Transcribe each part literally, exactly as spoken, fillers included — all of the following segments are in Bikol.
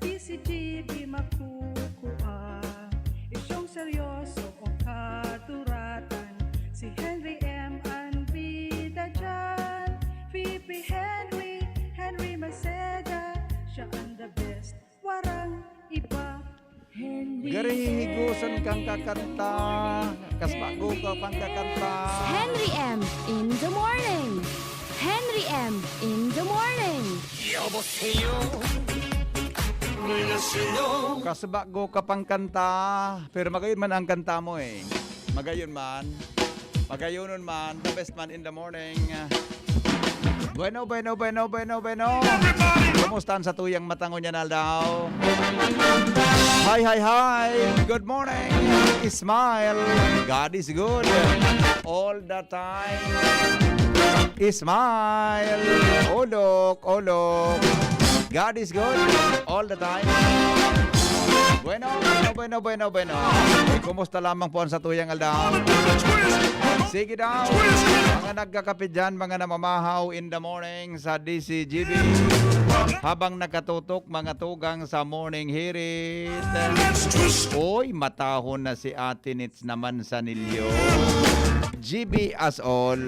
Di si G B makukua. Isyong seryoso o kaduratan. Si Henry M ang bida dyan. P P Henry, Henry Maceda. Siya ang the best. Warang iba. Henry Garihigosan kang kakanta. Kasbago ka pang kakanta. Henry M in the morning. Henry M in the morning. 여보세요. 안녕하세요. Kasbago ka pang kanta. Pero magayon man ang kanta mo eh. Magayon man. Magayonon man. The best man in the morning. Bueno, bueno, bueno, bueno, bueno. Kumusta ang satuyang mata ngunyan aldaw? Hi, hi, hi. Good morning. Smile. God is good. All the time. Smile. Olok, olok. God is good. All the time. Bueno, bueno, bueno, bueno, bueno. Eh, kumusta lamang po ang satuyang aldaw? Sige daw. Mga nagkakape dyan, mga namamahaw in the morning sa D C G B. Habang nakatutok, mga tugang sa morning hirit. Oy, matahon na si Ate Nits naman sa Nilyo. G B as all.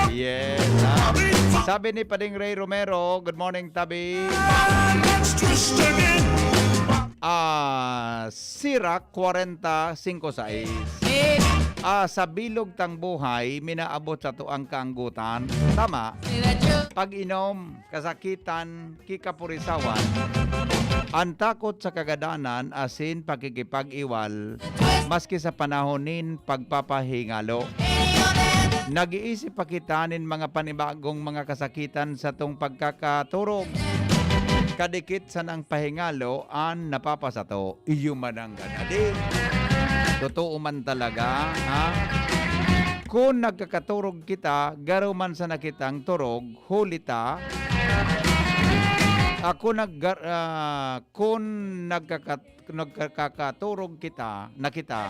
Yes, ha? Sabi ni Pading Ray Romero, "Good morning, Tabi." Ah, Sirach kwarenta, singko sais. Ah, sa bilog tang buhay, minaabot sato ang kaanggotan. Tama. Pag-inom, kasakitan, kikapurisawan, an takot sa kagadanan asin pakikipag-iwal, maski sa panahon nin pagpapahingalo. Nag-iisip pa kita nin mga panibagong mga kasakitan satong pagkakaturog. Kadikit sanang pahingalo an napapasato. Iyo man ang ganadi. Totoo man talaga, ha? Kun nagkakaturog kita, garo man sana kitang turog, huli ta. Ako naggar-, ah, kun nagkakat-, nagkakaturog kita, na kita,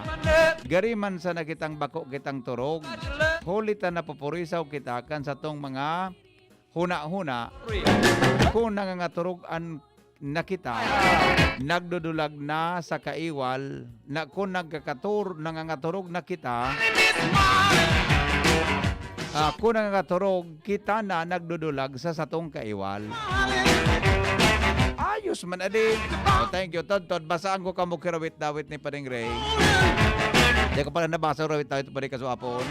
gari man sana kitang bako kitang turog, huli ta napupurisaw kita kan satong mga huna-huna. Kun nangangaturog an na kita, nagdudulag na sa kaiwal, na kun nagkakatur-, nangangaturog na kita, ah, kun nangangaturog, kita na nagdudulag sa satong kaiwal. Ayos man, adi. Oh, thank you, Todtod. Basaan ko kamo kirawit-dawit ni Pading Ray. Di ko pala nabasa, rawit-dawit pa rin kaswapon.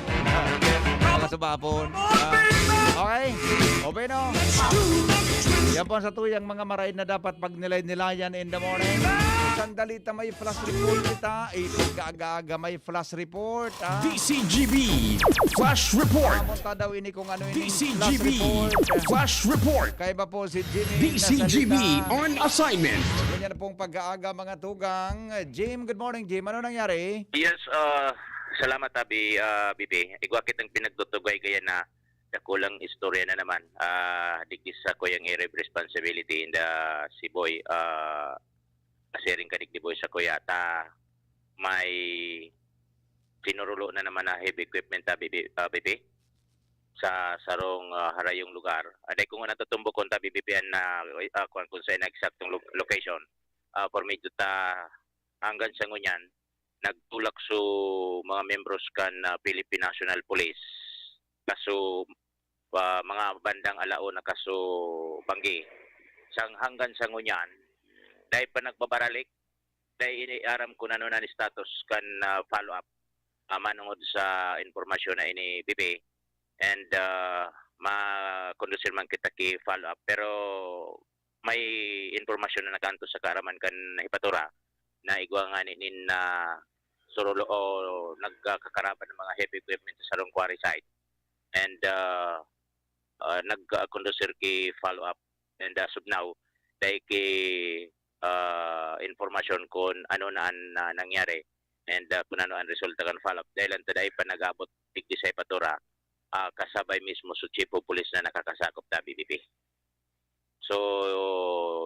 Kaswapon. Ah, okay. O, bueno. Yan po ang satuyang mga marain na dapat pagnilay-nilayan in the morning. Sandali ta, may flash report kita. Eh, pagkaaga-aga may flash report, ah. D C G B Flash Report. Kamunta daw ini kung ano ini flash D C G B report. Flash Report. Kaiba po si Jimmy D C G B nasalita. On assignment. Ganyan na pong pag-aaga, mga tugang. Jim, good morning, Jim. Ano nangyari? Yes, ah, salamat, Abi, ah, B B. Igwa kitang pinagtutugay kaya na dakulang istorya na naman. Ah, digdi sa kuyang area of responsibility in the Siboy, ah, sharing ka digdi boy sa kuya. Ta, may sinurulo na naman na heavy equipment, ah, B B, ah, B B, sa sarong, ah, harayong lugar. Aday kung natutumbok kung ta B B P an na, ah, kung, kung sa ineksaktong lo-, location, ah, for medyo ta hanggang sa ngunyan, nagtulak so mga membros kan, ah, Philippine National Police. Kaso, ah, mga bandang alauna kaso banggi. Sang hanggang sa ngunyan, dahil pa nagbabaralik, dahil iniaram ko na nun ang status kan, ah, follow-up, ah, manungod sa impormasyon na ini, B B. And, ah, ma-conduce man kita ki follow-up. Pero may impormasyon na nakaantos sa kaaraman kan Hepatura na igwa ngani nin, ah, surulo o nagkakaraban ng mga heavy equipment sa sarong quarry site. And, ah, ah, nag-conduce ki follow-up. And as of now, dahil ki, ah, impormasyon kung ano na ang, ah, nangyari and, ah, kung ano ang resulta kan follow-up. Dahil ang taday pa nag-abot digdi sa Hepatura, ah, kasabay mismo sa Chief of Police na nakakasakop ta B B P. So,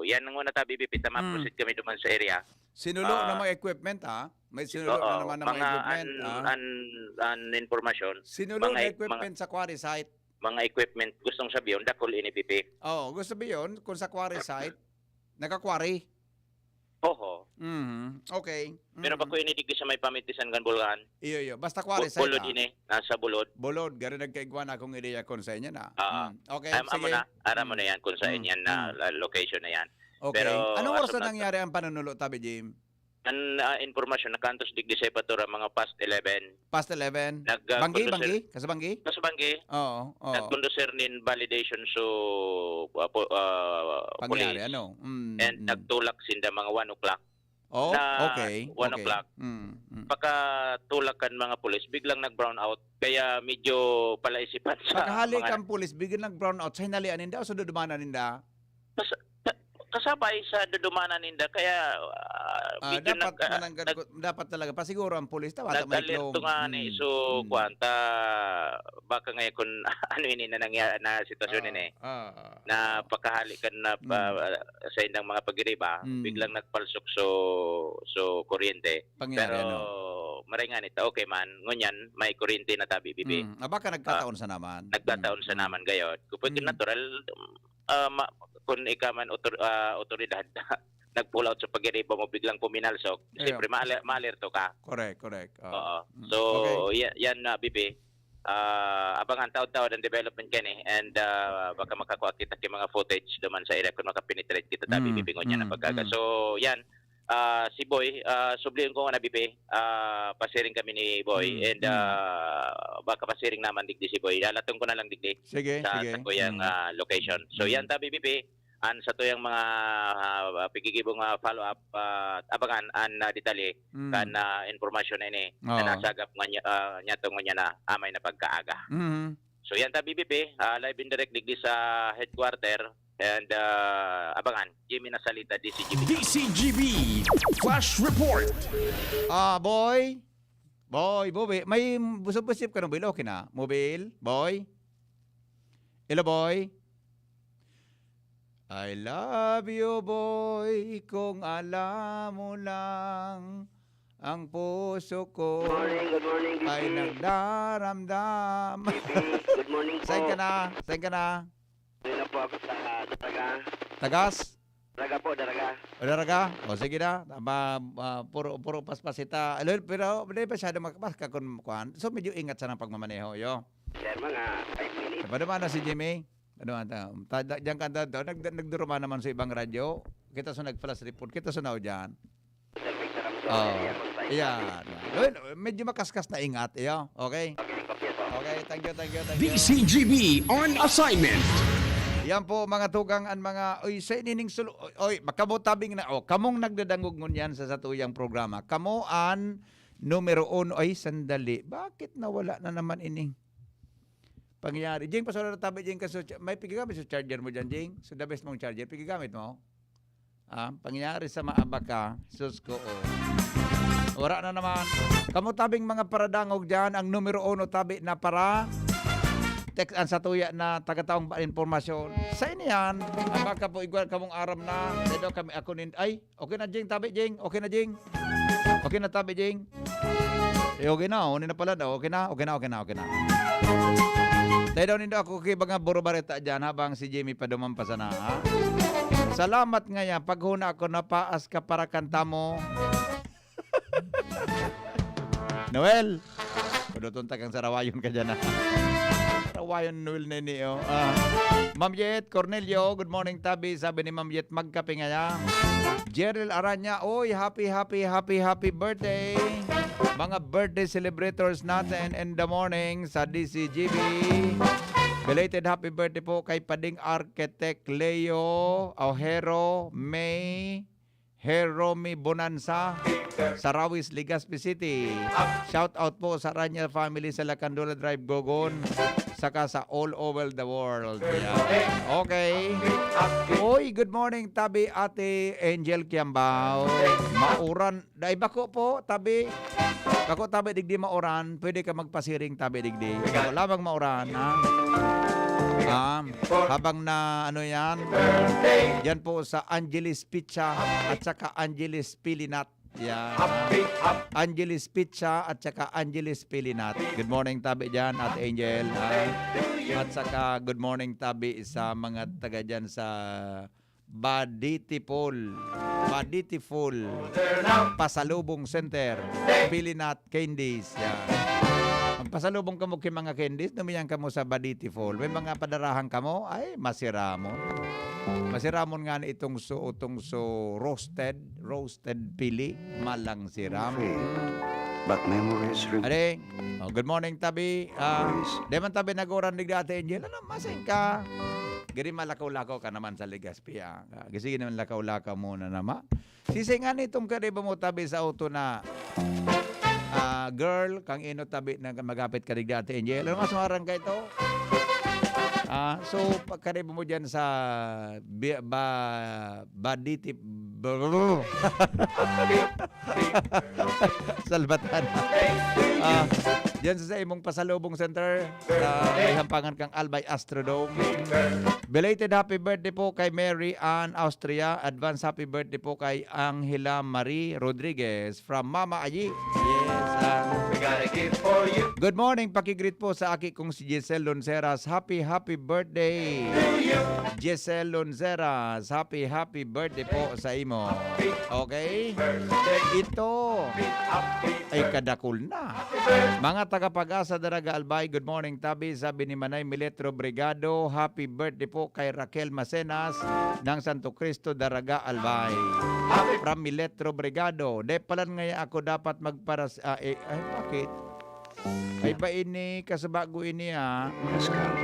yan ang una ta B B P, ta Mm. ma-proceed kami duman sa area. Sinulo na Ah, mga equipment, ha? May sinulo na Oo, naman na mga mga equipment, an-, ah. an-, an impormasyon, Sinulo mga na ek-, mga equipment sa quarry site. Mga equipment, gustong sabihin, dakul ini, B B. Oo, gusto sabihin, kung sa quarry site, nagka-quarry. Mhm. Okay. Pero Mhm. bako ini digdi sa may pamitisan kan Bulkan. Iyo, iyo. Basta kwari Bu- Bulod sa ini, nasa Bulod. Bulod, gari nagkaigwa na akong ideya kon sa inyo na. Ah, Mm. Okay, ay, amo sige. na, aram mo Mm. na yan kung saan Mm, yan na mm. la- location na yan. Okay. Pero Anong as oras of na now, nangyari ang panunulot, Tabi Jim? Ang ah, informasyon, nakantos digdi sa Epaturac, mga past eleven. Past eleven? Nag, ah, Banggi, conducer- Banggi? Kasa Banggi? Sa Banggi, Oo, oo. nag-conducer nin validation so uh, po- uh, Pangyari, police. Ano? Mm, And mm. Nagtulak sinda mga one o'clock. Oh, na okay. one Okay. O'clock. Mm, mm. Pagkatulak kan mga pulis, biglang nag-brown out. Kaya medyo palaisipan sa Pagkahali mga... kan pulis, biglang nag-brown out. Sa hinalian ninda o sa dudumanan ninda? Kas- ka- kasabay sa dudumanan ninda. Kaya ah, Ah, medyo dapat nag, ah, mananggad nag, ko, dapat talaga pasiguro ang pulis. Tawata may nag-alerto clone. Nga ni. Mm, So, mm. Kuwan, ta, baka ngayon kung ano ini na nangyari na sitwasyon Ah, ini. ah, Na ah. Pakahali kan na Mm. pa, sa indang mga pagiriba, Mm. biglang nagpalsok so so kuryente. Pangyari, Pero ano? Maray nga nita, okay man, ngunyan may kuryente na tabi bibi. Mm. Ah, baka nagkataon sa naman. Nagkataon sa Mm, mm. naman gayod. Kupwede Mm. natural, ah, ma, kung ika man otor, ah, otoridad, nag-pull out sa pagiriba mo, biglang puminalsok, Yeah. siyempre, maali- maalirto ka. Correct, correct. Oo. Oo. Mm. So, Okay. ya- yan na, Bibi. Ah, abangan, taod-taod ang development yan eh. And ah, baka makakuha kita ng mga footage duman sa area kung makapenetrate kita tabi Mm, Bibi ngunyan ang mm, pagkaga. mm. So, yan. Ah, si Boy, ah, subliyon ko nga na, Bibi, ah, pasiring kami ni Boy. Mm, And mm. ah, baka pasiring naman digdi si Boy. Lalatong ko na lang digdi Sige, sa sige. sakuyang Mm. ah, location. So, Mm. yan tabi, Bibi. An sa tuyang mga ah, pigigibong ah, follow-up, ah, abangan an ah, detalye Mm. kan ah, impormasyon na ini na Oo. nasagap nga niya, ah, niya to ngunyan na amay na pagkaaga. Mhm. So, yan tabi, Bibi. Ah, live and direct digdi sa headquarter. And ah, abangan, Jimmy Nasalita, D C G B. D C G B Flash Report. Ah, boy. Boy, boy, may busog-busog ka ng boy. Okay na. Mobil, boy. Hello, boy. I love you, boy, kung alam mo lang ang puso ko Good morning, good morning, ay B P. Nagdaramdam. B P, good morning po. Saan ka na? Saan ka na? Doon na po ako sa Daraga. Tagas? Daraga po, Daraga. O, Daraga? O, sige na. Ma, ma, puro, puro paspas ita. Alo, pero hindi pa siya makapas ka kung kuan. So, medyo ingat sa nang pagmamaneho, yo. Sir, mga five minutes. Padumana si Jimmy. Padumana ta. Ta, da, diyan ka ta, nag, nagduruma naman sa ibang radyo. Kita sa nag-flash report. Kita sa nao dyan. Sir Victor Ramsor, Oh, area kung tayo. yan. Well, medyo makaskas na ingat, iyo. Okay? Okay, kopya po. Okay, thank you, thank you, thank you. D C G B on assignment. Yan po, mga tugang, ang mga, oy, sa inining sulu-, oy, oy, kamo tabing na, oh, kamong nagdadangog ngunyan sa satuyang programa. Kamo an numero uno, ay, sandali. Bakit nawala na naman ini? Pangyayari. Jing, pasura na tabi, Jing, kaso, may pigagamit sa charger mo dyan, Jing? So, the best mong charger, pigagamit mo? Ah, pangyayari sa maabaka, sus ko, oh. Wala na naman. Kamo tabing mga paradangog dyan, ang numero uno tabi na para text ang satuya na tagatawang ba-, impormasyon. Sa ini yan, ang baka po igwal kamong aram na, pero kami ako nin, ay, okay na, Jing, tabi, Jing, okay na, Jing. Okay na, tabi, Jing. Eh, okay na, oh, na pala daw. Okay na, okay na, okay na, okay na. Tayo daw nindo ako kay mga buro bareta dyan habang si Jimmy paduman pa sana, ha? Salamat nga yan. Paghuna ako, napaas ka para kanta mo. Noel! Kuduton takang sarawayon ka dyan, ha? Sarawayon, Noel, na ini, oh. Ah. Ma'am Yet Cornelio, good morning, tabi. Sabi ni Ma'am Yet, magkape ngaya. Jeril Aranya, oy, happy, happy, happy, happy birthday. Mga birthday celebrators natin in the morning sa D C G B. Belated happy birthday po kay Pading Architect Leo Ojero, May Heromi Bonanza, Sarawis, Legazpi City. Shout out po sa Aranya family sa Lacandula Drive, Gogon, saka sa all over the world. Yan. Okay. Oy, good morning, tabi, Ate Angel Kiambao. Mauran. Dai bako po, tabi. Bako tabi digdi mauran. Pwede ka magpasiring tabi digdi. Bako lamang mauran, ha? Ah, habang na ano yan, yan po sa Angeles Pizza at saka Angeles Pilinat. Yan. Angeles Pizza at saka Angeles Pilinat. Good morning, tabi dyan, Ate Angel, ha? At saka good morning, tabi, sa mga taga dyan sa Baditipol. Baditi Full, Pasalubong Center, Pili Nut Candies. Yan. Magpasalubong kamo ki mga candies, dumiyan kamo sa Baditi Full. May mga padarahan kamo, ay, masiramon. Masiramon nga na itong so, itong so roasted, roasted pili, malang siram. Fade, but memories remain. Ade, oh, good morning, tabi. Ah, Memories. Di man tabi naguran digdi, Ate Angel. Ano, masing ka? Giri malakaw-lakaw ka naman sa Legazpi, ah. Ah, sige naman lakaw-lakaw muna naman. Sisay nga nitong kariba mo tabi sa auto na, ah, girl, kang ino tabi na magapit ka digdi, Ate Angel? Ano nga sumarang ka ito? Ah, so, pagkariba mo dyan sa bi-, ba-, baditi, brrr. Salbatan. Ah, dyan sa, sa imong pasalubong center, sa may hampangan kang Albay Astrodome. Belated happy birthday po kay Mary Ann Austria. Advance happy birthday po kay Angela Marie Rodriguez from Mama Ayi. Yes, ah. We got a gift for you. Good morning, pakigreet po sa aki kong si Giselle Lonceras. Happy, happy birthday. To you. Giselle Lonceras, happy, happy birthday po sa imo. Okay? Birthday. Ito Happy ay birthday. Kadakul na. Mga taga Pag-asa, Daraga, Albay, good morning, tabi. Sabi ni Manay Miletro Brigado, happy birthday po kay Raquel Macenas ng Santo Cristo, Daraga, Albay. From Miletro Brigado. De, palan ngaya ako dapat magparas-, ah, eh, ay, bakit? Ay, ba ini, kasubago ini, ah? Pascal,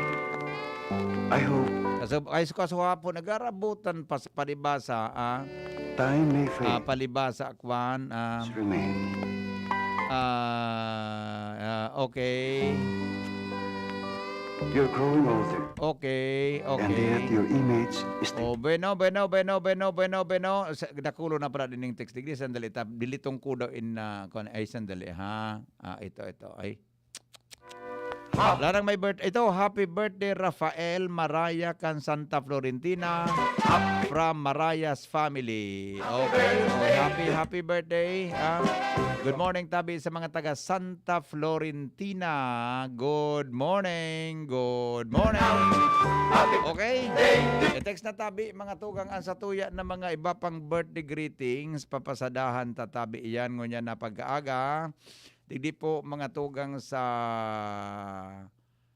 I hope Kaso, ay, kaso hapon, nagarabutan pa sa palibasa, ah. Time may fade. Ah, palibasa, kwan, ah. Remain. Ah, ah, okay. You're growing older. Okay, okay. And yet your image is still Oh, bueno, bueno, bueno, bueno, bueno, bueno. Sa, dakulo na pala din yung text. Digdi, sandali, tap, dilitong ko daw in, ah, kwan, ay, sandali, ha? Ah, ito, ito, ay. Larang may birth-, ito, happy birthday, Rafael Maraya kan Santa Florentina, from Maraya's family. Okay, okay, happy, happy birthday, ah. Good morning, tabi, sa mga taga Santa Florentina. Good morning, good morning. Okay, i-text na tabi, mga tugang, ang satuya na mga iba pang birthday greetings, papasadahan ta tabi iyan ngunyan na pag-aaga. Digdi po, mga tugang, sa,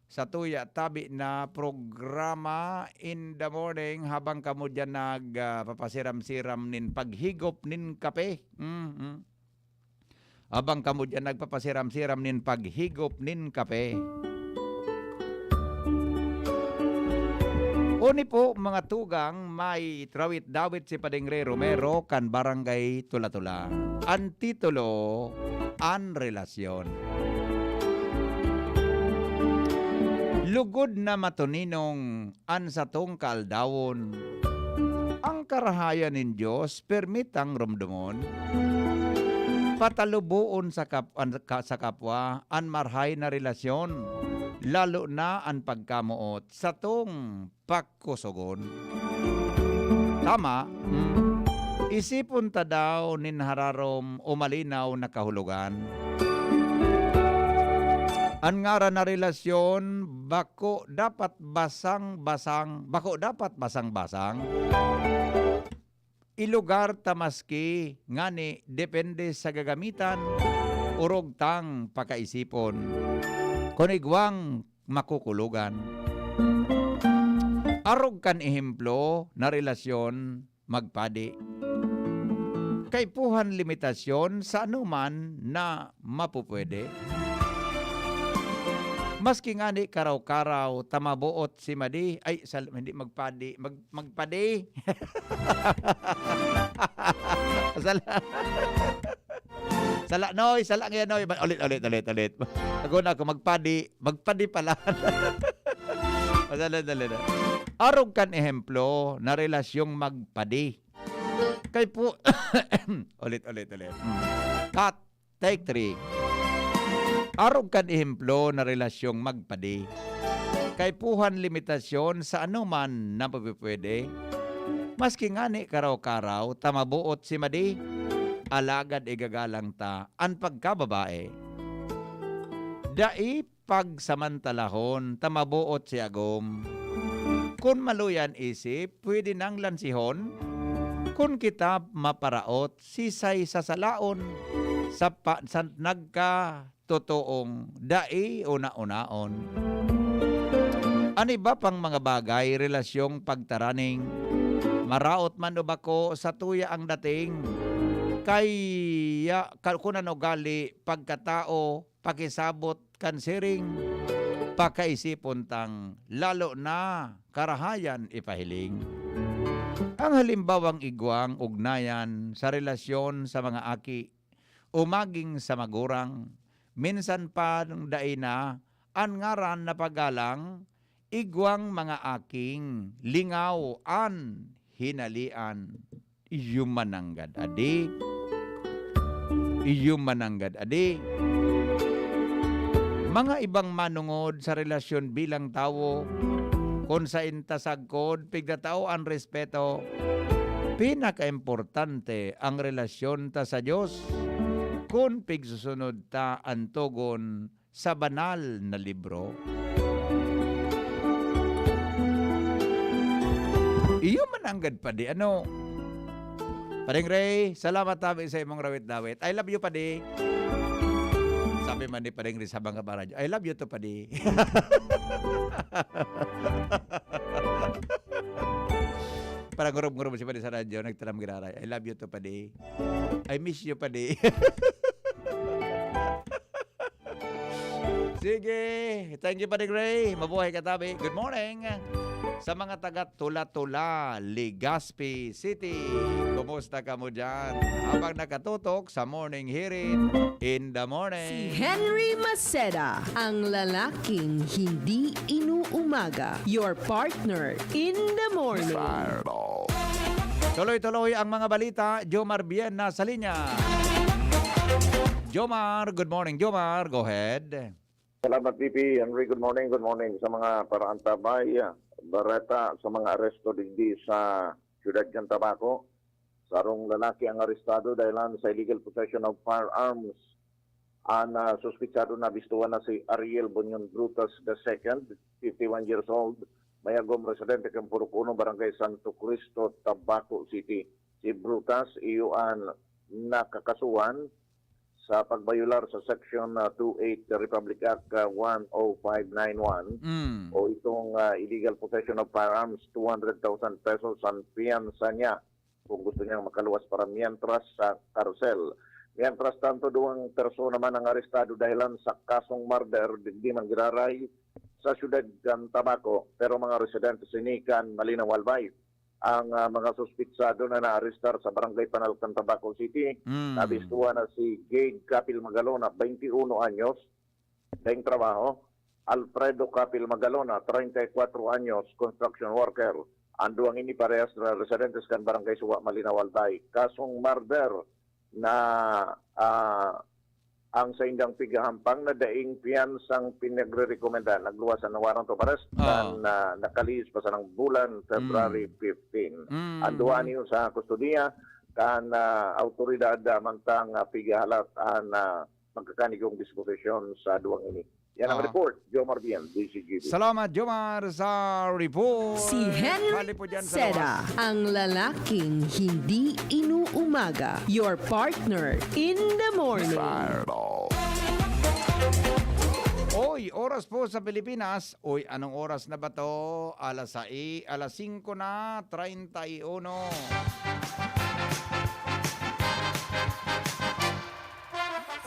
sa tuya tabi na programa in the morning habang kamo diyan nag, ah, papasiram-siram nin paghigop nin kape. Mm-hmm. Habang kamo diyan nagpapasiram-siram nin paghigop nin kape. Oni po, mga tugang, may trawit-dawit si Pading Ray Romero kan Barangay Tula-Tula. An titulo, An Relasyon. Lugod na matuninong an satong kaaldawon. An karahayan nin Dios pirmi tang romdomon. Pataluboon sa kap-, an, ka, sa kapwa an marahay na relasyon, lalo na an pagkamoot satong pakosogon. Tama, hmm. Isipon ta daw nin hararom o malinaw na kahulogan. An ngaran na relasyon bako dapat basang-basang, bako dapat basang-basang. Ilugar ta maski ngani depende sa gagamitan, orog tang pakaisipon. Kun igwang makukulogan. Arog kan ehemplo na relasyon, magpadi. Kaipuhan limitasyon sa anoman na mapupwede. Maski ngani karaw-karaw ta maboot si Madi, ay, sal-, hindi, magpadi, mag-, magpadi. Sal-, sala, Noy, sala ngayon, Noy. Ba-, ulit, ulit, ulit, ulit. Ako na ako, magpadi, magpadi pala. Sala, sala, sala. Arog kan ehemplo na relasyong magpadi. Kay pu-, ulit, ulit, ulit. Hmm. Cut. Take three. Arog kan ehemplo na relasyong magpadi. Kaipuhan limitasyon sa anoman na mapupwede. Maski ngani karaw-karaw ta maboot si Madi, alagad igagalang ta an pagkababae. Dai pagsamantalahon ta maboot si agom. Kun maluya an isip, pwede nang lansihon. Kun kita maparaot, sisay sa salaon sa pa-, sa nagkatotoong dai una-unaon. An iba pang mga bagay, relasyong pagtaraning, maraot man o bako, satuya ang dating. Kaya, ka-, kun ano gali, pagkatao, pakisabot kan siring, pakaisipon tang lalo na karahayan ipahiling. Ang halimbawang igwang ugnayan sa relasyon sa mga aki o maging sa magurang, minsan pa dai na an ngaran napagalang, igwang mga aking lingaw an hinalian. Iyo mananggad adi. Iyo mananggad adi. Mga ibang manongod sa relasyon bilang tawo, kun sain ta sagkod, pigtatao an respeto. Pinakaimportante ang relasyon ta sa Dios. Kun pigsusunod ta an togon sa banal na libro. Iyo mananggad, padi, ano? Pading Ray, salamat tabi sa imong rawit-dawit. I love you, padi. Sabi man ni Pading Ray sa mga paradyo, "I love you to, padi." Parang ngurob-ngurob si padi sa radyo, nagtaram giraray, "I love you to, padi." "I miss you, padi." Sige. Thank you, Pading Ray. Mabuhay ka, tabi. Good morning. Sa mga taga Tula-Tula, Legazpi City, kumusta kamo dyan? Habang nakatutok sa Morning Hirit in the morning. Si Henry Maceda, ang lalaking hindi inuumaga. Your partner in the morning. Tuloy-tuloy ang mga balita. Jomar Bien nasa linya. Jomar, good morning, Jomar. Go ahead. Salamat, V P Henry. Good morning, good morning sa mga paraantabay. Bareta sa mga aresto digdi sa siyudad kan Tabaco. Sarong lalaki ang arestado dahilan sa illegal possession of firearms. An, ah, suspitsado na bistuhan na si Ariel Bunyon Brutas the second, fifty-one years old, mayagom residente kan Purok Uno, Barangay Santo Cristo, Tabaco City. Si Brutas, iyo an nakakasuhan sa pagbayolar sa Section, ah, two eight Republic Act, ah, one oh five nine one, Mm. o itong, ah, illegal possession of firearms, two hundred thousand pesos ang piyansa niya kung gusto niyang makaluwas para miyentras sa karsel. Mientras tanto, duwang persona man ang arestado dahilan sa kasong murder, digdi man giraray sa siyudad kan Tabaco, pero mga residente sini kan Malinaw, Albay. Ang, ah, mga suspitsado na naarestar sa Barangay Panalcan, Tabaco City, Mm. nabistuhan na si Gage Capil Magalona, twenty-uno anyos, daing trabaho, Alfredo Capil Magalona, treinta y cuatro anyos, construction worker. Ang duwang ini parehas na residentes kan Barangay Suwa, Malinaw, Albay. Kasong murder na, ah, ang saindang pighahampang na daing piyansang pinagrerekomenda, nagluwas sa warrant of arrest Oo. kan, ah, nakalihis pa sanang bulan, February Mm. fifteen. Mm. Ang duwa niyo sa kustodiya kan, ah, awtoridad, ah, mantang, ah, pighahalat an, ah, magkakanigong disposisyon sa duwang ini. Yan ang Ah. report, Jomar Bien, D Z G B. Salamat, Jomar, sa report. Si Henry Hali po dyan sa Seda, luwas. Ang lalaking hindi inuumaga. Your partner in the morning. Fireball. Oy, oras po sa Pilipinas. Oy, anong oras na ba to? Alas sai-, alas singko na, treinta y uno.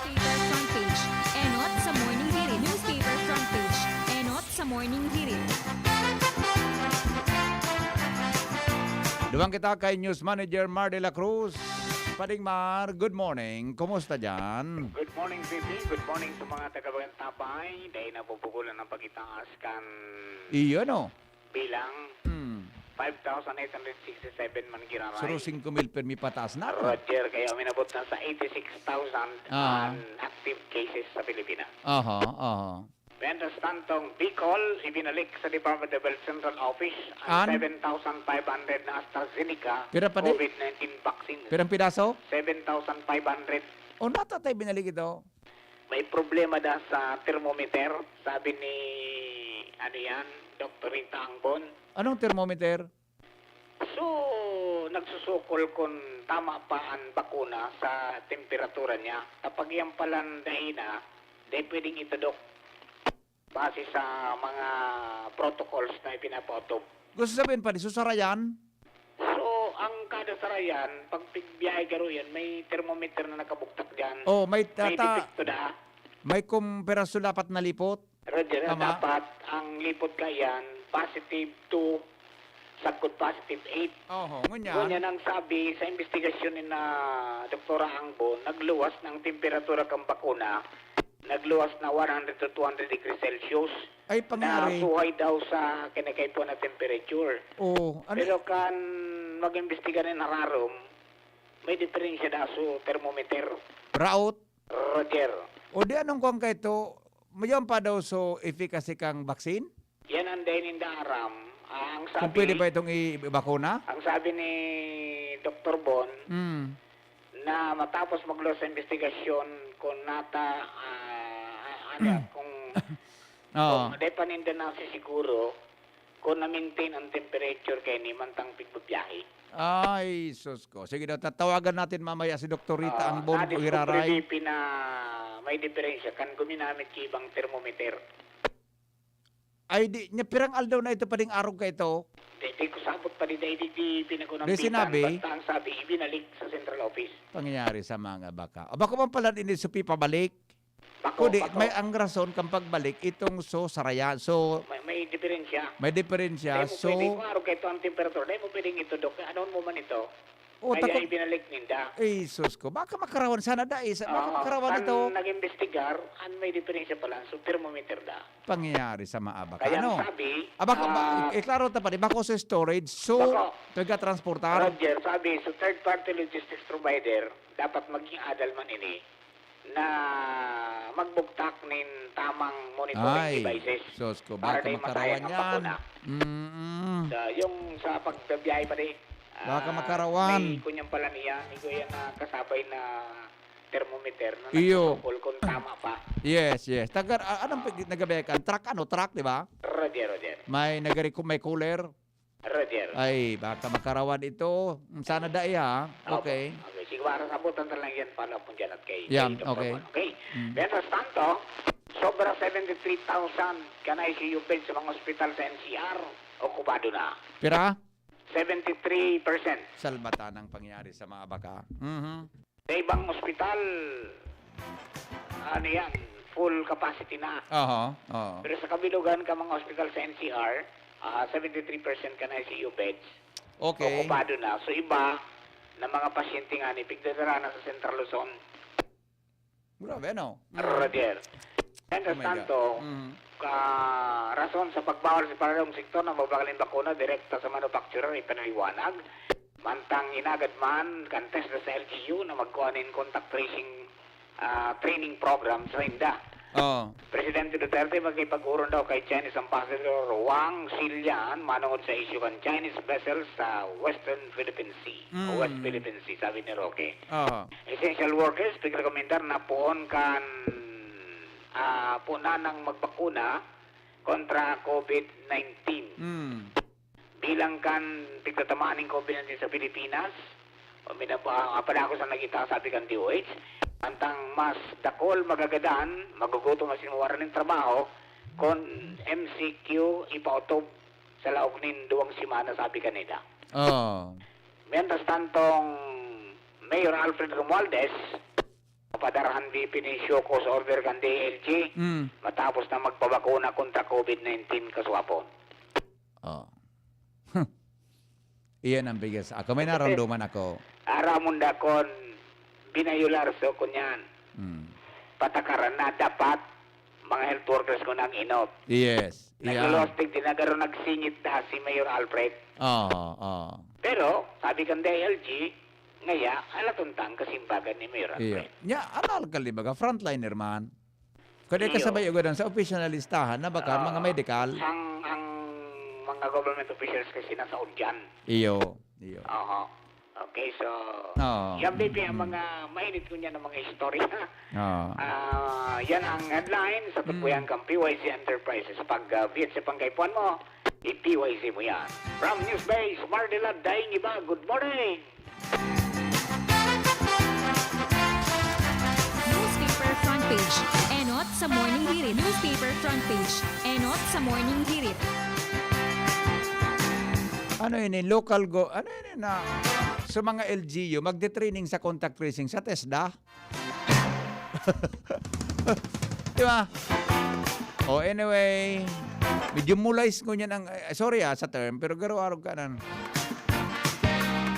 Newspaper front page, enot sa Morning Hirit. Newspaper front page, enot sa Morning Hirit. Duman kita kay News Manager Mar de la Cruz. Pading Mar, good morning. Kumusta dyan? Good morning, V P. Good morning sa mga taga-Bagantapay. Dahil nabubugulan ng pagitaas kan Iyo, no? bilang Hmm. five thousand eight hundred sixty-seven man giraray. Suro singko mil permi pataas na, no? Roger, kaya uminabot na sa eighty-six thousand Ah. ang active cases sa Pilipinas. Aha, aha. Mientras tanto, ang Bicol, ibinalik sa Department of Health Central Office ang An? seven thousand five hundred na AstraZeneca Pira pa di? COVID nineteen vaccine. Pirang pidaso? Seven thousand five hundred. O, natatay binalik ito? May problema daw sa thermometer, sabi ni, ano yan, Doktor Rita Angbon. Anong thermometer? So, nagsusukol kung tama pa ang bakuna sa temperatura niya. Kapag yan palan dai na, di pwedeng itudok base sa mga protocols na ipinapautob. Gusto sabihin pa, di susarayan? So, ang kada sarayan, pag pigbiyahe garo yan, may thermometer na nakabugtak dyan. Oh, may May tata-, depekto na. May kumpirasyon dapat nalipot. Roger, Tama. dapat ang lipot ka yan, positive two, sagkod positive eight. Oho, ngunyan. Ngunyan ang sabi sa investigasyon ni na Doktora Angbon, nagluwas na ang temperatura kan bakuna, nagluwas na one hundred to two hundred degrees Celsius. Ay, pangyari. Na suhay daw sa kinakaipuhan na temperature. Oo. Ano Pero kan mag-imbestiga nin hararom, may diferensya na sa thermometer. Raot? Roger. O di anong kuwan ka ito? Mayon pa daw so efficacy kang vaccine? Yan ang dai ninda aram. Ah, ang Kung sabi, pwede ba itong i-, ibakuna? Ang sabi ni Doktor Bon, Mm. na matapos magluwas sa investigasyon kung nata, ah, ano, Mm. kung, Oo. kung dai pa ninda nasisiguro kung na-maintain ang temperature kaini mantang pigbabiyahe. Ay, sus ko. Sige daw, tatawagan natin mamaya si Doktor Rita Ah, Angbon nadi o Iraray. Pina-, may diferensya kan guminamit ki ibang thermometer. Ay, di, nya, pirang aldaw na ito pa ding arog ka ito? Di, di ko sabot pa di, di, di, di pinagunampihan. Di sinabi? Basta ang sabi, ibinalik sa central office. Pangyayari sa mga baka. O, bako man pala ini supi pabalik? Bako, Kudi, bako. may ang rason kang pagbalik itong so sarayan. So, May, may diferensya. may diferensya. Di mo So, pwede, kung arog ka ito ang temperatura, di mo pwedeng itudok. Ano mo man ito? Oh, Kaya takot. ibinalik ninda. Ay, sus ko. Baka makarawan sana dai sa, baka Oo, makarawan kan ito. nag-imbestigar, an may diferensya pala, so thermometer da. Pangyayari sa maabak. Kaya Ano? ang sabi, Abak, ah, ba, eh, klaro ta pa, di ba, ko sa storage? So, Bako. taga-transportar? Roger, sabi, so third party logistics provider, dapat maging adal man ini na magbugtak nin tamang monitoring Ay, devices sus ko, para baka di matayan makarawan ang yan. bakuna. Mm-mm. Sa, yung sa pagbibiyahe pa di, Baka ah, makarawan. may kunyan pala niya, may kunyan na kasabay na thermometer na Iyo. nagsusukol kung tama pa. Yes, yes. Taga, ah, anong pag-, nagabekan? Truck, ano? Truck, di ba? Roger, Roger. May nagari-, may cooler. Roger. Ay, baka makarawan ito. Mm, sana dai, ha? Opo. Okay. Okay. Sige, para sa abutan na lang yan, follow up mo dyan at kay, Yan, kay Doktor okay. Juan. Okay. Mm. Mientras tanto, sobra seventy-three thousand kan I C U bed sa mga ospital sa N C R, okupado na. Pira? Seventy-three percent. Salbatan ang pangyayari sa mga baka. Mhm. Sa ibang ospital, ano yan, full capacity na. Aha, oo. Pero sa kabilugan ka mga ospital sa N C R, ah, seventy-three percent kan I C U beds, Okay. okupado na. So, iba na mga pasyente nga ni pigdadara na sa Central Luzon. Grabe, ano? Mm. Roger. Mientras Oh my God. tanto, Mhm. ka rason sa pagbawal sa paradong sektor na mabagal nin bakuna direkta sa manufacturer, ipinaliwanag. Mantang inagad man kan TESDA sa L G U na magkuha nin contact tracing, ah, training program sa inda. Oo. Presidente Duterte makipag-uron daw kay Chinese Ambassador Wang Xilian manungod sa isyu kan Chinese vessels sa Western Philippine Sea o Mm. West Philippine Sea, sabi ni Roque. Oo. Essential workers, pigrekomendar na poon kan, ah, poon nang magbakuna kontra COVID nineteen. Mm. Bilang kan pigtatamaan nin COVID nineteen sa Pilipinas, o minaba-, ah, padagos ang nagita, sabi kan D O H, antang mas dakol magagadan, magugutom asin mawaran nin trabaho, kun M C Q ipautob sa laog nin duwang semana, sabi kanila. Oo. Mientras tantong, Mayor Alfred Romualdez, papadarahan di pini show cause order kan D I L G, Mm. matapos na magpabakuna kontra COVID nineteen kaswapon. Oh. Iyan ang biggest. Ako may naramdaman ako. Aramon dakon, binayolar so kunyan. Mm. Patakaran na dapat mga health workers ko nang inot. Yes. Yeah. Naglulustig din na garo nagsingit na si Mayor Alfred. Oo, oo. Pero, sabi kan D I L G, ngaya, halaton ta ang kasimbagan ni Mayor Iyo. Alfred. Nya, ang alkalde baga, frontliner man. Kada Iyo. kasabay ugadan sa opisyal na listahan na baka Ah, mga medikal. Ang, ang mga government officials kasi nasa udyan. Iyo, iyo. Aha. Okay, so, Oo. yan, baby, ang Mm. mga mainit ko niya ng mga istorya. Oo. Ah, yan ang headline sa Mm. Tupuyan kang P Y C Enterprises. Pag, ah, visit sa pangkaipuan mo, I-T Y Z mo yan. From Newsbase, Mardelan, Daing Iba, good morning! Newspaper front page. Enot sa Morning Hirit. Newspaper front page. Enot sa Morning Hirit. Ano ini? Local go... Ano ini na... Sa mga L G U, magte-training sa contact tracing sa TESDA? Di ba? O anyway, medyo mulais ngunyan ang... eh, sorry ah, sa term, pero garo-arog ka nan.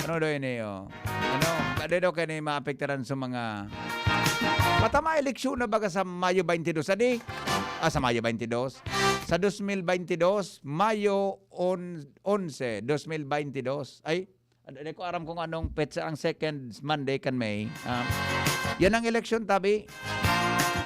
Ano daw ini, oh? Ano? Dai daw kaini maapektaran sa mga... Matama, eleksyon na baga sa Mayo twenty-two, adi? Ah, sa Mayo twenty-two. Sa dos mil twenty-two, Mayo on, onse, dos mil twenty-two. Ay, ano, di ko aram kung anong petsa ang second Monday kan May. Ah, yan ang eleksyon, tabi.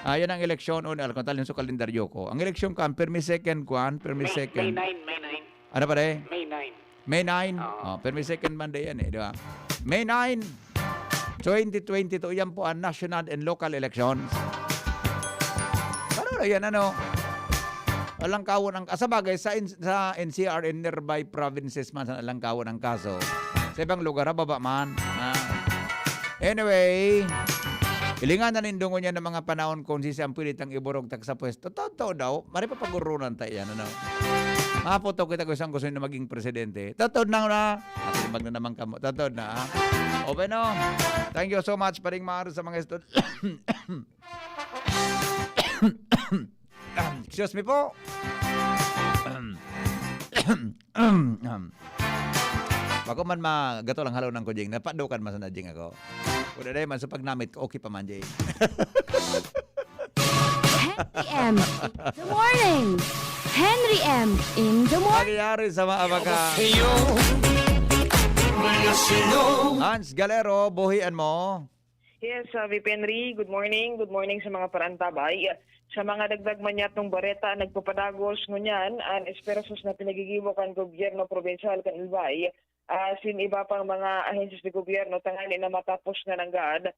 Ah, yan ang eleksyon. O, alam ko, talin sa kalendaryo ko. Ang eleksyon kan, permi second, kwan, permi May, May second. nine, May nine, Ano, pare? May nine. May nine. Oo. Oh, permi second Monday yan eh, di ba? May nine, twenty twenty-two, yan po ang national and local elections. Paano na yan, ano? Alang kawon ang... Sa bagay, sa, in- sa N C R and nearby provinces man, sa alang kawon ang kaso. Sa ibang lugar, ha, baba man. Ah. Anyway, ilingan na nindo ngunyan ng mga panahon kung sisi ang pwede tang iburog tak sa pwesto. Totoo daw, mari pa pagurunan tayo yan, ano? Maputo kita kung saan gusto nyo maging presidente. Totoo na na. Natimbag na naman kamo. Totoo na, ha? O, bueno. Thank you so much, paring Mar, sa mga stud... Excuse me po. Bako man magato lang halonan ko, Jing. Napadukan man sana, Jing, ako. Wala na man sa pagnamit ko, okay pa man, Jing. Henry M. In the morning. Henry M. In the morning. Nangyayari sa mga abaka. Hans Galero, buhian mo. Yes, uh, V P Henry, good morning. Good morning sa mga parantabay. Sa mga dagdag manyatong bareta, nagpapadagos ngunyan an esfuerzos na pinagigibo kan gobyerno probinsyal kan Albay, ah, asin iba pang mga ahensya sa gobyerno, tanganing na matapos na nanggad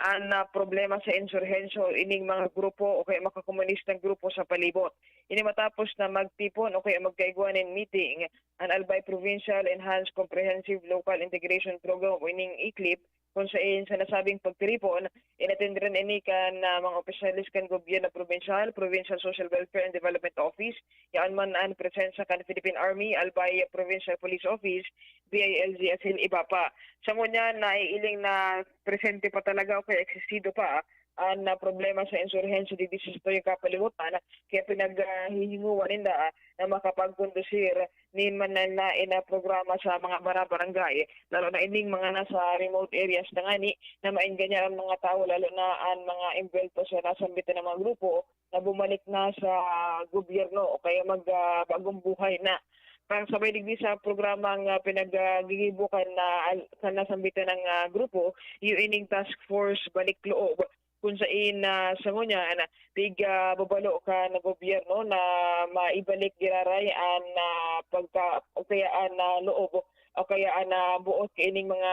an, ah, problema sa insurhensya o ining mga grupo o kaya makakomunistang grupo sa palibot. Ini matapos na magtipon o kaya magkaigwa nin meeting an Albay Provincial Enhanced Comprehensive Local Integration Program o ining ICLIP, kung sain sa nasabing pagtiripon, inatindran ini kan, ah, mga opisyales kan gobyerno probinsyal, Provincial Social Welfare and Development Office, yaon man an presensya kan Philippine Army, Albay Provincial Police Office, P I L G, asin iba pa. Sa ngunyan, naiiling na presente pa talaga o kaya eksistido pa an, ah, problema sa insurhensya digdi sa satuyang kapalibutan, kaya pinaghihinguan ninda, ah, na makapagkondusir nin manlaen na programa sa mga barabarangay, lalo na ining mga nasa remote areas na ngani na maengganyan ang mga tawo, lalo na an mga embwelto sa nasambitan na mga grupo na bumalik na sa gobyerno o kaya mag, ah, bagong buhay na. Kasabay digdi sa programang, ah, pinaggigibo kan, ah, al- kan nasambitan na grupo, iyo ining Task Force Balik Loob, kung sain na sa ngunyan, pigbabalo kan gobyerno na maibalik giraray an, ah, pagka o kaya an, ah, loob o kaya an, ah, buot kaining mga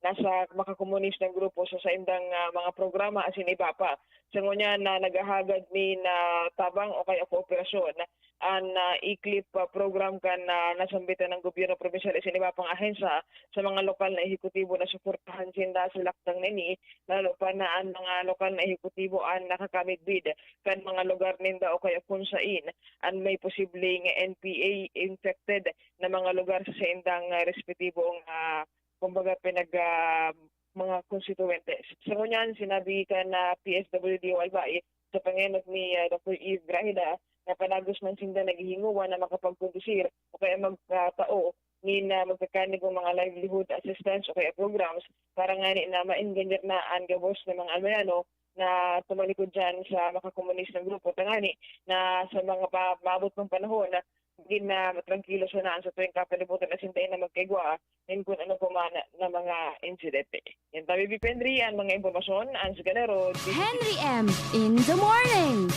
nasa makakomunistang grupo sa saindang, ah, mga programa asin iba pa. Sa ngunyan na naghahagad nin, ah, tabang o kaya kooperasyon an, ah, ICLIP, ah, program kan, ah, nasambitan ng gobyerno probinsyal asin iba pang ahensya sa mga lokal na ehekutibo na suportahan sinda sa lakdang na ini, lalo pa na an mga lokal na ehekutibo an nakakamidbid kan mga lugar ninda o kaya kun sain an may posibleng N P A infected na mga lugar sa saindang, ah, respetibong, ah, kumbaga, pinag, ah, mga konstituwente. Sa ngunyan, sinabi kan, ah, P S W D O Albay sa pangenot ni, ah, Doctor Eve Grajeda na padagos man sinda naghihinguan na makapagkondusir o kaya magkatao nin, ah, magkakanigong mga livelihood assistance o kaya programs para ngani na maengganyan na an gabos na mga Almayano na tumalikod diyan sa makakomunistang grupo, tangani na sa mga pa- maabot pang panahon na magin na matrangkilo sana an satuyang kapalibutan asin dai na magkaigwa nin kun ano pa man na mga insidente. Yan tabi, V P Henry, an mga impormasyon, Hans Ganero, D Z T V. Henry M. In the morning.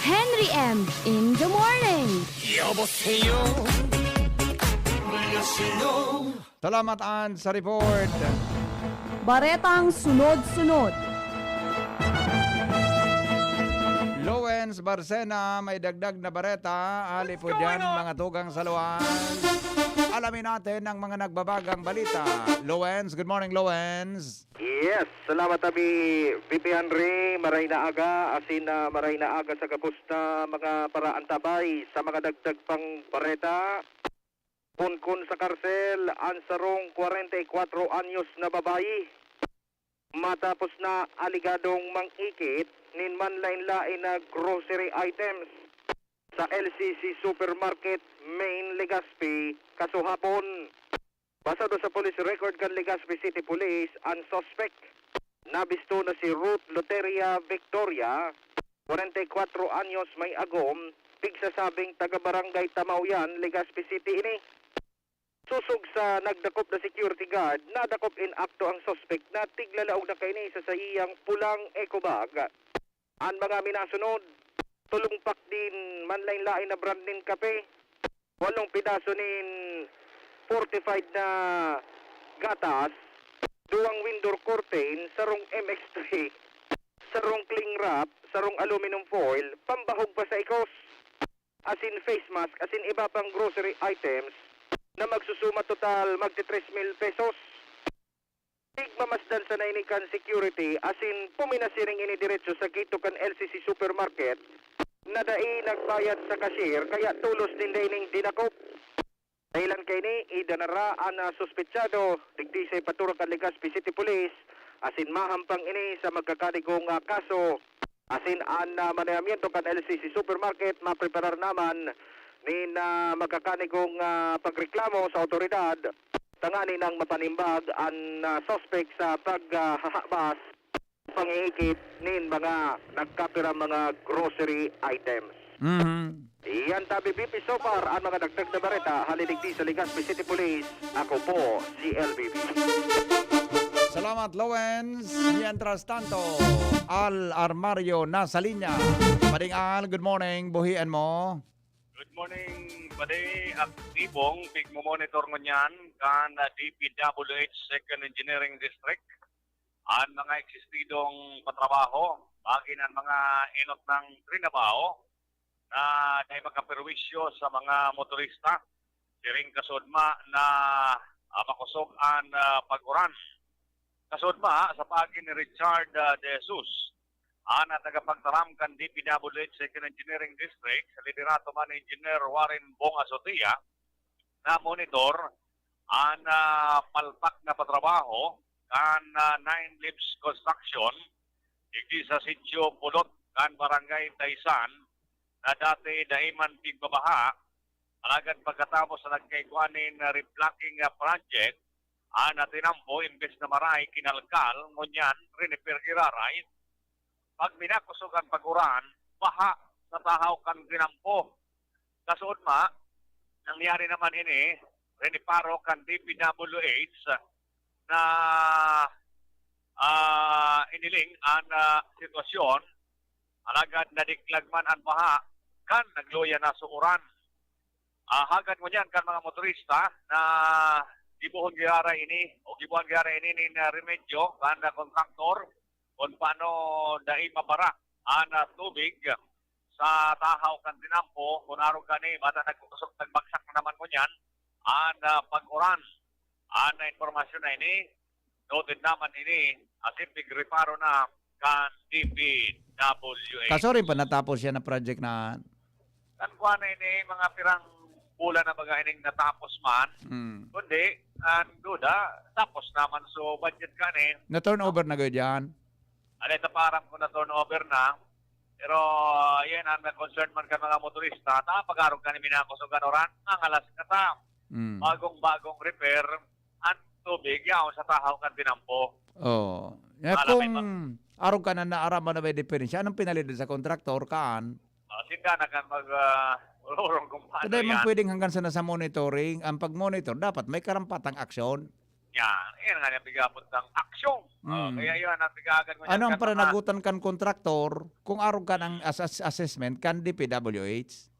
Henry M. In the morning. 여보세요. 안녕하세요. Salamat, An, sa report. Baretang sunod-sunod. Lowen Barcena, may dagdag na bareta. Ali po dyan, mga tugang sa Loans. Alamin natin ang mga nagbabagang balita. Loans, good morning, Loans. Yes, salamat, abi, Pipi Henry. Maray na aga, asin na maray na aga sa gabos na mga paraantabay sa mga dagdag pang bareta. Poon sa karsel an sarong kwarenta y kwatro anyos na babayi, matapos na aligadong mang-ikit nin manlaen-laen na grocery items sa L C C Supermarket, Main Legazpi, kasuhapon. Basado sa police record kan Legazpi City Police, an suspek nabisto na si Ruth Loteria Victoria, kwarenta y kwatro anyos, may agom, pigsasabing taga Barangay Tamaoyan, Legazpi City ini. Sosog sa nagdakop na security guard, nadakop in akto ang suspek na tiglalaog na kaini sa saiyang pulang eco bag. An mga minasunod, tolong pack nin manlaen-laen na brand nin kape, walong pedaso nin fortified na gatas, duwang window curtain, sarong M X three, sarong cling wrap, sarong aluminum foil, pambahog pa sa ikos, asin face mask, asin iba pang grocery items na magsusuma total magti tres mil pesos. Tigmamasdan sana ini kan security, asin puminasiring ini diretso sa gito kan L C C Supermarket na dai nagbayad sa cashier, kaya tolos ninda ining dinakop. Dahelan kaini, idanara an, ah, suspetsado digdi sa ipaturakan Legazpi City Police, asin mahampang ini sa magkakanigong, ah, kaso. Asin an, ah, manayamiento kan L C C Supermarket, mapreparar naman nin, ah, magkakanigong, ah, pagreklamo sa awtoridad, tanganing mapanimbag an, ah, suspek sa paghahabas, pang-iikit nin mga nagkapirang mga grocery items. Mhm. Iyan tabi, B P, so far, ang mga dagdag na bareta, hali digdi sa Legazpi City Police. Ako po, si L B B. Salamat, Lawens. Mientras tanto, Al Armario nasa linya. Pading Al, good morning. Buhian mo. Good morning, Padi. Aktibong pigmo-monitor ngunyan kan D P W H Second Engineering District an mga existidong patrabaho, magin an mga enot na trinabaho na dai makaperwisyo sa mga motorista, siring kasudma na, ah, makosog an, ah, pag-uran. Kasudma, sa paagi ni Richard, ah, De Jesus, an tagapagtaram kan D P W H Second Engineering District, liderato man ni Engineer Warren Bong Azotea, na monitor an, ah, palpak na patrabaho kan, ah, Nine Leaves Construction digdi sa Sitio Pulot kan Barangay Taysan, na dati dai man pigbabaha, alagad pagkatapos na nagkaigwa nin, ah, reblocking, ah, project, an, ah, tinampo, imbes na maray, kinalkal, ngunyan, riniper giraray. Pag minakosog an pag-uran, baha sa tahaw kan tinampo. Kasuodma, nangyari naman ini, riniparo kan D P W H na, ah, iniling an, ah, sitwasyon, alagad nadiklag man an baha kan nagluya na sa uran. Ah, hagad ngunyan kan mga motorista na gibohon giraray ini o gibohan giraray ini nin, ah, remedyo kan, ah, kontraktor kun paano dai mabara an, ah, tubig sa tahaw kan tinampo. Kun arog kani, bata nagkusog, nagbagsak na naman ngunyan an, ah, pag-uran. An, ah, impormasyon na ini, noted naman ini, asin pigreparo na kan D P W H. Kasuodma pa natapos siya na project na? Kan kuwan na ini, mga pirang bulan na baga ining natapos man. Mm. Kundi, ang duda, tapos naman so budget kani. Na-turnover na gayod yan? Alay, ta pa aram ko na-turnover na. Pero, yan, ang concern man kan mga motorista, ta pag-arog kani minakosog an uran, nangalas ka ta. Mm. Bagong-bagong repair, ang tubig, yaon sa tahaw kan tinampo. Oh. Ya, kung arog ka na, naaram mo na may diferensya, anong pinalid sa kontraktor, kaan? Ah, sinda na kan mag, ah, urong kung paano. Kaya man yan. Pwedeng hanggang sa nasa monitoring, ang pag-monitor, dapat may karampatang aksyon. Yan. Yan nga yung pigapot ng aksyon. Oh, mm. Kaya yun, ang pigagan ko. Ano yan, ang kan mga pananagutan kan kontraktor, kung arog ka ng as-, as-, assessment, kan D P W H?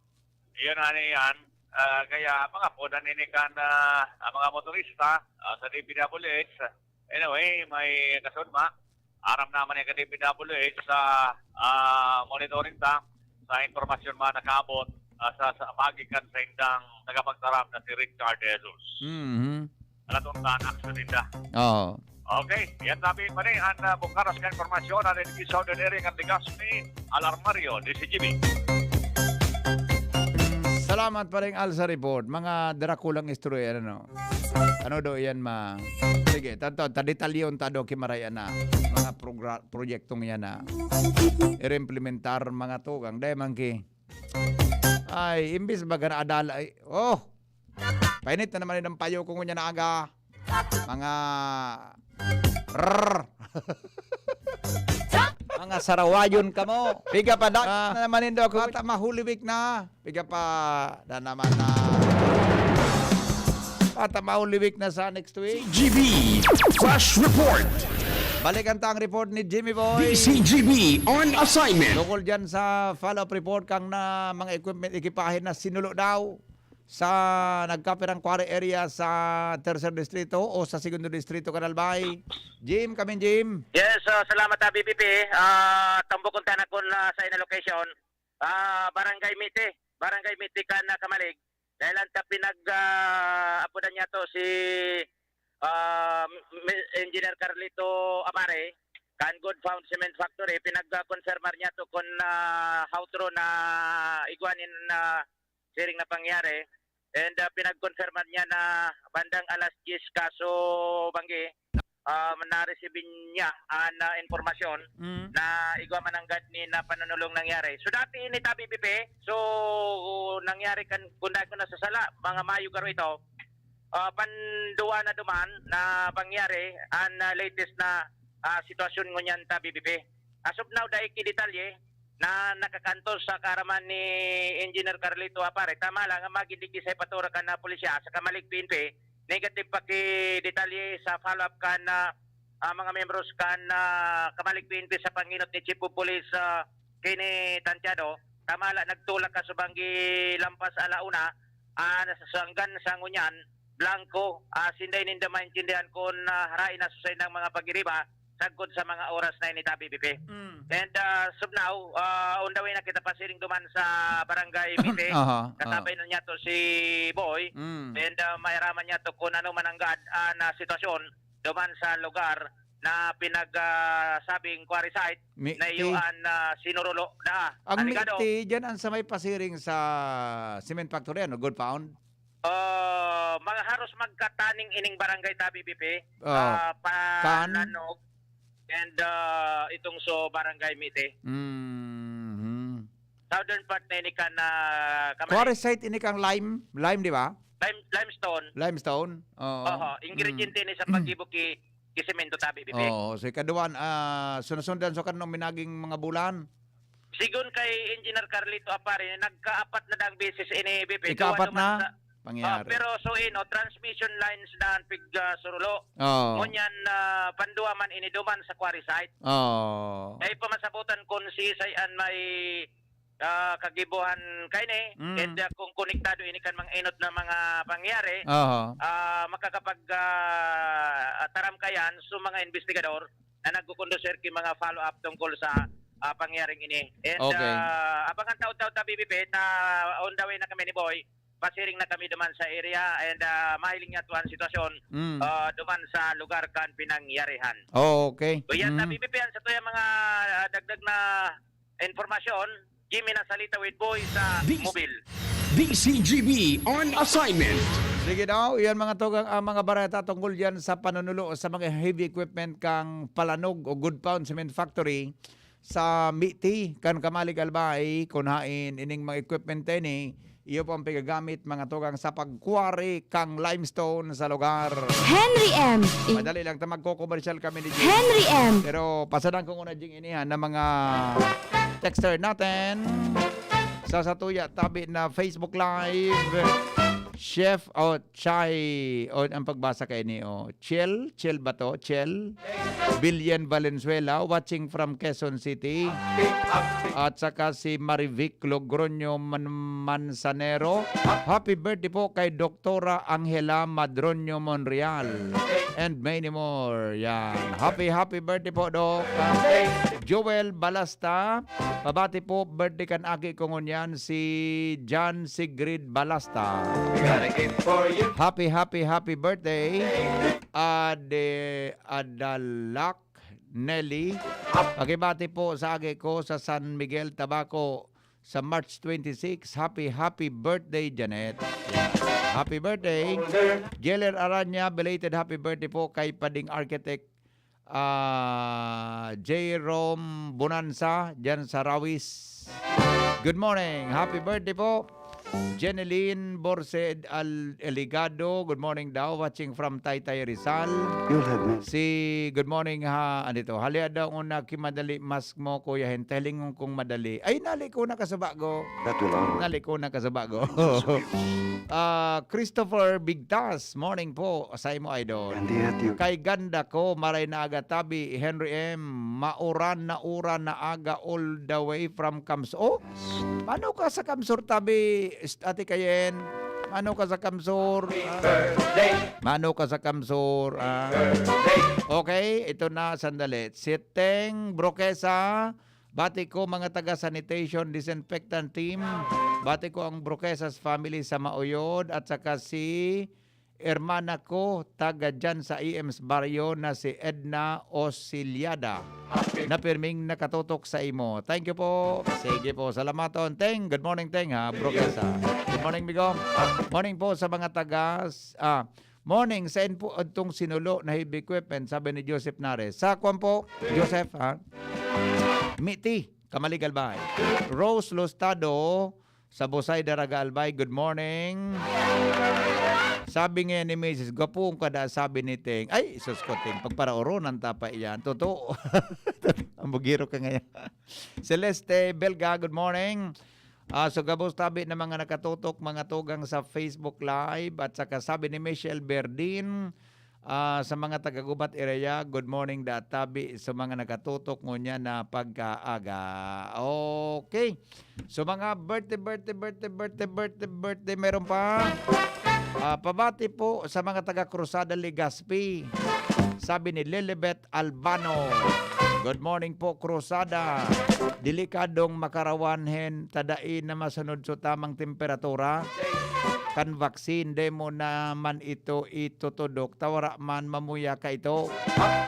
Iyon na, ano yan. Ah, kaya mga podan ini kan, ah, ang mga motorista, ah, sa D P W H. Anyway, may kasunma. Aram naman yung ka-D P W H sa, ah, monitoring ta. sa impormasyon man nakaabot, ah, sa, sa magikan sa indang tagapagtaram na si Richard Jesus. Mhm. Alatong tan aksyon ninda. Oo. Okay, yan tabi pa ni an, ah, bukaras kan impormasyon na sa Southern Area kan Legazpi, Alarmario, D C G B. Salamat pa rin, Al, sa report. Mga drakulang istorya, ano? Ano do yan, ma-, sige, tato, tadetalyon ta do, kimarayan na. Mga progra-, proyektong yan na i-implementar, mga tugang. Dahil man ki, ay, imbis baga na adala, ay, oh! Painit na naman ang payo ko ngunyan na aga. Mga, rrr. Mga sarawayon kamo. Piga pa, dak-, Ah. na naman nindo ako. Bata, mahuliwik na. Piga pa, na naman na. Bata, mahuliwik na sa next week. G B Flash Report. Balikan ta ang report ni Jimmy Boy. D C G B on assignment. Tungkol dyan sa follow-up report kang na mga equipment, ekipahe na sinulo daw sa nagkapirang quarry area sa Tercer Distrito o sa Segundo Distrito, kan Albay. Jim, kami, Jim. Yes, ah, salamat, ah, B P P. Ah, tambukon ta na kun, ah, sa ina location. Ah, Barangay Miti. Barangay Miti kan, ah, Kamalig. Dahil ang ta pinag, ah, apodan niya to si, ah, M-, Engineer Carlito Amare, kan Good Found Cement Factory, pinag-, ah, confirmar niya to kun, ah, how true na igwa nin, ah, siring na pangyari. And, ah, pinag-confirmar niya na bandang alas diyes kaso banggi, ah, na-receive niya an, ah, impormasyon Mm. na igwa man nanggad nin, ah, panunulong nangyari. So, dati ini ta, B P P. So, nangyari kan, kung dai ko nasasala, mga Mayo garo ito, ah, panduwa na duman na pangyari an, ah, latest na, ah, sitwasyon ngunyan ta, B P P. As of now, dai ki detalye na nakakantos sa kaaraman ni Engineer Carlito Apare. Tama lang, ang magin digdi sa ipatura kan, ah, pulisya sa Kamalig P N P, negative pa ki detalye sa follow-up kan, ah, ah, mga miyembros kan, ah, Kamalig P N P sa panginot ni Chief of Police, ah, Kenny Tantiado. Tama lang, nagtulak ka subang gilampas ala una, ah, nasa-, hanggan sa ngunyan, blanco, ah, sinday ninda maintindihan kun, ah, harai na sa saindang mga pag-iriba, sagkod sa mga oras na ini ta, B P P. Mm. And, ah, as of now, ah, on the way na kita pasiring duman sa Barangay Mite. Aha, Katabay aha. na niya to si Boy. Mm. And, ah, mairaman niya to kung ano man ang gaat-, ah, na sitwasyon duman sa lugar na pinag, ah, sabing quarry site Mi-, na ti-, iyo an, ah, sinurulo na. Ang Aligado. Miti, dyan ang sa may pasiring sa cement factory, ano, Good Found? Ah, mga haros magkataning ining barangay ta, B P P. Oh. Ah, Kan? Pananog and, ah, itong so barangay Mite. Mhm. Southern part na ini kan, ah, Kamay. Quarry site ini kang lime, lime, di ba? Lime-, limestone. Limestone? Oo. Oho, ingrediente Mm. ni sa paggibo ki, ki semento ta, B P P. Oo, so ikaduan, ah, sunasundan so kanong minaging mga bulan? Sigon kay Engineer Carlito Apare, nagkaapat na daang beses ini, B P. Ikaapat Duwa duman na sa, pangyayari. Ah, pero so, ino, transmission lines na ang pig, ah, surulo. Oo. Ngunyan, ah, panduwa man ini duman sa quarry site. Oo. Ay pamasabutan kung si Sayan may, ah, kagibuhan kaini, Mm. and, ah, kung konektado ini kan mga inot na mga pangyayari, Aha. ah, makakapag, ah, taram kayan sa mga investigador na nagkukondusir ki mga follow-up tungkol sa, ah, pangyaring ini. And, Okay. ah, abangan taud-taud ta, B P P, na on the way na kami ni Boy. Pasiring na kami duman sa area and, ah, mahiling niya to ang sitwasyon, Mm. ah, duman sa lugar kan pinangyarihan. Oh, okay. So, yan na, Mm. B P P, yan sa tuya mga, ah, dagdag na impormasyon. Jimmy Nasalita with Boy sa Dis- Mobil. D C G B on assignment. Sige daw, yan mga tugang, ang mga bareta tungkol yan sa panunulo sa mga heavy equipment kang Palanog o Good Found Cement Factory sa Miti, kan Kamalig Albay, kun hain ining mga equipment ini, iyo po ang pigagamit, mga tugang, sa pagkwari kang limestone sa lugar. Henry M. Madali lang ta, magko-commercial kami ni Jing. Henry M. Pero pasadan ko muna, Jing, ini, ha, na mga texter natin. Sa satuya tabi na Facebook Live. Chef o Chai, o ang pagbasa kay ni, o, Chel, Chel ba to? Chel? Billion Valenzuela, watching from Quezon City. At saka si Marivic Logroño Man-, Manzanero. Happy birthday po kay Doktora Angela Madroño Monreal. And many more. Yan. Happy, happy birthday po, Doc. Joel Balasta. Pabati po, birthday kan aki ko ngunyan, si John Sigrid Balasta. We got a gift for you. Happy, happy, happy birthday, Ade Adalak Nelly. Pakibati po sa aki ko sa San Miguel, Tabaco, sa March twenty-six. Happy, happy birthday, Janet. Happy birthday. Jeler Aranya, belated happy birthday po kay Pading Architect, ah, Jerome Bonanza, dyan sa Rawis. Good morning. Happy birthday po. Jeneline Borse Al-, Eligado, good morning daw. Watching from Taytay, Rizal. You'll have missed. Si, good morning ha, ano ito? Halia daw kung nagkimadali, mask mo, Kuya Hen. Talingon kong madali. Ay, naliko na kasubago. That will always Naliko na kasubago. Ah, Christopher Bigtas, morning po. Sa imo, idol. And yet you Kay ganda ko, maray na aga tabi, Henry M. Mauran na uran na aga all the way from Camsor. Oh, mano ka sa Camsor tabi, Ate Kayen? Mano ka sa Camsor? Ah. Mano ka sa Camsor? Ah. Okay, ito na, sandali. Si Teng Broquesa, bati ko mga taga sanitation disinfectant team. Bati ko ang Broquesas family sa Mauyod at saka si hermana ko, taga dyan sa E M's baryo na si Edna Osiliada, na pirming nakatutok sa imo. Thank you po. Sige po, salamaton. Teng, good morning, Teng, ha, Broquesa. Good morning, Migo. Morning po sa mga taga, ah, morning, saan po itong sinulo na heavy equipment, sabi ni Joseph Nares. Sa kwan po, Joseph, ha? Miti, Kamalig, Albay. Rose Lostado, sa Busay, Daraga, Albay, good morning. Sabi ngayon ni Misis, "Gwapo ka da," sabi ni Teng. Ay, sus ko, Teng, pagparaoronan ta pa iyan. Totoo. Ang bugiro ka ngayon. Celeste Belga, good morning. Ah, so, gabos tabi na mga nakatutok, mga tugang sa Facebook Live. At saka sabi ni Michelle Berdin, ah, sa mga taga-Gubat area, good morning da tabi sa mga nakatutok ngunyan na pagkaaga. Okay. So, mga birthday, birthday, birthday, birthday, birthday, birthday, meron pa. Ah, pabati po sa mga taga Cruzada, Legazpi. Sabi ni Lilibet Albano, "Good morning po, Cruzada. Delikadong makarawan hen tadai na masunod so tamang temperatura. Kan vaccine, dai mo naman ito itutudok, ta wara man mamuya ka ito."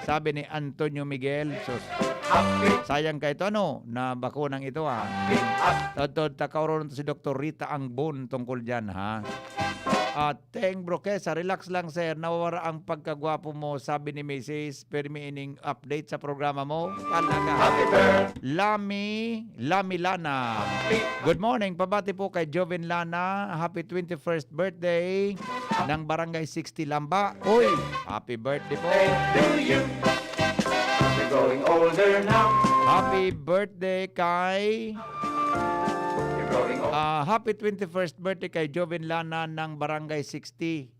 Sabi ni Antonio Miguel. Sus, sayang ka ito, ano, na bakunang ito, ha. Todtod, takaoron si Doktor Rita Angbon tungkol dyan, ha. At Teng Broquesa, "Relax lang, sir. Nawawara ang pagkagwapo mo," sabi ni Misis. Pirmi ining update sa programa mo. Talaga. Happy birthday. Lami, Lami Lana. Good morning. Pabati po kay Joven Lana. Happy twenty-first birthday ng Barangay sixty Lamba. Uy, happy birthday po. To you. You're growing older now. Happy birthday kay You're growing old. Ah, happy twenty-first birthday kay Joven Lana ng Barangay sixty.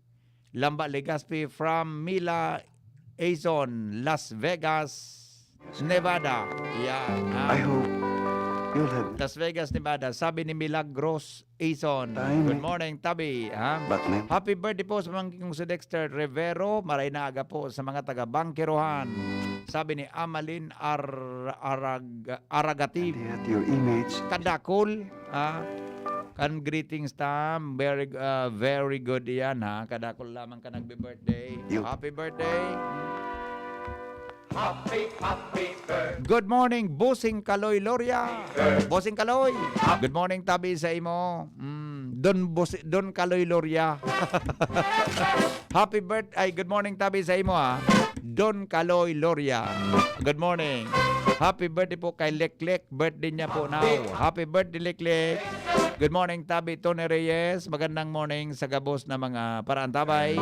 Lamba, Legazpi, from Mila Azon, Las Vegas, Nevada. Yan, ha? I hope you'll have Las Vegas, Nevada. Sabi ni Milagros Azon. Time. Good morning, tabi, ha? But, ma'am. Happy birthday po sa pamangkin kong si Dexter Rivero. Maray na aga po sa mga taga Bangkerohan. Sabi ni Amalin Ar-, Arag-, Aragatib. And yet your image. Kadakol, ha? Kan greetings tam, very, ah, very good iyan, ha? Kadakol lamang ka nagbe-birthday. You. Happy birthday. Happy, happy birthday. Good morning, Bossing Kaloy Loria. Happy birthday. Bossing Kaloy. Happy Good morning, tabi sa imo. Mm, Don Boss-, Don Kaloy Loria. Happy birth-, ay, good morning, tabi sa imo, ha. Don Kaloy Loria. Good morning. Happy birthday po kay Leklek. Birthday niya po now. Happy birthday, Leklek. Good morning, Tabi Tony Reyes. Magandang morning sa gabos na mga paraantabay.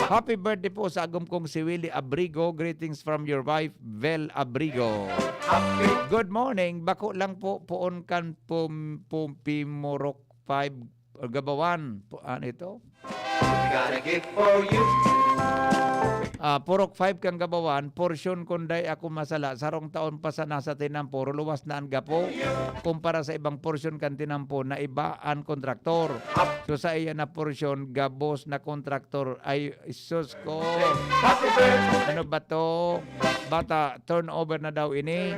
Happy birthday po sa agom kong si Willie Abrigo. Greetings from your wife, Vel Abrigo. Good morning. Bako lang po, poon kan pum-, pum-, Pimurok five Gabawan. Pu-, ano ito? Got a gift for you. Ah, Purok five kan Gabawan, porsyon kun dai ako masala, sarong taon pa sana sa tinampo, luwas na an gapo kumpara sa ibang porsyon kan tinampo na iba an kontraktor. So, sa iya na porsyon, gabos na kontraktor. Ay, sus ko. Ano ba to? Bata, turnover na daw ini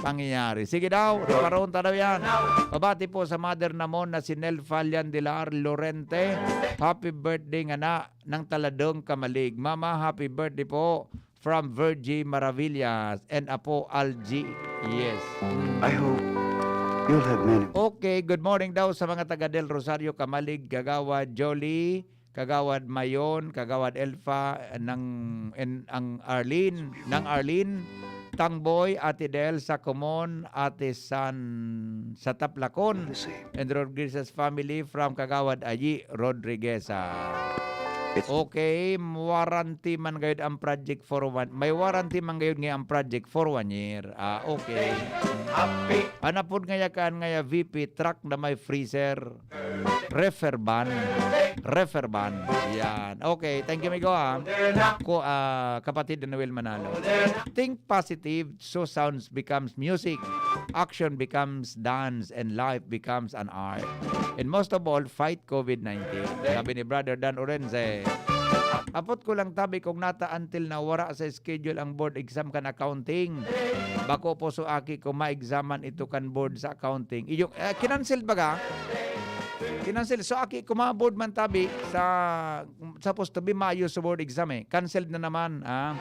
pangyayari. Sige daw, reparon ta daw yan. Pabati po sa mother namon na si Nel Falian Dilar Lorente. Happy birthday, ngana, nang taladong kamalig. Mama, happy birthday po from Virgie Maravillas and Apo Algie. Yes. Mm. I hope you'll have many. Okay, good morning daw sa mga taga Del Rosario, Kamalig, Kagawad Jolly, Kagawad Mayon, Kagawad Elfa, nang, en-, ang Arlene, nang Arlene, Tangboy, Ate Del, sa Comon, Ate San, sa Taplacon, What is it? and Rodriguez's family from Kagawad Ayi Rodrigueza. It's Okay, warranty man gayud ang project for one. May warranty man gayud nga ang project for one year. Ah, okay. Happy. Anapod ngaya kaan ngaya V P truck na may freezer. Reefer van. Reefer van. Yan. Okay, thank you, amigo, ha. Ko, ah, kapatid na Noel Manalo. Think positive, so sounds becomes music. Action becomes dance, and life becomes an art. And most of all, fight covid nineteen. Sabi ni Brother Dan Orense. Apot ko lang tabi kung nata until na wara sa schedule ang board exam kan accounting. Bako po so aki ko ma-examan ito kan board sa accounting. Iyo, eh, kinansel baga? Kinansel. So, aki ko ma-board man tabi sa, supposed to be mayo sa board exam eh. Cancelled na naman, ah.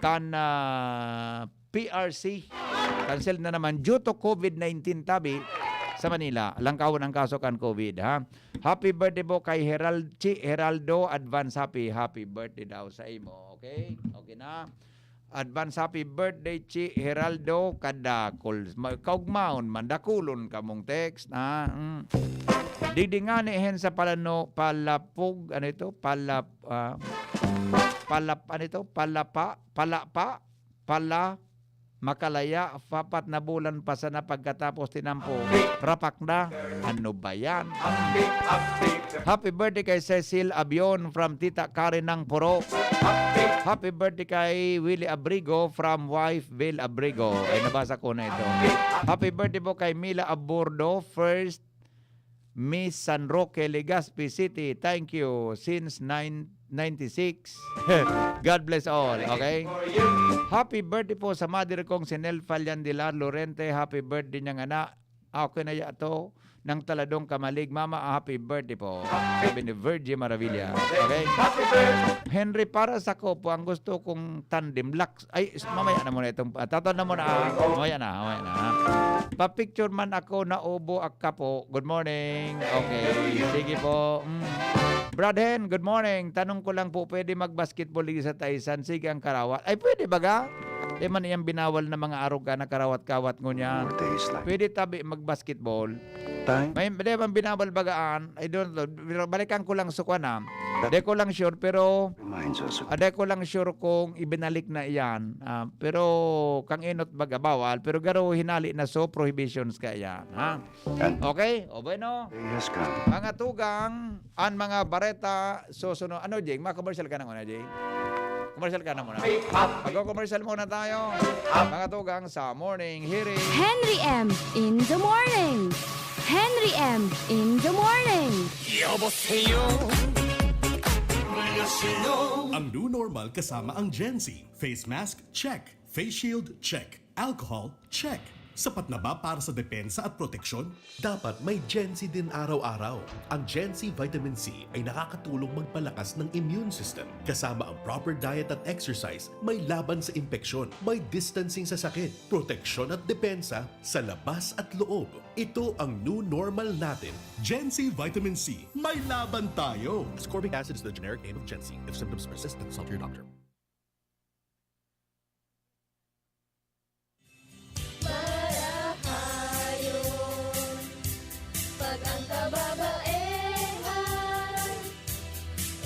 Kan, ah, P R C. Cancelled na naman due to covid nineteen tabi sa Manila. Langkawon ang kaso kan covid, ha? Happy birthday po kay Herald-, Chi Heraldo. Advance happy, happy birthday daw sa imo. Okay? Okay na. Advance happy birthday, Chi Heraldo. Kadakol. Ma-, kaugmaon man, dakulon kamong text, ha? Mm. Digdi ngani hen sa palano, palapog, ano ito? Palap-, ah, palap-, ano ito? Palapa, palapa, pala, makalaya, apat na bulan pa sana pagkatapos tinampo, rapak na. Ano ba yan? Happy birthday kay Cecil Abion from Tita Karen ng Purok. Happy birthday kay Willie Abrigo from wife Bill Abrigo. Ay, nabasa ko na ito. Happy birthday po kay Mila Abordo, first Miss San Roque, Legazpi City. Thank you. Since nine, ninety-six. God bless all. Okay? Happy birthday po sa mother kong si Nel Fallandilar Lorente. Happy birthday niya ngana. Ah, okay na ya to. Nang taladong kamalig, Mama, happy birthday po. Sabi ni Virgie Maravilla. Okay? Henry, para sa ko po, ang gusto kong tandem, Lux-, ay, s-, mamaya na muna itong, ah, tataon na muna, ah. Mamaya na, mamaya na, ah. Pa-picture man ako, naubo ak kapo. Good morning. Okay, sige po. Mm. Brad Hen, good morning. Tanong ko lang po, pwede mag-basketball dito sa Taysan? Sige ang karawat. Ay, pwede baga? Di man iyang binawal na mga aruga na karawat-kawat ngunyan. More days like Pwede tabi mag-basketball. Time. May, di man binawal bagaan. I don't know. Pero balikan ko lang sa kwan, ah. Di ko lang sure, pero Reminds us of ah, di ko lang sure kung ibinalik na iyan. Ah, pero kang inot baga bawal, pero garo hinali na so prohibitions ka iyan, ha? And Okay? O bueno. Day has come. Mga tugang, ang mga bareta, susunod. Ano, Jing? Mga commercial ka na muna, Jing? Commercial ka na muna. Mag-commercial muna tayo. Mga tugang sa Morning Hearing. Henry M in the morning. Henry M in the morning. 여보세요. 안녕하세요. Ang new normal kasama ang Gen Z. Face mask, check. Face shield, check. Alcohol, check. Sapat na ba para sa depensa at proteksyon? Dapat may Gen Z din araw-araw. Ang Gen Z Vitamin C ay nakakatulong magpalakas ng immune system. Kasama ang proper diet at exercise, may laban sa impeksyon, may distancing sa sakit, proteksyon at depensa sa labas at loob. Ito ang new normal natin. Gen Z Vitamin C, may laban tayo! Ascorbic acid is the generic name of Gen Z. If symptoms persist, consult your doctor. Marahayon, pag ang kababaehan,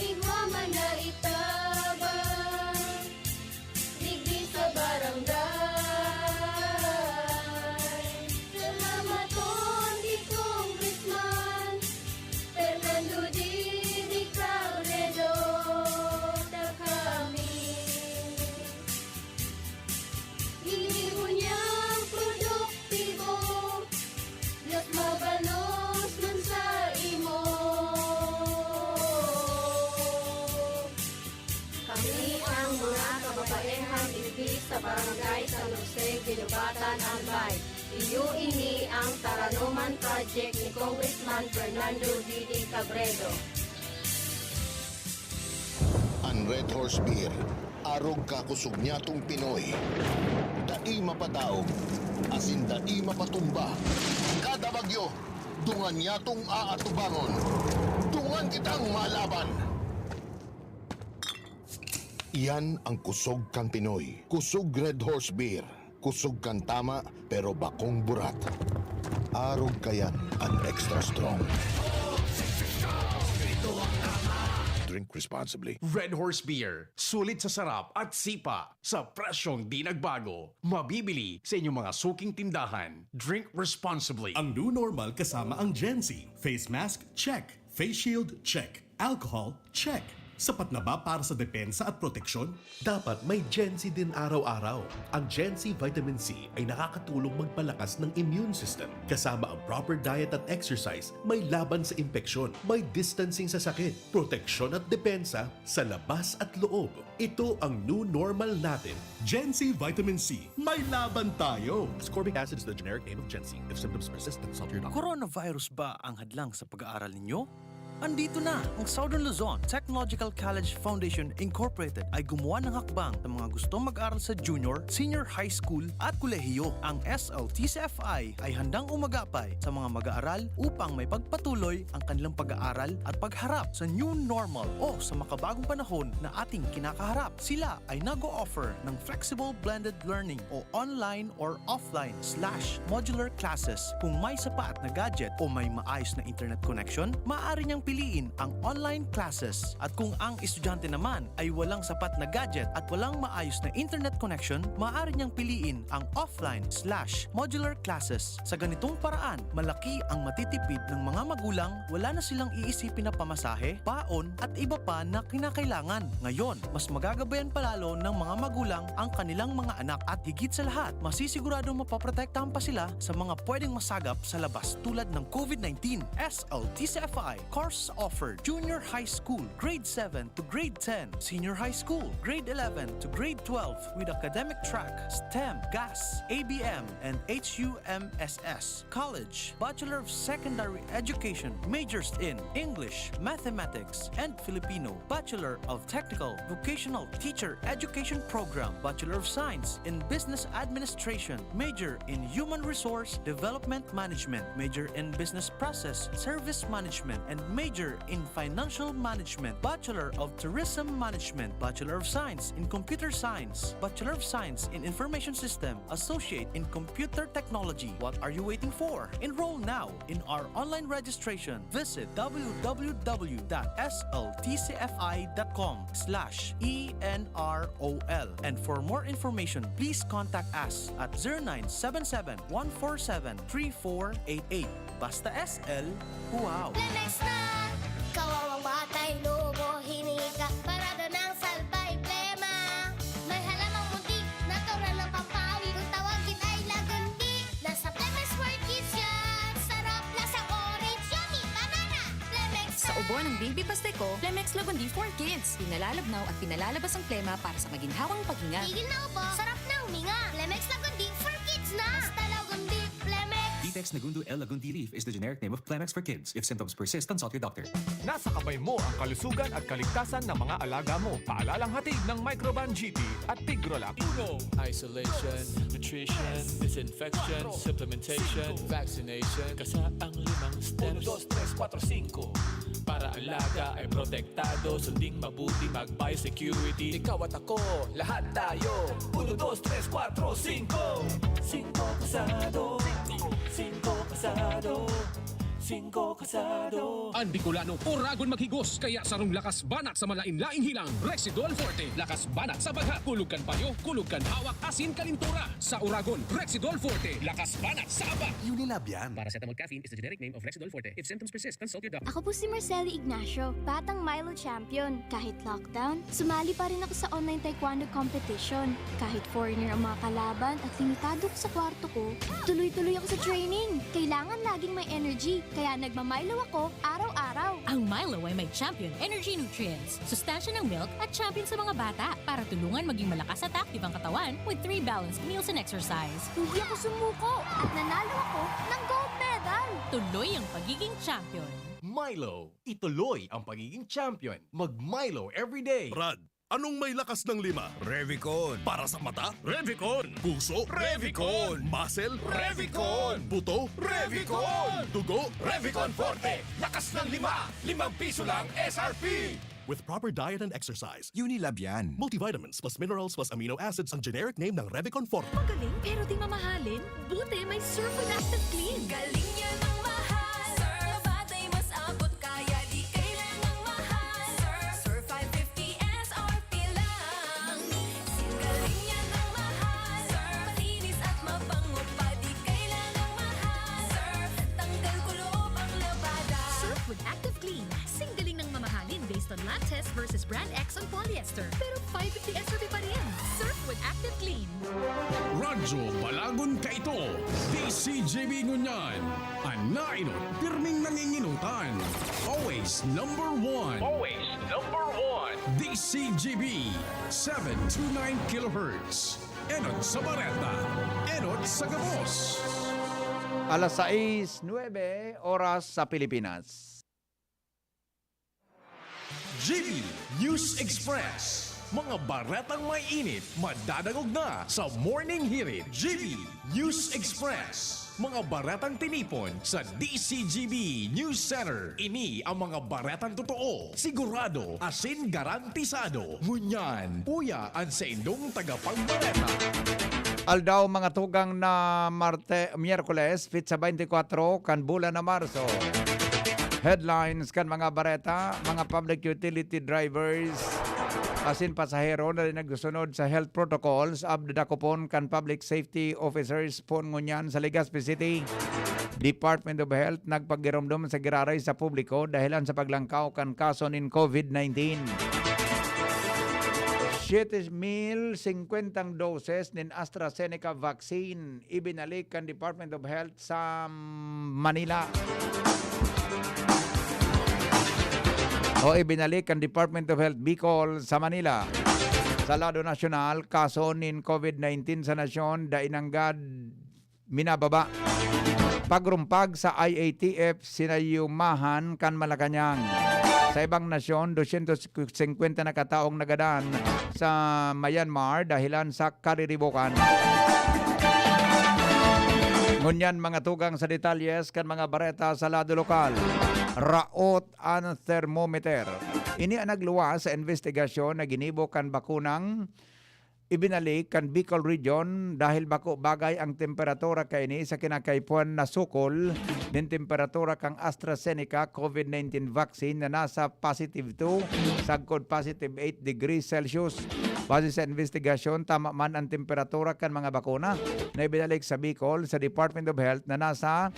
igwa man na itabang, digdi sa barangay. Salamaton ki Congressman, pero Barangay San Jose, Guinobatan, Albay. Iyo ini ang Taranoman Project ni Congressman Fernando Didi Cabredo. An Red Horse Beer, arog ka kusog nyatong Pinoy. Dai mapadaog, asin dai mapatumba. Kada bagyo, dungan nyatong aatubangon. Dungan kitang malaban! Iyan ang kusog kan Pinoy. Kusog Red Horse Beer. Kusog kan tama, pero bakong burat. Arog kayan an extra strong. Drink responsibly. Red Horse Beer. Sulit sa sarap at sipa. Sa presyong di nagbago. Mabibili sa inyong mga suking tindahan. Drink responsibly. Ang new normal kasama ang Gen Z. Face mask, check. Face shield, check. Alcohol, check. Sapat na ba para sa depensa at proteksyon? Dapat may Gen Z din araw-araw. Ang Gen Z Vitamin C ay nakakatulong magpalakas ng immune system. Kasama ang proper diet at exercise, may laban sa impeksyon, may distancing sa sakit, proteksyon at depensa sa labas at loob. Ito ang new normal natin. Gen Z Vitamin C, may laban tayo! Ascorbic acid is the generic name of Gen Z. If symptoms persist, consult your doctor. Coronavirus ba ang hadlang sa pag-aaral ninyo? Andito na! Ang Southern Luzon Technological College Foundation Incorporated ay gumawa ng hakbang sa mga gustong mag-aral sa junior, senior high school at kolehiyo. Ang S L T C F I ay handang umagapay sa mga mag-aaral upang may pagpatuloy ang kanilang pag-aaral at pagharap sa new normal o sa makabagong panahon na ating kinakaharap. Sila ay nag-o-offer ng flexible blended learning o online or offline slash modular classes. Kung may sapat na gadget o may maayos na internet connection, maaari niyang piliin ang online classes. At kung ang estudyante naman ay walang sapat na gadget at walang maayos na internet connection, maaari niyang piliin ang offline slash modular classes. Sa ganitong paraan, malaki ang matitipid ng mga magulang, wala na silang iisipin na pamasahe, baon at iba pa na kinakailangan. Ngayon, mas magagabayan pa lalo ng mga magulang ang kanilang mga anak at higit sa lahat, masisiguradong mapoprotektahan pa sila sa mga pwedeng masagap sa labas tulad ng COVID nineteen. S L T C F I course offered Junior High School, Grade seven to Grade ten, Senior High School, Grade eleven to Grade twelve with academic track STEM, GAS, A B M, and H U M S S. College, Bachelor of Secondary Education, majors in English, Mathematics, and Filipino, Bachelor of Technical Vocational Teacher Education Program, Bachelor of Science in Business Administration, major in Human Resource Development Management, major in Business Process Service Management, and major in Financial Management, Bachelor of Tourism Management, Bachelor of Science in Computer Science, Bachelor of Science in Information System, Associate in Computer Technology. What are you waiting for? Enroll now in our online registration. Visit w w w dot s l t c f i dot com slash e n r o l. And for more information, please contact us at zero nine seven seven, one four seven, three four eight eight. Basta S L, wow! Lemex na! Kawawang batay, lobo, hinika, parada ng salbay, plema. May halamang munti, natural ng pampawi. Kung tawagin ay lagundi, nasa Plemex for Kids yan. Sarap, lasang orange, yummy, banana. Plemex Sa ubo ng Baby Pasteco, Plemex Lagundi for Kids. Pinalalabnaw at pinalalabas ang plema para sa maginhawang paghinga. Tigil na ubo, sarap na huminga. Plemex Lagundi for Kids na. Basta Lagundi, Plemex. Ditex Nagundu L Lagundi Leaf is the generic name of Plemex for Kids. If symptoms persist, consult your doctor. Nasa kamay mo ang kalusugan at kaligtasan ng mga alaga mo. Paalalang hatid ng Microban G P at Tigrolac. Uno, Isolation, nutrition, disinfection, supplementation, vaccination. Kasa ang limang steps. Uno, dos, tres, kuwatro, singko. Para alaga ay protektado, sunding mabuti, mag-biosecurity. Ikaw at ako, lahat tayo. Uno, dos, tres, kuwatro, singko. Singko kasado. Singko kasado. Singko kasado. An Bicolano, oragon maghigos, kaya sarong lakas banat sa malain-laing hilang, Rexidol Forte. Lakas banat sa bagha, kulog kan payo, kulog kan hawak, asin kalintura. Sa oragon, Rexidol Forte. Lakas banat sa aba. Unilab yan. Paracetamol caffeine is the generic name of Rexidol Forte. If symptoms persist, consult your doctor. Ako po si Marceli Ignacio, batang Milo champion. Kahit lockdown, sumali pa rin ako sa online taekwondo competition. Kahit foreigner ang mga kalaban at limitado ko sa kwarto ko, tuloy-tuloy ako sa training. Kailangan laging may energy, kaya nagmamilo ako araw-araw. Ang Milo ay may Champion Energy Nutrients, sustansya ng milk at champion sa mga bata para tulungan maging malakas at active ang katawan with three balanced meals and exercise. Hindi ako sumuko at nanalo ako ng gold medal. Tuloy ang pagiging champion. Milo, ituloy ang pagiging champion. Mag Milo everyday. Brad, anong may lakas ng lima? Revicon. Para sa mata? Revicon. Puso? Revicon. Muscle? Revicon. Buto? Revicon. Dugo? Revicon Forte. Lakas ng lima. Limang piso lang S R P. With proper diet and exercise. Unilab yan. Multivitamins plus minerals plus amino acids ang generic name ng Revicon Forte. Magaling pero di mamahalin? Buti may Surf with Active Clean. Galing niya ng mahal. Surf. Batay mas abot kaya di kailangang mahal. Surf. Surf five fifty S R P lang. Galing niya ng mahal. Surf. Malinis at mabango pa di kailangang mahal. Surf. Tanggal kuloob ang labada. Surf with Active Clean. Singgaling ng mamahalin based on lab test versus brand X on polyester. Pero five fifty S R P pa rin. Surf with Active Clean. Radyo Balagon Kaito, D C G B Ngunyan. An nainot, pirming nanginginutan. Always number one. Always number one. D C G B, seven two nine kilohertz. Enot sa bareta, enot sa gabos. Alas sais nuebe, oras sa Pilipinas. G B News Express. Mga baretang may init, madadangog na sa Morning Hirit. G B News Express. Mga baretang tinipon sa D C G B News Center. Ini ang mga baretang totoo, sigurado, asin garantisado. Ngunyan, uya an saindong tagapagbareta. Aldaw, mga tugang, na Marte, Miyerkules, petsa twenty-four kan bulan na Marso. Headlines kan mga bareta: mga public utility drivers asin pasahero na rin nagsunod sa health protocols, abda dakopon kan public safety officers poon ngunyan sa Legazpi City. Department of Health nagpagiromdom sa giraray sa publiko dahelan sa paglangkaw kan kaso nin COVID nineteen. Siyete mil singkwentang doses nin AstraZeneca vaccine ibinalik kan Department of Health sa Manila. O ibinalik kan Department of Health Bicol sa Manila. Sa lado nasyonal, kaso nin COVID nineteen sa nasyon dai nanggad minababa. Pagrumpag sa I A T F, sinayumahan kan Malacañang. Sa ibang nasyon, dosyentos singkwenta na kataong nagadan sa Myanmar dahilan sa kariribokan. Ngunyan, mga tugang, sa detalyes kan mga bareta sa lado lokal. Raot an thermometer. Ini an nagluwas sa imbestigasyon na ginibo kan bakunang ibinalik kan Bicol Region dahil bako bagay ang temperatura kaini sa kinakaipuhan na sukol nin temperatura kan AstraZeneca COVID nineteen vaccine na nasa positive two sagkod positive eight degrees Celsius. Base sa imbestigasyon, tama man ang temperatura kan mga bakuna na ibinalik sa Bicol sa Department of Health na nasa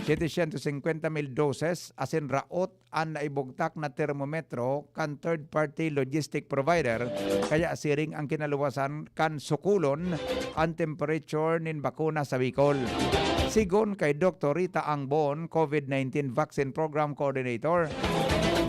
setecientos singkwenta mil doses, asin raot an naibugtak na termometro kan third-party logistic provider, kaya siring ang kinaluwasan kan sukulon an temperature nin bakuna sa Bicol. Sigon kay Doktor Rita Angbon, COVID nineteen Vaccine Program Coordinator,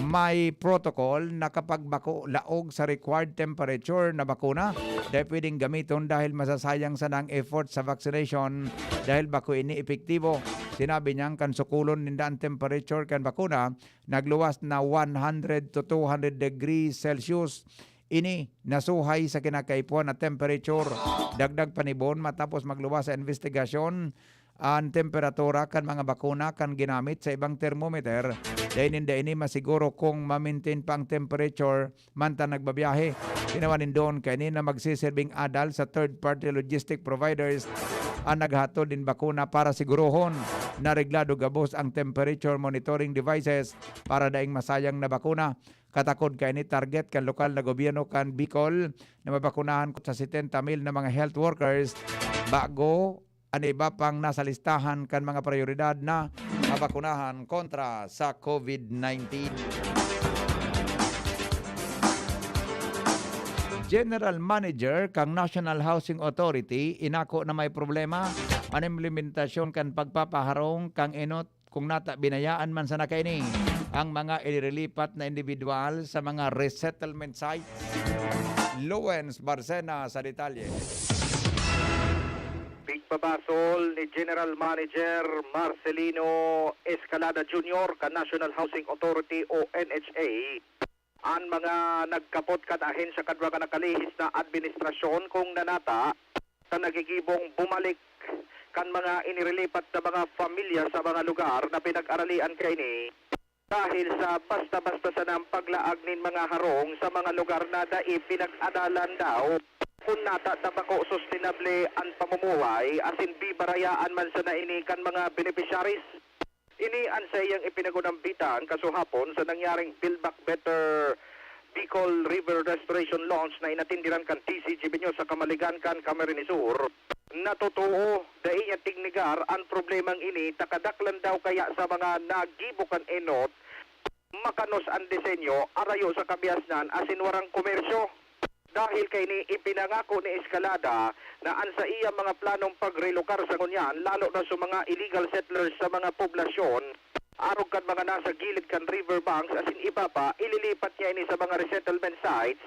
may protocol na kapag bako laog sa required temperature na bakuna, dai pwedeng gamiton dahil masasayang sana ang effort sa vaccination dahil bako ini epektibo. Sinabi niyang kan sukulon ninda an temperature kan bakuna, nagluwas na one hundred to two hundred degrees Celsius. Ini nasuhay sa kinakaipuhan na temperature. Dagdag panibon, matapos magluwas sa imbestigasyon an temperatura kan mga bakuna kan ginamit sa ibang thermometer, dai ninda ini masiguro kung ma-maintain pa ang temperature mantang nagbabiyahe. Tinawan nindon kaini na magsiserbing adal sa third-party logistic providers an naghatod nin bakuna para sigurohon na reglado gabos ang temperature monitoring devices para daing masayang na bakuna. Katakod kaini, target kan lokal na gobyerno kan Bicol na mabakunahan sa setenta mil na mga health workers bago an iba pang nasa listahan kan mga prayoridad na mabakunahan kontra sa COVID nineteen. General Manager kan National Housing Authority inako na may problema an implementasyon kan pagpapaharong kan enot kung nata binayaan man sana kaini. ang mga inirilipat na individual sa mga resettlement sites. Lawrence Barcena sa detalye. Pigbabasol ni General Manager Marcelino Escalada Junior kan National Housing Authority o N H A an mga nagkapot kan ahensya kan mga nakalihis na administrasyon kung nanata sa nagigibong bumalik kan mga inirilipat na mga pamilya sa mga lugar na pinag-aralian kaini dahil sa basta-basta sanang paglaag nin mga harong sa mga lugar na dai pinag-adalan daw kun nata ta bako sustenable an pamumuhay asin bibarayaan man sana ini kan mga beneficiaries. Ini an saiyang ipinagunambitan kasuhapon sa nangyaring Build Back Better Bicol River Restoration Launch na inatindiran kan D C G B News sa Kamaligan kan Camarines Sur. Natotoo, dai niya tignigar an problemang ini ta kadaklan daw kaya sa mga nagibo kan enot, makanos an disenyo, arayo sa kabiasnan asin warang komersyo. Dahil kaini, ipinangako ni Escalada na an saiyang mga planong pagrelokar sa ngunyan, lalo na sa mga illegal settlers sa mga poblasyon, arog kan mga nasa gilid kan river banks asin iba pa, ililipat niya ini sa mga resettlement sites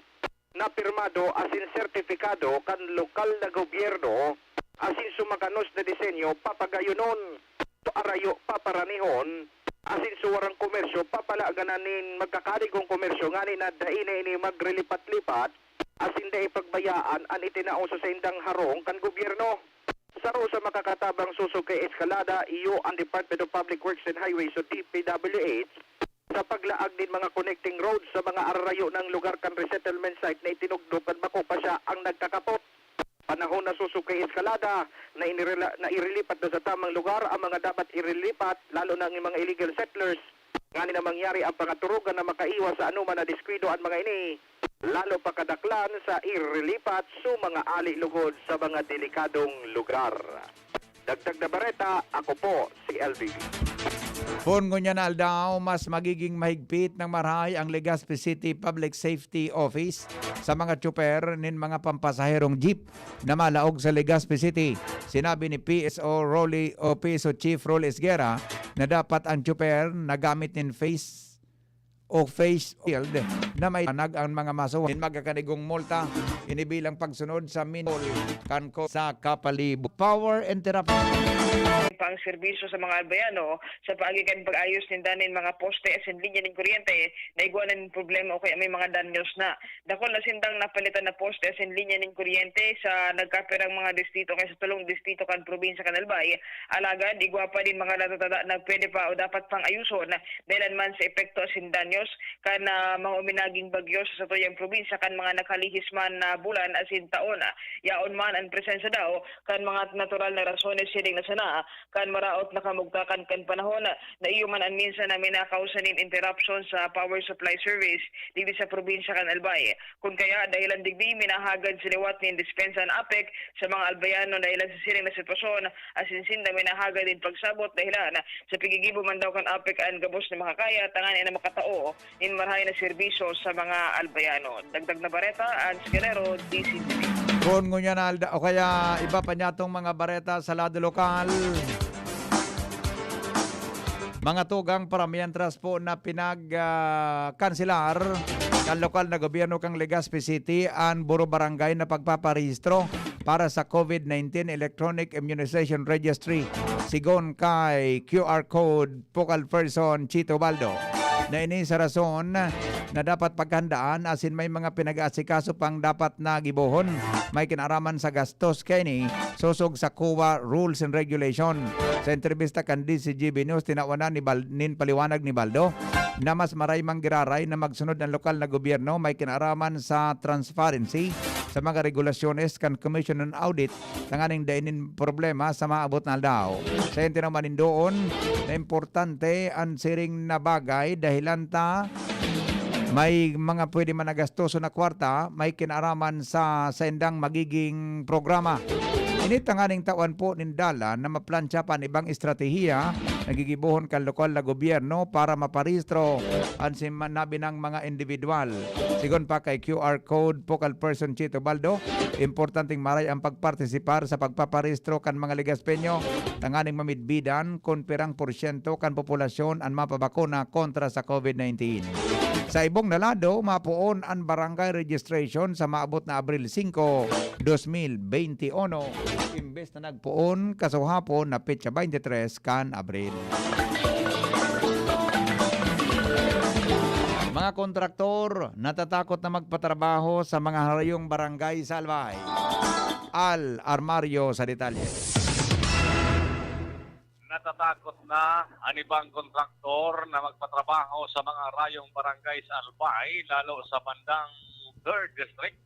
na pirmado asin sertifikado kan lokal na gobyerno asin sa makanos na disenyo papagayonon, arayo paparanihon, asin sa warang komersyo papalaganan nin magkakanigong komersyo ngani na dai na ini magrilipat-lipat asin dai pagbayaan an itinao sa saindang harong kan gobyerno. Saro sa makakatabang sosog kay Escalada, iyo an Department of Public Works and Highways o D P W H sa paglaag nin mga connecting roads sa mga ararayo nang lugar kan resettlement site na itinugdok kan bako pa siya ang nagkakapot. Panahon na sosog kay Escalada na inirela-, na irilipat na sa tamang lugar ang mga dapat irilipat, lalo na ang mga illegal settlers, ngani na mangyari ang pangaturugan na makaiwas sa anoman na diskwido an mga ini, lalo pa kadaklan sa irilipat sa mga ali lugod sa mga delikadong lugar. Dagdag na bareta, ako po si L B. Poon ngunyan na aldaw, mas magiging mahigpit ng marahay ang Legazpi City Public Safety Office sa mga tsoper nin mga pampasaherong jeep na malaog sa Legazpi City. Sinabi ni P S O Rolly o P S O Chief Rolly Esguerra na dapat ang tsoper na gamit nin face o face shield na may tanag ang mga maso nin magkakanigong multa. Ini bilang pagsunod sa minol kan ko sa kapalibot. Power interruption. Pang serbisyo sa mga albayano sa paagi kan pag-ayos ninda nin mga poste asin linya nin kuryente na igwa na nin problema o kaya may mga danyos na. Dakul na sindang napalitan na poste asin linya nin kuryente sa nagkapirang mga distrito kaya sa tolong distrito kan probinsya kan Albay. Alagad, igwa pa nin mga natatada na pwede pa o dapat pang ayuson, dahilan man sa epekto asin danyos kan, ah, mga uminaging bagyo sa satuyang probinsya kan mga nakalihis man na bulan asin taon. Yaon man an presensya daw kan mga natural na rasones siring na sana kan maraot na kamugtakan kan panahon na iyo man an minsan na minakaos nin interruption sa power supply service digdi sa probinsya kan Albay. Kun kaya, dahilan digdi, minahagad sa liwat nin dispensa an APEC sa mga Albayano dahilan sa siring na sitwasyon, asin sinda minahagad nin pagsabot dahilan sa pigigibo man daw kan APEC an gabos na makakaya, tanganing na makatao nin marahay na serbisyo sa mga Albayano. Dagdag na bareta, Ans Guerrero, D C T V. Kun ngunyan na alda-, o kaya iba pa niyatong mga bareta sa lado lokal. Mga tugang, paramihan tras po na pinag, ah, kanselar kan lokal na gobyerno kan Legazpi City an Buro Barangay na pagpaparehistro para sa COVID nineteen Electronic Immunization Registry, sigon kay Q R Code Focal Person Chito Baldo. Na ini sa rason na dapat paghandaan asin may mga pinag-aasikaso pang dapat na gibohon. May kinaraman sa gastos kaini, sosog sa COA Rules and Regulation. Sa entrebista kan D C G B News, tinawan na ni Bal-, nin paliwanag ni Baldo na mas maray mang giraray na magsunod ang lokal na gobyerno may kinaraman sa transparency sa mga regulasyones kan Commission on Audit tanganing dai nin problema sa maabot na aldaw. Sa inyo naman indoon na importante an siring na bagay dahilan ta may mga pwede man nagastoso na kwarta, may kinaraman sa saindang magiging programa. Tanganing tawan po nin dalan na maplantsa pa an ibang estratehiya na gigibohon kan lokal na gobyerno para maparehistro an sima-, nabinang mga individual. Sigon pa kay Q R Code Focal Person Chito Baldo, importanteng maray ang pagpartisipar sa pagpaparehistro kan mga Legaspeño tanganing mamidbidan kun pirang porsyento kan populasyon an mapabakuna kontra sa COVID nineteen. Sa ibong na lado, mapoon an barangay registration sa maabot na Abril singko, dos mil bente uno, imbes na nagpoon kasuhapon na petsa bente tres kan Abril. Mga kontraktor natatakot na magpatrabaho sa mga harayong barangay sa Albay. Al Armario sa detalye. Natatakot na an ibang kontraktor na magpatrabaho sa mga harayong barangay sa Albay, lalo sa bandang Third District,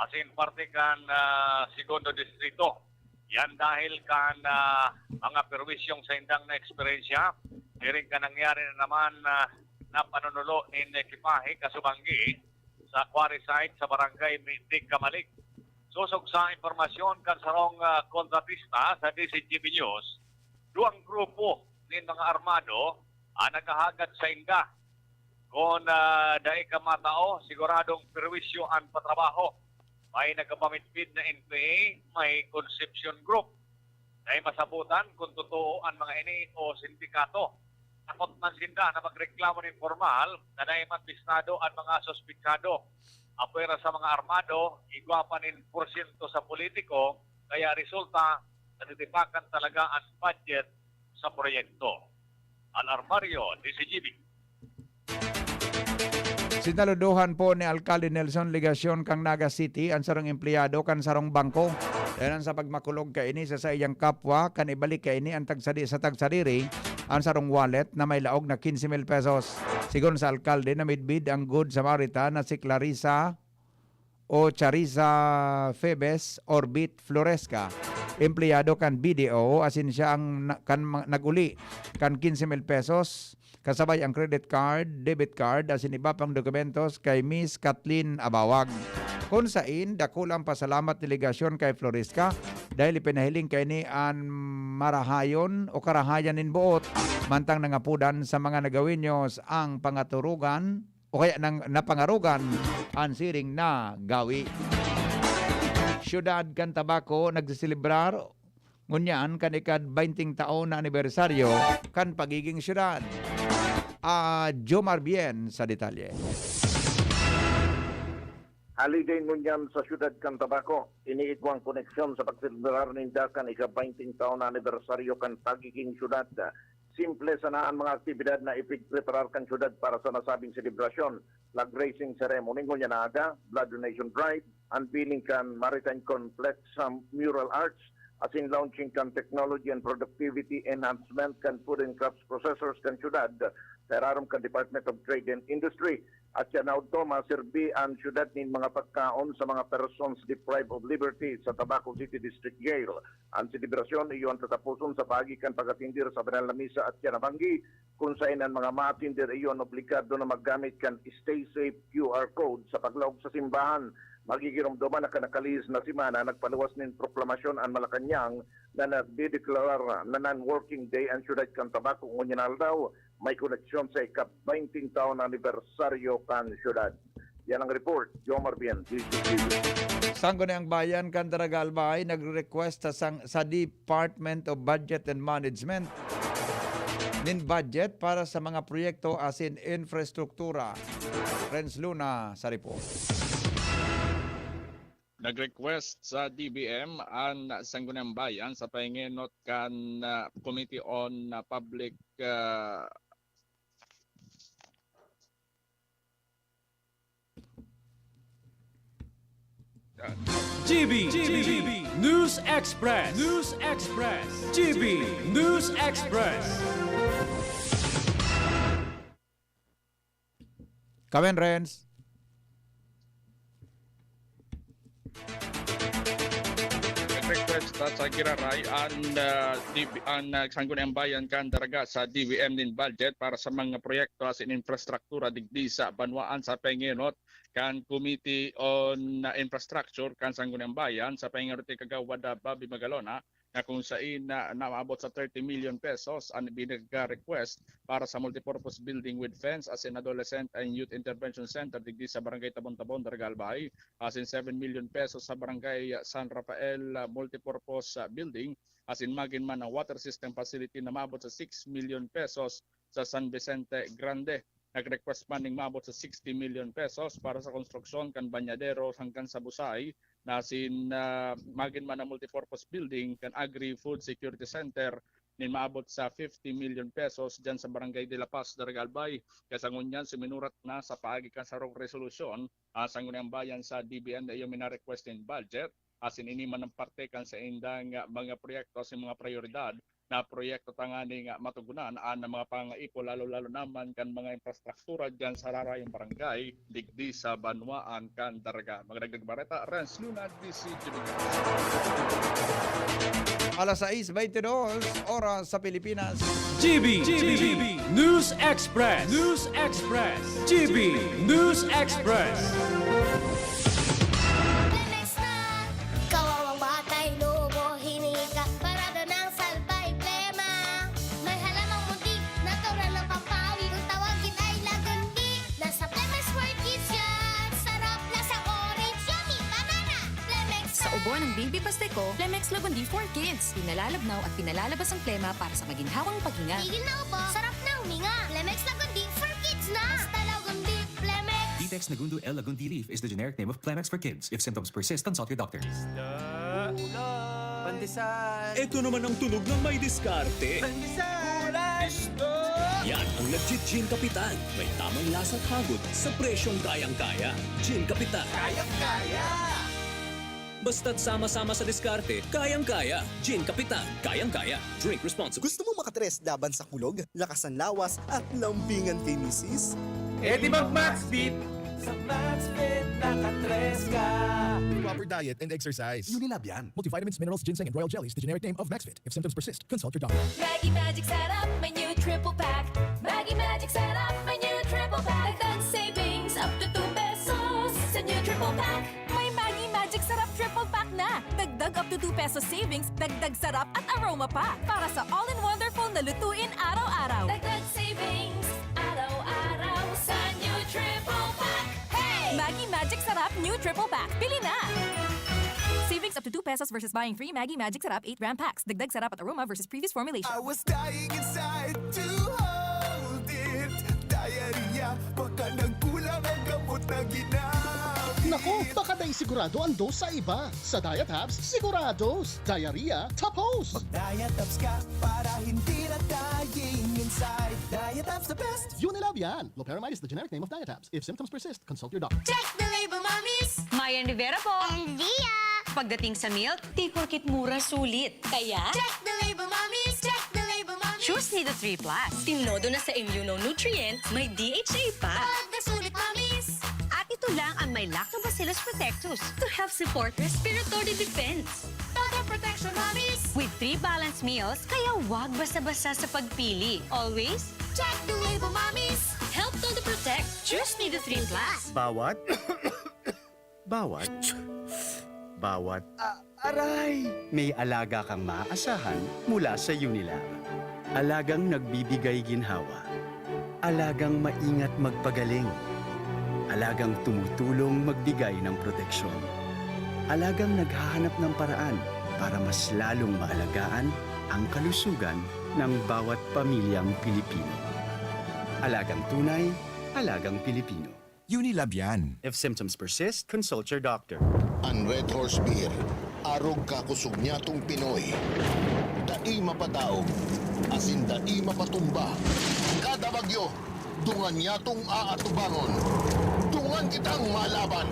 asin parte kan, ah, Segundo Distrito. Yan dahil kan, ah, mga perwisyong sa indang na eksperyensya, siring kan nangyari na naman, ah, na panunulo nin ekipahe kasubanggi sa quarry site sa barangay Mitik, Camalig. Sosog sa impormasyon kan sarong, ah, kontratista sa D Z G B News, duwang grupo nin mga armado ang naghahagad sainda. Kun, ah, dai ka matao, siguradong perwisyo an patrabaho. May nagpapamitpit na N P A, may Concepcion Group. Dai masabotan kun totoo an mga ini o sindikato. Takot man sinda na magreklamo nin pormal na dai man bistado an mga suspitsado. Apwera sa mga armado, igwa pa nin porsyento sa politiko, kaya resulta, natitipakan talaga an budget sa proyekto. Al Armario, D Z G B. Sinaludohan po ni Alkalde Nelson Legacion kan Naga City an sarong empleyado kan sarong bangko. Dahelan sa pagmakulog kaini sa saiyang kapwa, kan ibalik kaini an tagsadi sa tagsadiri an sarong wallet na may laog na quince mil pesos. Sigon sa alkalde, namidbid ang Good Samaritan na si Clarissa o Charissa Febes Orbit Floresca, empleyado kan B D O, asin siya ang na-, kan ma-, nag-uli kan quince mil pesos, kasabay ang credit card, debit card, asin iba pang dokumentos kay Miss Kathleen Abawag. Kun sain, dakulang pasalamat delegasyon kay Floresca dahil ipinahiling kaini an marahayon o karahayan nin boot, mantang nangapodan sa mga Nagaweños ang pangaturugan o kaya nang napangarogan an siring na gawi. Siyudad kan Tabaco nagseselebrar ngunyan kan ikad-baynting taon na anibersaryo kan pagiging siyudad. Ah, Jomar Bien sa detalye. Holiday ngunyan sa siyudad kan Tabaco. Ini igwang koneksyon sa pagselebrar ninda kan ika-baynting taon na anibersaryo kan pagiging siyudad. Simple sana an mga aktibidad na ipigpreparar kan siyudad para sa nasabing selebrasyon. Flag raising ceremony ngunyan na aga, blood donation drive, unveiling kan Maritime Complex, um, mural arts, asin launching kan technology and productivity enhancement kan food and crafts processors kan siyudad sa irarom kan Department of Trade and Industry. At siya na udto, maserbi an siyudad nin mga pagkaon sa mga persons deprived of liberty sa Tabaco City District Jail. An selebrasyon iyo an tataposon sa paagi kan pag-atindir sa banal na misa at siya nabanggi, kun saen an mga maatinder iyo an obligado na maggamit kan Stay Safe Q R Code sa paglaog sa simbahan. Magigiromdoman na kan nakalihis na semana, nagpaluwas nin proklamasyon an Malacañang na nagdedeklarar na non-working day an siyudad kan Tabaco ngunyan na aldaw. May koneksyon sa ika-baynting taon na anibersaryo kan siyudad. Yan ang report, Jomar Bien, D Z T V. Sangguniang Bayan kan Daraga Albay nagre-request sa sang-, sa Department of Budget and Management nin budget para sa mga proyekto asin infrastruktura. Renz Luna sa report. Nag-request sa D B M an Sangguniang Bayan sa pahingenot kan, ah, Committee on, ah, Public, ah, G B, G B, News Express, News Express, G B, News Express. Kawen, Renz. Request sa giraray an, ah, D B, an, ah, Sangguniang Bayan kan Daraga sa D B M nin budget para sa mga proyekto asin infrastruktura digdi sa banwaan sa pahingenot kan Committee on, ah, Infrastructure kan Sangguniang Bayan sa pahingenot ni Kagawad, ah, Bobby Magalona, na kung sain na naabot sa thirty million pesos an ibinigay request para sa multipurpose building with fence asin adolescent and youth intervention center digdi sa Barangay Tabon-Tabon, Daraga, Albay, asin seven million pesos sa Barangay San Rafael, ah, multipurpose, ah, building, asin magin man ang water system facility na maabot sa six million pesos sa San Vicente Grande. Nag-request man ning maabot sa sixty million pesos para sa konstruksyon kan banyadero hanggang sa busay, na asin, ah, magin man ang multipurpose building kan Agri-Food Security Center nin maabot sa fifty million pesos diyan sa Barangay de la Paz, Daraga, Albay. Kaya sa ngunyan, suminurat na sa paagi kan sarong resolusyon, ah, Sangguniang Bayan sa D B M na iyo minarequest nin budget, asin ini man ang parte kan saindang, ah, mga proyekto asin mga prayoridad na proyekto tanganing, ah, matugunan an mga pangaipon, lalo-lalo naman kan mga infrastruktura diyan sa rarayong barangay digdi sa banwaan kan Daraga. Magdagdag bareta, Renz Luna, D C G B. Alas sais beintidos, oras sa Pilipinas. G B, G B, News Express, News Express, G B News Express. Lemex na! Kawawang batay, lobo, hinika, parada ng salbay, plema. May halamang munti, natural na pampawi. Kung tawagin ay lagundi, nasa Lemex World Kids yan. Sarap, lasang orange, yummy, banana. Lemex Sa ubo ng baby pasteko, Lemex Lagundi for Kids. Pinalalabnaw at pinalalabas ang plema para sa maginhawang paghinga. Tigil na ubo, sarap na huminga. Lemex Lagundi for Kids na. Basta Lagundi, Lemex. Vitex Nagundo L Lagundi Leaf is the generic name of Plemex for kids. If symptoms persist, consult your doctor. Pandesal! Ito naman ang tunog ng may diskarte. Pandesal! Yan ang legit Gin Kapitan. May tamang lasa at hagod sa presyong kayang-kaya. Gin Kapitan. Kayang-kaya! Basta't sama-sama sa diskarte, kayang-kaya. Gin Kapitan, kayang-kaya. Drink responsibly. Gusto mo makatres laban sa kulog, lakasan lawas, at lambingan kay misis? Eh di mag Maxvit! Sa Maxvit, nakatres ka! Proper diet and exercise. Unilab yan. Multivitamins, minerals, ginseng, and royal jellies, the generic name of Maxvit. If symptoms persist, consult your doctor. Maggi Magic Sarap, may new triple pack. Maggi Magic Sarap, may new triple pack. Dagdag savings up to two pesos sa new triple pack. May Maggi Magic Sarap triple pack na. Dagdag up to two pesos savings, dagdag sarap at aroma pa. Para sa all-in-wonderful na lutuin araw-araw. Dagdag savings araw-araw sa new triple pack. Hey! Maggi Magic Sarap new triple pack. Pili na! Savings up to two pesos versus buying three Maggi Magic Sarap eight gram packs. Dagdag sarap at aroma versus previous formulation. I was dying inside to hold it. Diarrhea, baka nagkulang ang gamot na ginamit. Naku, baka dai sigurado ang dose sa iba. Sa Diatabs, sigurados. Diarrhea, tapos! Mag-Diatabs ka para hindi na dying inside. Diatabs the best! Unilab yan! Loperamide is the generic name of Diatabs. If symptoms persist, consult your doctor. Check the label, mommies! Mayan Rivera po. And Lia! Pagdating sa milk, di porkit mura, sulit. Kaya, Check the label, mommies! Check the label, mommies! Choose Nido three plus. Tinodo na sa immunonutrient, may D H A pa. Pag nasulit, mommies! At ito lang ang may Lactobacillus protectus to help support respiratory defense. Total protection, mommies! With three balanced meals, kaya wag basta-basta sa pagpili. Always, Check the label, mommies! Help Todo Protect. Choose Nido three plus. Bawat, bawat, bawat, Ah, aray! May alaga kang maaasahan mula sa Unilab. Alagang nagbibigay ginhawa. Alagang maingat magpagaling. Alagang tumutulong magbigay ng proteksyon. Alagang naghahanap ng paraan para mas lalong maalagaan ang kalusugan ng bawat pamilyang Pilipino. Alagang tunay, alagang Pilipino. Unilab yan. If symptoms persist, consult your doctor. An Red Horse Beer, arog ka kusog nyatong Pinoy. Dai mapadaog, asin dai mapatumba. Kada bagyo, dungan nyatong aatubangon. Dungan kitang malaban!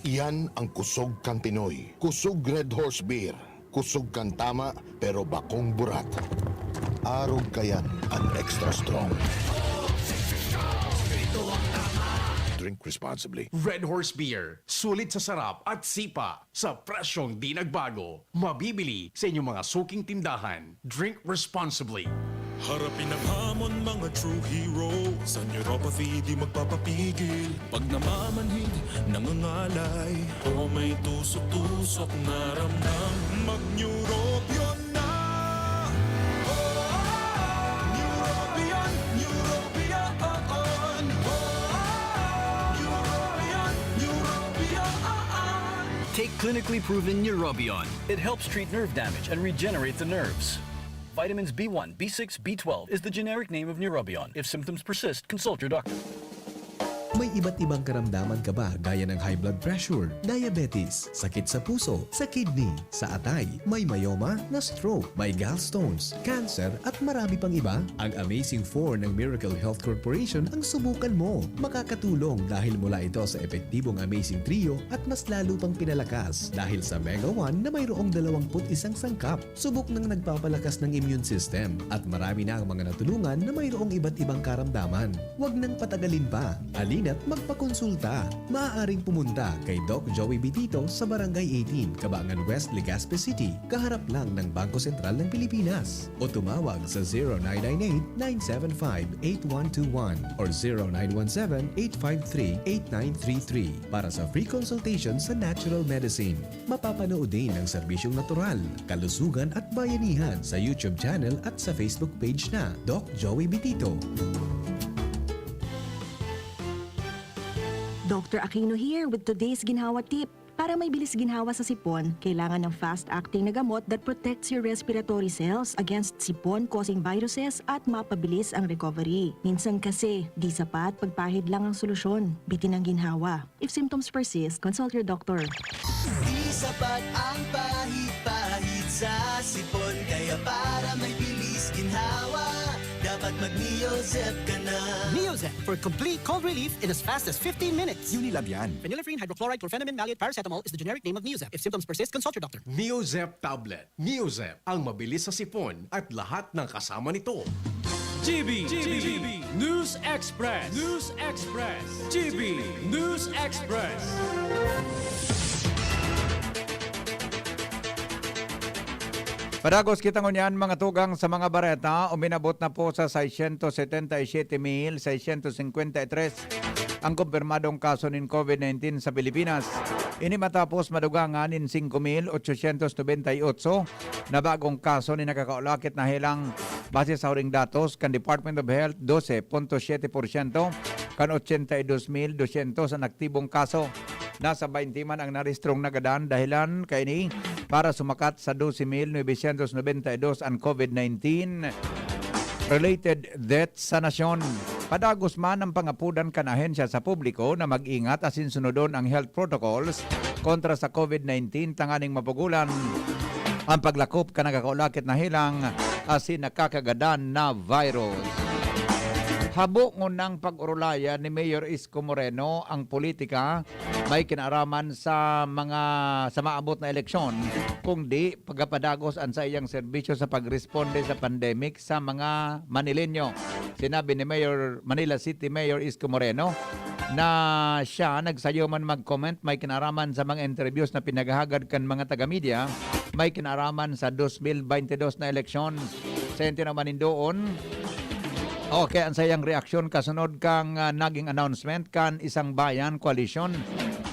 Iyan ang kusog kan Pinoy. Kusog Red Horse Beer. Kusog kan tama, pero bakong burat. Arog kayan an extra strong. Drink responsibly. Red Horse Beer, sulit sa sarap at sipa, sa presyong di nagbago. Mabibili sa inyong mga suking tindahan. Drink responsibly. Harapin ang hamon, mga true hero. Sa neuropathy, di magpapapigil. Pag namamanhid, nangangalay, o may tusok-tusok na ramdam, mag-Neurobion na! Neurobion, Neurobion, Neurobion, Neurobion. Take clinically proven Neurobion. It helps treat nerve damage and regenerate the nerves. Vitamins B one, B six, B twelve is the generic name of Neurobion. If symptoms persist, consult your doctor. May iba't ibang karamdaman ka ba, gaya ng high blood pressure, diabetes, sakit sa puso, sa kidney, sa atay, may myoma, na-stroke, may gallstones, cancer, at marami pang iba? Ang Amazing four ng Miracle Health Corporation ang subukan mo. Makakatulong dahil mula ito sa epektibong Amazing Trio at mas lalo pang pinalakas dahil sa Mega one na mayroong dalawampu't isang sangkap. Subok nang nagpapalakas ng immune system at marami na ang mga natulungan na mayroong iba't ibang karamdaman. Huwag nang patagalin pa. Halina't magpakonsulta. Maaaring pumunta kay Doc Joey Bitito sa Barangay eighteen, Cabangan West, Legazpi City, kaharap lang ng Bangko Sentral ng Pilipinas. O tumawag sa zero nine nine eight, nine seven five, eight one two one or zero nine one seven, eight five three, eight nine three three para sa free consultation sa natural medicine. Mapapanood din ang serbisyong natural, kalusugan at bayanihan sa YouTube channel at sa Facebook page na Doc Joey Bitito. Doctor Aquino here with today's ginhawa tip. Para may bilis ginhawa sa sipon, kailangan ng fast-acting na gamot that protects your respiratory cells against sipon-causing viruses at mapabilis ang recovery. Minsan kasi, di sapat pagpahid lang ang solusyon. Bitin ang ginhawa. If symptoms persist, consult your doctor. Di sapat ang pahid-pahid sa sipon, kaya para may bilis ginhawa, dapat mag-Neozep ka na. Neozep for complete cold relief in as fast as fifteen minutes. Unilab yan. Phenylephrine, hydrochloride, chlorphenamine, maleate, paracetamol is the generic name of Neozep. If symptoms persist, consult your doctor. Neozep tablet. Neozep, ang mabilis sa sipon at lahat ng kasama nito. G B, G B, News Express, News Express, G B News Express. Padagos kita ngunyan, mga tugang, sa mga bareta. Uminabot na po sa seiscientos setenta y siete mil seiscientos cincuenta y tres ang kumpirmadong kaso nin COVID nineteen sa Pilipinas. Ini matapos madugangan nin singko mil ochocientos nobenta y otso na bagong kaso nin nakakaulakit na helang, base sa huring datos kan Department of Health, dose punto siyete porsyento kan ochenta y dos mil dosyentos an aktibong kaso. Nasa baynte man ang narehistrong nagadan. Dahilan kaini para sumakat sa dose mil nobesyentos nobenta y dos an COVID nineteen related death sa nasyon. Padagos man ang pangapodan kan ahensya sa publiko na mag-ingat asin sunodon ang health protocols kontra sa COVID nineteen tanganing mapugulan ang paglakop kan nakakaulakit na helang asin nakakagadan na virus. Habo ngunang pag-orolayan ni Mayor Isko Moreno ang politika may kinaaraman sa mga, sa maabot na eleksyon, kundi pagkapadagos an saiyang serbisyo sa pagresponde sa pandemic sa mga Manileño. Sinabi ni Mayor, Manila City Mayor Isko Moreno na siya nagsayo man mag-comment may kinaaraman sa mga interviews na pinaghahagad kan mga taga-media may kinaaraman sa dos mil baynte dos na eleksyon. Sa iyang tinaw manindoon, okay, ang sayang reaksyon kasunod kang, ah, naging announcement kan Isang Bayan Coalition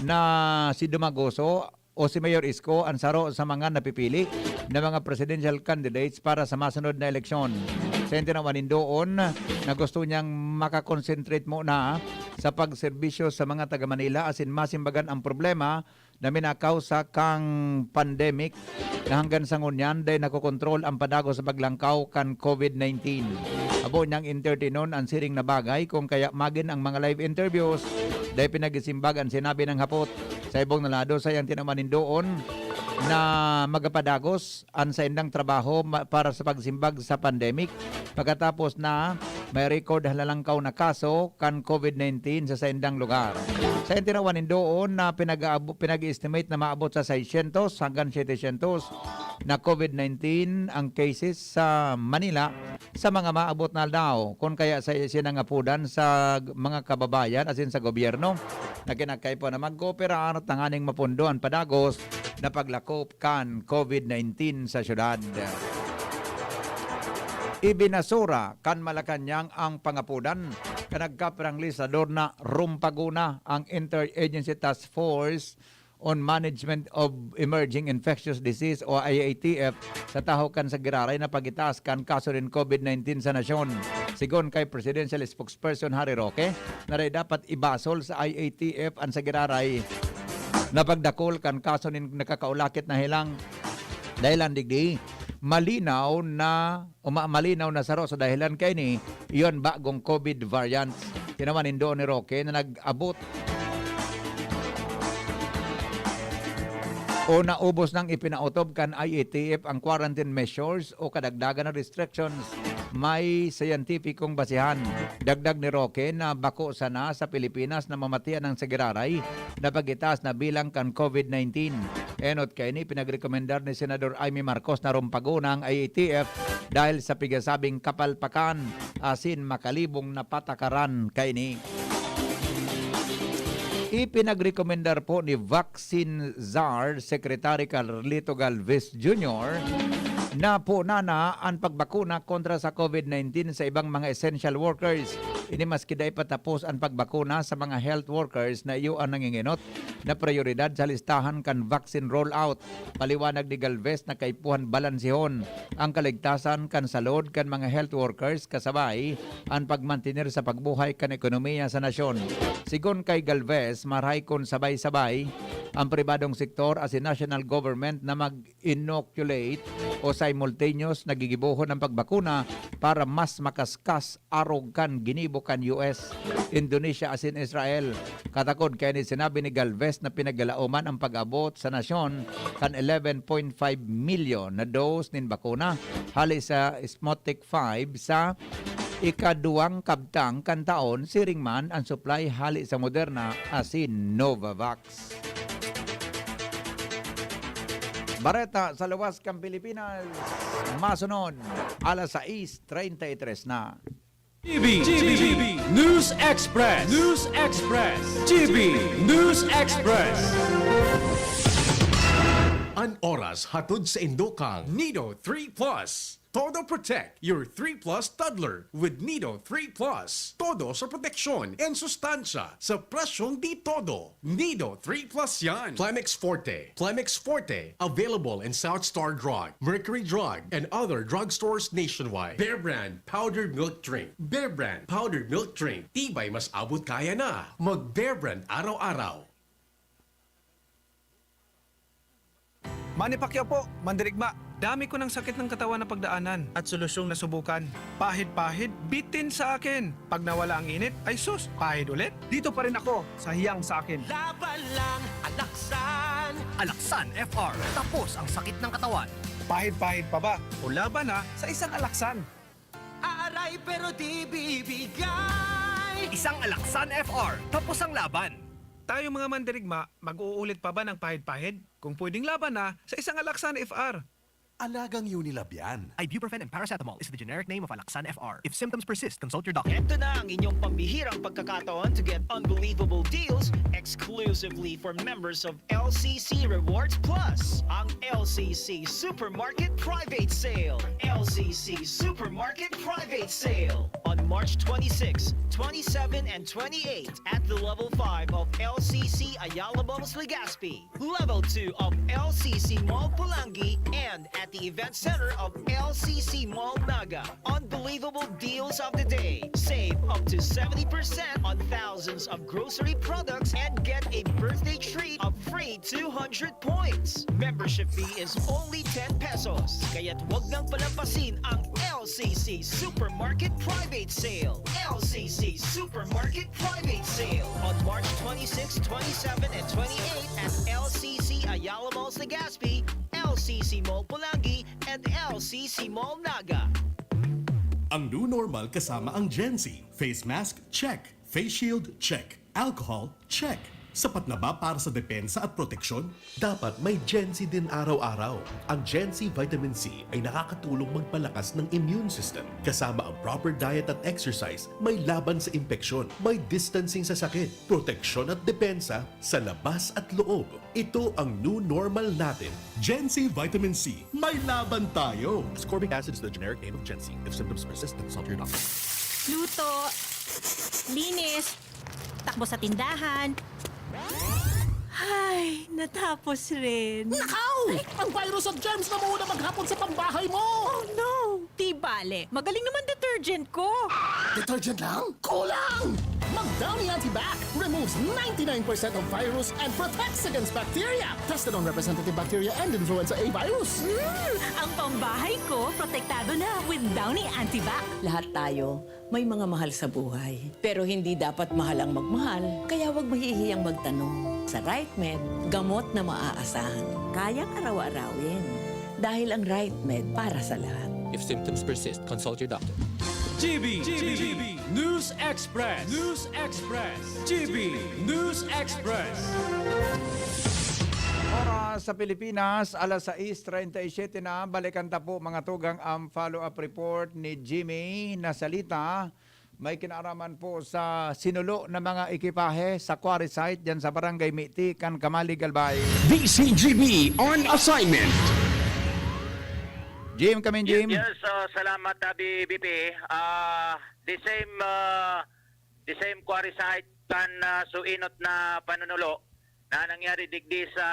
na si Dumagoso o si Mayor Isko ang saro sa mga napipili na mga presidential candidates para sa masunod na eleksyon. Sa iyang tinaw manindoon na gusto niyang makakonsentrate muna sa pagserbisyo sa mga taga Manila asin masimbagan ang problema na minakausa kang pandemic na hanggang sa ngunyan dai nakokontrol ang padagos sa paglangkaw kan COVID nineteen. Habo niyang entertainon an siring na bagay, kung kaya magin ang mga live interviews dai pinagisimbag an sinabi nang hapot. Sa ibong na lado, sa iyang tinaw manindoon na magapadagos an saindang trabaho ma-, para sa pagsimbag sa pandemic pagkatapos na may record na lalangkaw na kaso kan COVID nineteen sa saindang lugar. Sa tinawan nin doon na pinag-aabo-, pinag-estimate na maabot sa seiscientos hanggang setecientos na COVID nineteen ang cases sa Manila sa mga maabot na aldaw. Kun kaya sa sinangapudan sa g-, mga kababayan asin sa gobyerno na kinakaipo na magkooperar tanganing mapundo an padagos na paglakop kan COVID nineteen sa syudad. Ibinasura kan Malacañang ang pangapudan kan nagkapirang legislador na Rumpaguna ang Interagency Task Force on Management of Emerging Infectious Disease o I A T F sa tahaw kan sa giraray na pag-itaas kan kaso nin COVID nineteen sa nasyon. Sigon kay Presidential Spokesperson Harry Roque, na dapat ibasol sa I A T F an sa giraray na pagdakul kan kaso nin nakakaulakit na helang. Dahilan digdi, malinaw na, uma-, malinaw na saro sa dahilan kaini, iyon bagong COVID variants. Tinawan nin doon ni Roque na nag-abot o naubos nang ipinautob kan I A T F ang quarantine measures o kadagdagan na restrictions. May siyentipikong basihan. Dagdag ni Roque na bako sana sa Pilipinas na mamatian ang sagiraray na pag-itaas na bilang kan COVID nineteen. Enot kaini, pinagrekomendar ni Senador Imee Marcos na rumpagon ang I A T F dahil sa pigasabing kapalpakan asin makalibong na patakaran kaini. Ipinagrekomendar po ni Vaccine Czar Secretary Carlito Galvez Junior na puna na an pagbakuna kontra sa COVID nineteen sa ibang mga essential workers. Ini maski dai pa tapos an pagbakuna sa mga health workers na iyo an nangingenot na prioridad sa listahan kan vaccine rollout. Paliwanag ni Galvez na kaipuhan balansehon ang kaligtasan kan salud kan mga health workers kasabay an pagmantener sa pagbuhay kan ekonomiya sa nasyon. Sigon kay Galvez, marahay kun sabay-sabay ang pribadong sektor asin national government na mag-inoculate o simultaneous na gigibohon ang pagbakuna para mas makaskas arog kan ginibo kan U S, Indonesia asin Israel. Katakod kaini, sinabi ni Galvez na pinagalaoman ang pag-abot sa nasyon kan eleven point five milyon na dose nin bakuna hali sa Sputnik five sa ikaduwang kabtang kan taon, siring man ang supply hali sa Moderna asin Novavax. Bareta sa luwas kan Pilipinas, masunod, alas sais treinta y tres na. G B, G B, News Express, News Express, G B News Express. An oras hatod sa indo kan Nido three Plus. Todo Protect your three plus toddler with Nido three Plus. Todo sa proteksyon and sustansya sa presyong di todo. Nido three Plus yan. Plemex Forte. Plemex Forte. Available in South Star Drug, Mercury Drug, and other drugstores nationwide. Bear Brand Powdered Milk Drink. Bear Brand Powdered Milk Drink. Tibay mas abot kaya na. Mag Bear Brand araw-araw. Manny Pacquiao po, mandirigma. Dami ko ng sakit ng katawan na pagdaanan at solusyong nasubukan. Pahid-pahid, bitin sa akin. Pag nawala ang init, ay sus, pahid ulit. Dito pa rin ako sa hiyang sa akin. Laban lang, Alaksan. Alaksan F R, tapos ang sakit ng katawan. Pahid-pahid pa ba? O laban na sa isang Alaksan. Aaray pero di bibigay. Isang Alaksan F R, tapos ang laban. Tayo mga mandirigma, mag-uulit pa ba ng pahid-pahid? Kung pwedeng laban na sa isang Alaksan F R. Alagang Unilab yan. Ibuprofen and paracetamol is the generic name of Alaxan F R. If symptoms persist, consult your doctor. Ito na ang inyong pambihirang pagkakataon to get unbelievable deals exclusively for members of L C C Rewards Plus, ang L C C Supermarket Private Sale. L C C Supermarket Private Sale on March twenty-six, twenty-seven, and twenty-eight at the Level five of L C C Ayala Malls Legazpi, Level two of L C C Mall Pulangi, and at the Event Center of L C C Mall Naga. Unbelievable deals of the day. Save up to seventy percent on thousands of grocery products and get a birthday treat of free two hundred points. Membership fee is only ten pesos. Kaya't wag nang palampasin ang L C C Supermarket Private Sale. L C C Supermarket Private Sale on March twenty-six, twenty-seven, and twenty-eight at L C C Ayala Malls Legazpi, L C C Mall Pulangi, and L C C Mall Naga. Ang new normal kasama ang Gen Z. Face mask, check. Face shield, check. Alcohol, check. Sapat na ba para sa depensa at proteksyon? Dapat may Gen Z din araw-araw. Ang Gen Z Vitamin C ay nakakatulong magpalakas ng immune system. Kasama ang proper diet at exercise, may laban sa impeksyon, may distancing sa sakit, proteksyon at depensa sa labas at loob. Ito ang new normal natin. Gen Z Vitamin C, may laban tayo! Ascorbic acid is the generic name of Gen Z. If symptoms persist, consult your doctor. Luto, linis, takbo sa tindahan. Ay, natapos rin. Nakaw! Ang virus at germs na muna maghapon sa pambahay mo! Oh no! Di bale, magaling naman detergent ko. Detergent lang? Kulang! Mag Downy Antibac removes ninety-nine percent of virus and protects against bacteria. Tested on representative bacteria and influenza A virus. Hmm, ang pambahay ko, protektado na with Downy Antibac. Lahat tayo may mga mahal sa buhay. Pero hindi dapat mahal ang magmahal, kaya huwag mahihiyang magtanong. Sa RightMed, gamot na maaasahan. Kayang araw-arawin. Dahil ang RightMed para sa lahat. If symptoms persist, consult your doctor. G B, G B, News Express, News Express, G B, News Express. Oras sa Pilipinas, alas sais treinta y siete na. Balikan ta po, mga tugang, ang follow-up report ni Jimmy Nasalita. May kinaaraman po sa sinulo na mga ekipahe sa quarry site dyan sa Barangay Miti kan Camalig, Albay. D C G B on assignment. Jim, kami Jim. Yes, uh, salamat, Abi B P. Ah, the same, uh, the same quarry site kan uh, suinot na panunulo na nangyari digdi sa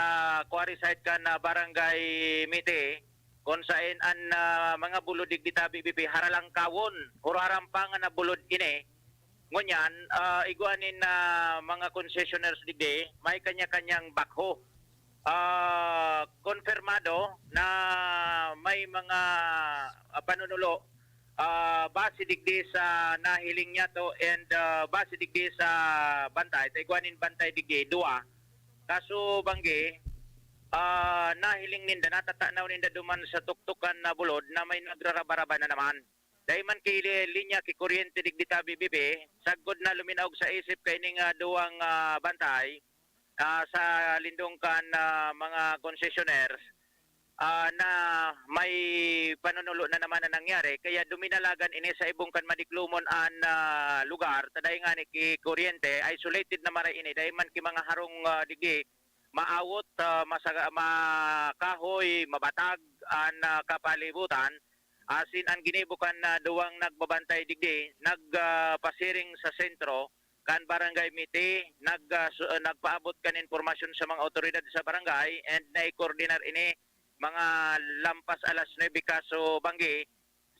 quarry site kan uh, Barangay Miti, kung sain an uh, mga bulod digdi, Abi B P, haralangkawon, hararampangan na bulod ini. Ngunyan, uh, igwa nin uh, mga concessionaires digdi, may kanya-kanyang backhoe. Ah, konfirmado na may mga ah, panunulo ah, base digdi sa nahiling niya to and ah, base digdi sa bantay, ta igwa nin bantay digdi, duwa. Kaso banggi, ah, nahiling ninda, natatanaw ninda duman sa tuktukan na bulod na may nagraraba-raba na naman. Dai man ki li- linya ki kuryente digdi ta, B B B, sagkod na luminaog sa isip kaining ah, duwang ah, bantay ah, sa lindong kan ah, mga concessionaires ah, na may panunulo na naman na nangyari. Kaya duminalagan ini sa ibong kan madiklomon an ah, lugar. Ta dai ngani ki kuryente, isolated na maray ini. Dai man ki mga harong ah, digdi, maawot, ah, masaga, makahoy, mabatag an ah, kapalibutan. Asin an ginibo kan ah, duwang nagbabantay digdi, nagpasiring sa sentro kan Barangay Miti, nag, ah, su- ah, nagpaabot kan impormasyon sa mga awtoridad sa barangay and naikoordinar ini mga lampas alas nuebe, kaso banggi,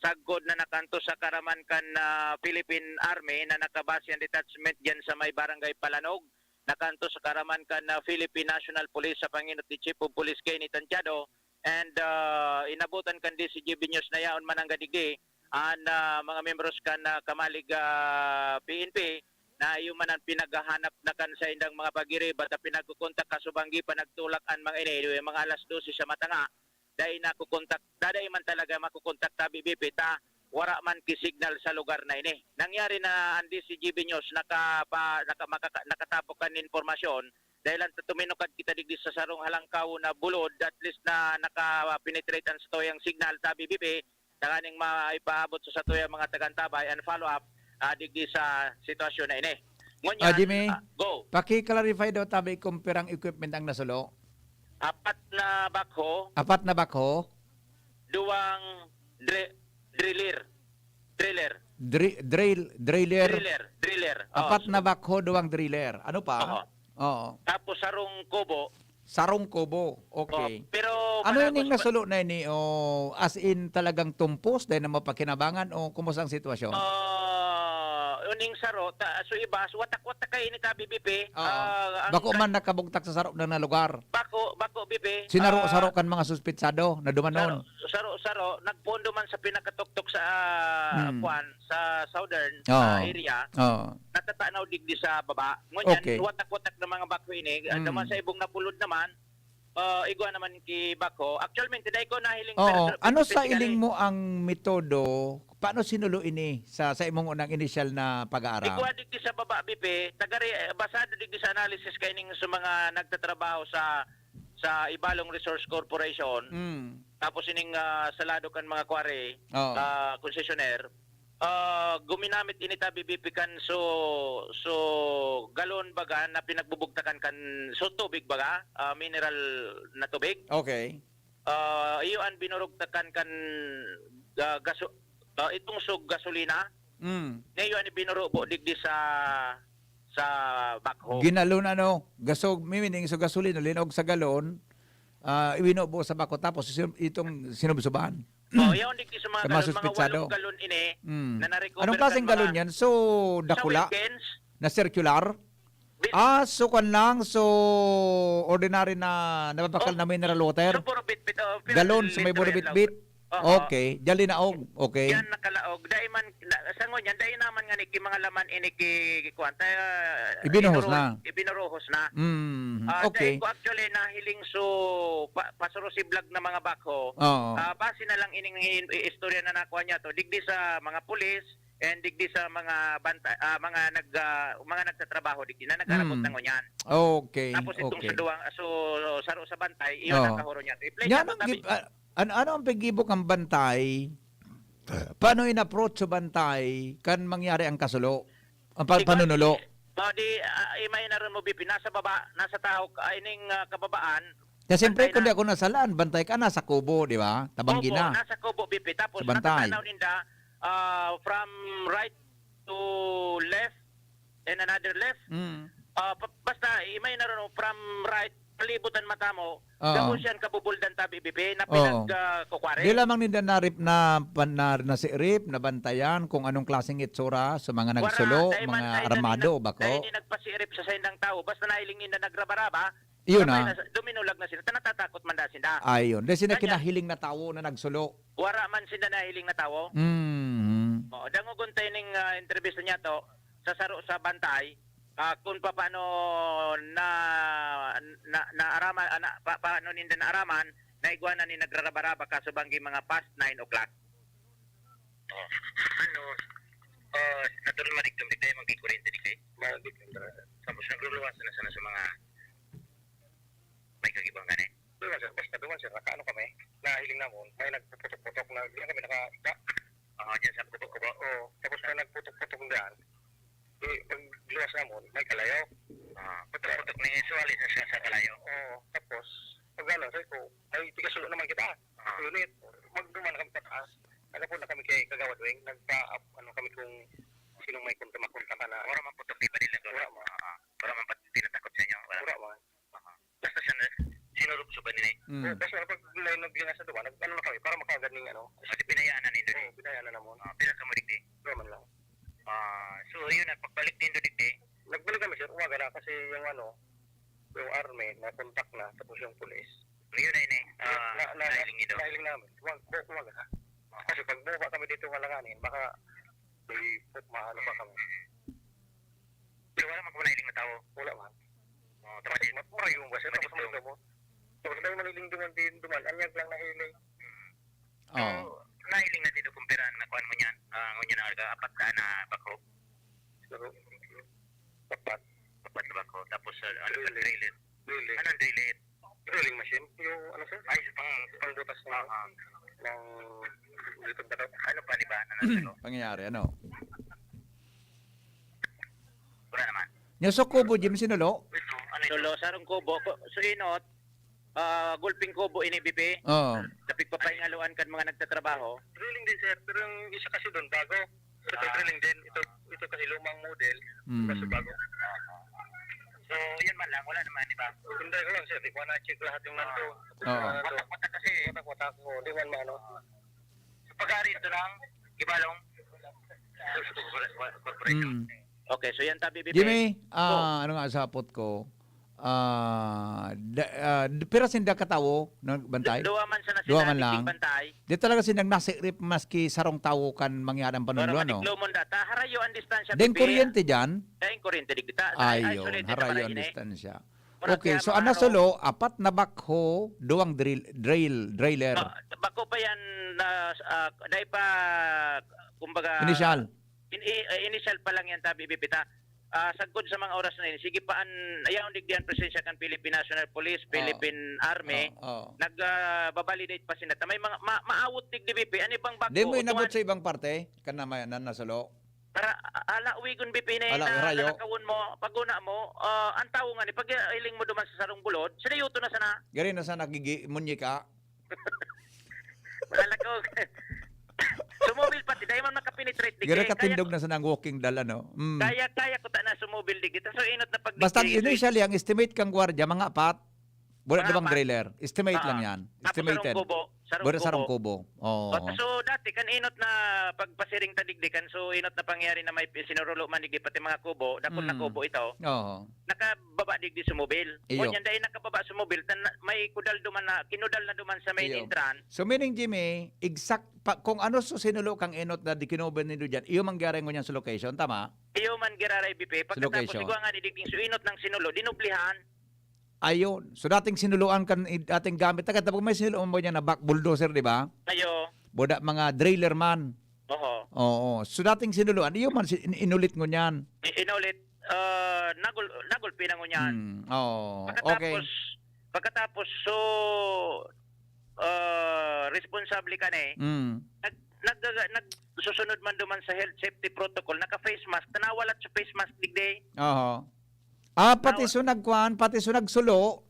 sagkod na nakantos sa karaman kan ah, Philippine Army na nakabase an detachment diyan sa may Barangay Palanog, nakantos sa karaman kan ah, Philippine National Police sa pangenot ni Chief of Police Kenny Tantiado, and ah, inabutan kan D C G B News na yaon mananggad digdi an ah, mga membros kan ah, Kamalig ah, P N P na iyo man ang pinaghahanap na kan saindang mga pagiriba ta pinagkukontak, kaso banggi pa nagtulak an mga ini, mga alas dose sa matanga. Dai nakukontak, dai man talaga makukontak ta, B B P, ta wara man ki signal sa lugar na ini. Nangyari na an D C G B News nakapa, naka, makaka, nakatapok kan impormasyon, dahil ang tuminukad kita digdi sa sarong halangkaw na bulod, at least na naka-penetrate ang satuyang signal ta, B B P, tanganing maipaabot sa satuyang mga tagantabay and follow-up ah, digdi sa sitwasyon na ini. Ngunyan, Ah, Jimmy, ah, go. Paki-clarify daw tabi kung pirang equipment ang nasulo. Apat na backhoe, Apat na backhoe, duwang dri- driller. Driller. dri- drill, driller, Driller. Driller. Oh, apat na so- backhoe, duwang driller. Ano pa? Oo. Oo. Tapos sarong kubo. Sarong kubo. Okay. Oh, pero Ano managos yung pa- nasulo na ini? O, as in talagang tumpos dahil na mapakinabangan o kumusta ang sitwasyon? Ah, uning saro, ta, so iba, so watak-watak kay ini ta, B B P. Oo. Ah, ang Bako ka- man nakabugtak sa saro na, na lugar. Bako, bako, B B P. Sinaro-saro Ah, kan mga suspitsado na dumanon. Saro-saro, nagpondo man sa pinakatuktok sa ah, Hmm. kuan, sa southern Oo. ah, area. Oo. Natatanaw digdi sa baba. Ngunyan, Okay. watak-watak na mga backhoe ini. Hmm. Naman sa ibong nabulod naman, ah, igwa naman ki backhoe. Actualmente, dai ko nahiling Oo. per-, Ano sa specifically. Iling mo ang metodo? Paano sinulo ini sa, sa imong unang inisyal na pag-aaram? Igwa digdi sa baba, B P, tagari, eh, basado digdi sa analysis kaining sa mga nagtatrabaho sa, sa Ibalong Resource Corporation, Mm. tapos ining, ah, sa lado kan mga quarry, Oo. ah, concessionaire, ah, guminamit ini ta B P kan so, so galon baga na pinagbubugtakan kan so tubig baga, ah, mineral na tubig. Okay. Ah, iyo an binurugtakan kan, ah, gaso-, ah, itong so gasolina. Mm. Na iyo an binurubo digdi sa, sa backhoe. Ginalon ano, gasog, meaning so gasolina, linog sa galon, ah, ibinubo sa backhoe, tapos isin-, itong sinubsuban. Oh, yaon digdi sa mga Sa mga galon, mga suspitsado. Walong galon ini Mm. na na-recover Anong klaseng kan mga galon yan? So, sa dakula? Wilkins. Na circular? Bi- Ah, so kwan lang, so ordinary na nababakal Oh, na mineral water? So, puro bitbit, oh, pure Galon sa may puro literal lang. Bitbit? Oo. Okay, diyan linaog. Okay. Diyan nakalaog. Dai man, na, sa ngunyan, dai naman nga ni ki mga laman ini ki, ki kwan, ta, Ibinuhos ibinuru-, na. ibinuruhos na. Mm, Ah, okay. dai ko actually nahiling so pa, pasurusiblag na mga backhoe. Oo. Ah, base na lang ining hin-, i-, istorya na nakuha niya to. Digdi sa mga pulis, and digdi sa mga banta-, ah, mga nag-, ah, mga nagtatrabaho digdi na nag-aramot Hmm. na ngunyan. Okay, Tapos itong okay. sa duwang, so, saro sa bantay, iyon ang Oo. kahuro niya. I-play Yan natin ang tabi. gib-, ah, an-, ano ang paggibo kan bantay? Paano in-approach sa bantay kan mangyari ang kasulo? Ang pa-, Ikaw, panunulo? oh, di, ah, imay na rin mo, B P, nasa baba, nasa tahaw, ah, ining, ah, kababaan, Kasi siyempre, bantay kung na. di ako nasalaan, bantay ka, nasa kubo, di ba? Tabangi Opo, na. nasa kubo, B P. Tapos Sa bantay. natatanaw ninda, ah, from right to left and another left. Mm. Ah, pa-, basta, imay na rin, from right, palibot ang mata mo, Oo. gabos yan, kabubuldan tabi, B P, na Oo. pinag, ah, kukwari. Di lamang ninda narip na, pan-, na, nasirip, nabantayan kung anong klaseng itsura sa mga Wara, nagsulo, dahil man mga tayo na armado, nin-, bako. dahil ni nagpasirip sa saindang tao, basta nahiling ninda nagrabaraba, Iyo Sabay na. na, duminulag na sila. Ta natatakot man da sinda. Ayun. Dahil sila Kanya, kinahiling na tawo na nagsulo. Wara man sinda nahiling na tawo. Mm. Oo, dangogon tayo ning, ah, entrevista niya to sa saro sa bantay, ah, kung papaano na, na, naaraman, ah, na, pa, paano ninda naaraman, na igwa na ni nagrarabaraba kaso banggi mga past nine o'clock. Oh. Ano, ah, natural marigdom di kayo, magkikurente di kayo? Marigdom talaga. Tapos nagluluwas na sana sa mga may kagibang gani? Duman, sir, basta duman, sir, nakaano kami, nahiling namon, may nagpuputok-putok na, di na kami nakaita. Ah, dyan sa kubo-kubo? Oo, tapos may nagputok-putok dyan. Di, pag luwas namon, may kalayo. Ah, putok-putok na yun, suwali na siya sa kalayo. Oo, tapos, pag ano, sabi ko, "Ay, tigasulo naman kita." Ah. Unit, magduman kami pataas. Ano po na kami kay Kagawad Weng, nagpa-, ano kami kung sinong may konta, makonta ka na. Wala man putok, di ba nila Wala man. Ah, wala man pat-, tinatakot sa inyo? Wala. Wala man. Aha. Basta siya na, sinurubsuban nila eh. Mm. Oo, basta pag may naglingas sa duwa, nag-, ano na kami, para makagad ning ano. Pati binayaan na nindo Oo, eh. Binayaan na namon. Ah, pila ka mo digdi? Duwa man lang. Ah, so, yun na, pagbalik nindo digdi? Nagbalik kami, sir, umaga na kasi yung ano, yung army, na-contact na, tapos yung police. Yun na yun eh. Ah, na, na, nahiling nindo? Nahiling namin. Umag-, bu-, umaga na. Ah. Kasi pag buka kami dito ng alanganin, baka may maano pa kami. Pero wala man ka nahiling na tao? Wala man. Oh, tama din. Mat-, marayo ba siya? Tapos Matindog. Marayo mo. Tapos may maniling duman din, duman. Anyag lang nahiling. Mm. So, Oh. nahiling na din kung pira na kuan mo niyan. Ah, ngunyan na ka, apat ka na bako. Siguro, apat. Apat na bako. Tapos, ah, ano pa, Drilling. Drilling. Drilling. Anong drilling? Drilling machine. Yung, ano, sir? Ay, sa pang- Pangbutas ng, Ah, ah. ng likod na to. Ano pa, di ba? Ano na, sir? Pangyayari, ano? Wala naman. Yung sa kubo, Jim, sinulo? Ito, ano ito? Sulo, sarong kubo. Ku-, suinot, ah, gulping kubo ini, B P. Oo. Sa pigpapahingaluan kan mga nagtatrabaho. Drilling din, sir. Pero yung isa kasi doon, bago. Ito, Ah. drilling din. Ito, ito kasi lumang model. Mm. Kaso bago. So, yun man lang. Wala naman, di ba? Hindi ko lang, sir. Di ko na-check lahat yung Ah. nandun. Oo. Ano? Watak-watak kasi. Watak-watak ko. Di man maano. Sa pag-aari ito ng Ibalong Corporation. Mm. Okay, so yan tabi, B P. Jimmy, ah, Oh. ano nga sapot ko? Ah, da-, ah, d-, pira sinda katawo nagbantay? Du-, duwa man sana Duwa sila man lang. Nagbantay. Di talaga sinda nasirip maski sarong tawo kan mangyari ang Pero panunod, no? matiklomon da. Ta, harayo ang distansya, Din B P. Kuryente dyan? Dahil kuryente, di kita. Ay, Ayun, isolated harayo naman ang yun, eh. distansya. Mura Okay, siya so mga ano, ano, sulo, apat na backhoe, duwang drill, drill, driller. Ah, bako pa yan na, ah, dai pa, kumbaga, Initial. in-, i-, ah, initial pa lang yan, tabi, Bibita. Ah, sagkod sa mga oras na yun, sige pa an, ayaw digdi an presensya kan Philippine National Police, Oo. Philippine Army, Oo, oo. nag, ah, babalidate pa sila. Ta may mga, ma-, maawot digdi, Bipi. Ano bang bago? Di mo inabot Utuan sa ibang parte? Kan na may, na nasulo? Para, ala, wigon, Bipi, na, Ala, na, rayo. lalakawon mo, pag una mo, ah, ang tawo nga ni, pag, ah, iling mo duman sa sarong bulod, sila yuto na sana. Gari na sana gigi-, munyika. Malalakaw. Sumubil pati, dahil man makapenetrate, di Gari kaya, katindog kaya, na sana ang walking dal, ano? Mm. kaya, kaya ko ta na sumubil, di kita. So, inot na pag Basta digdi, so, initially, ang estimate kang gwardiya, mga apat. Wala Mga namang apat. driller. Estimate Ah, lang yan. tapos Estimated. sarong kubo, sarong Wala sarong kubo. kubo. Oo. But so, dati, kan inot na pagpasiring ta digdi, kan so inot na pangyayari na may sinurulo man digdi, pati mga kubo, dakul na Mm. kubo ito, Oo. nakababa digdi sumubil. Iyo. Ngunyan, dahil nakababa sumubil, tan-, may kudal duman na, kinudal na duman sa main Iyo. entrance. So, meaning, Jimmy, exact, pa, kung ano so sinulo kang inot na di kinover nindo dyan, iyo mangyari ngunyan sa location, tama? Iyo man giraray, Bipi. Sa Pagkatapos, location. igwa nga ni digding so inot ng sinulo, dinublihan. Ayun. So, dating sinuloan kan, dating gamit. Taga, tapos may sinuloan mo niya na back bulldozer, di ba? Ayo. Boda, mga driller man. Oho. Oo. So, dating sinuloan, iyo man, si-, in-, inulit ngunyan. I-, inulit, ah, nagul-, nagulpi na ngunyan. Hmm, oo. Pagkatapos, Okay. pagkatapos, so, ah, responsable ka na eh. Hmm. Nag-, nag-, nagsusunod man duman sa health safety protocol, naka-face mask, tanawalat sa face mask, digdi. Oho. Ah, pati Nawa- so nagkuan, pati so nagsulo,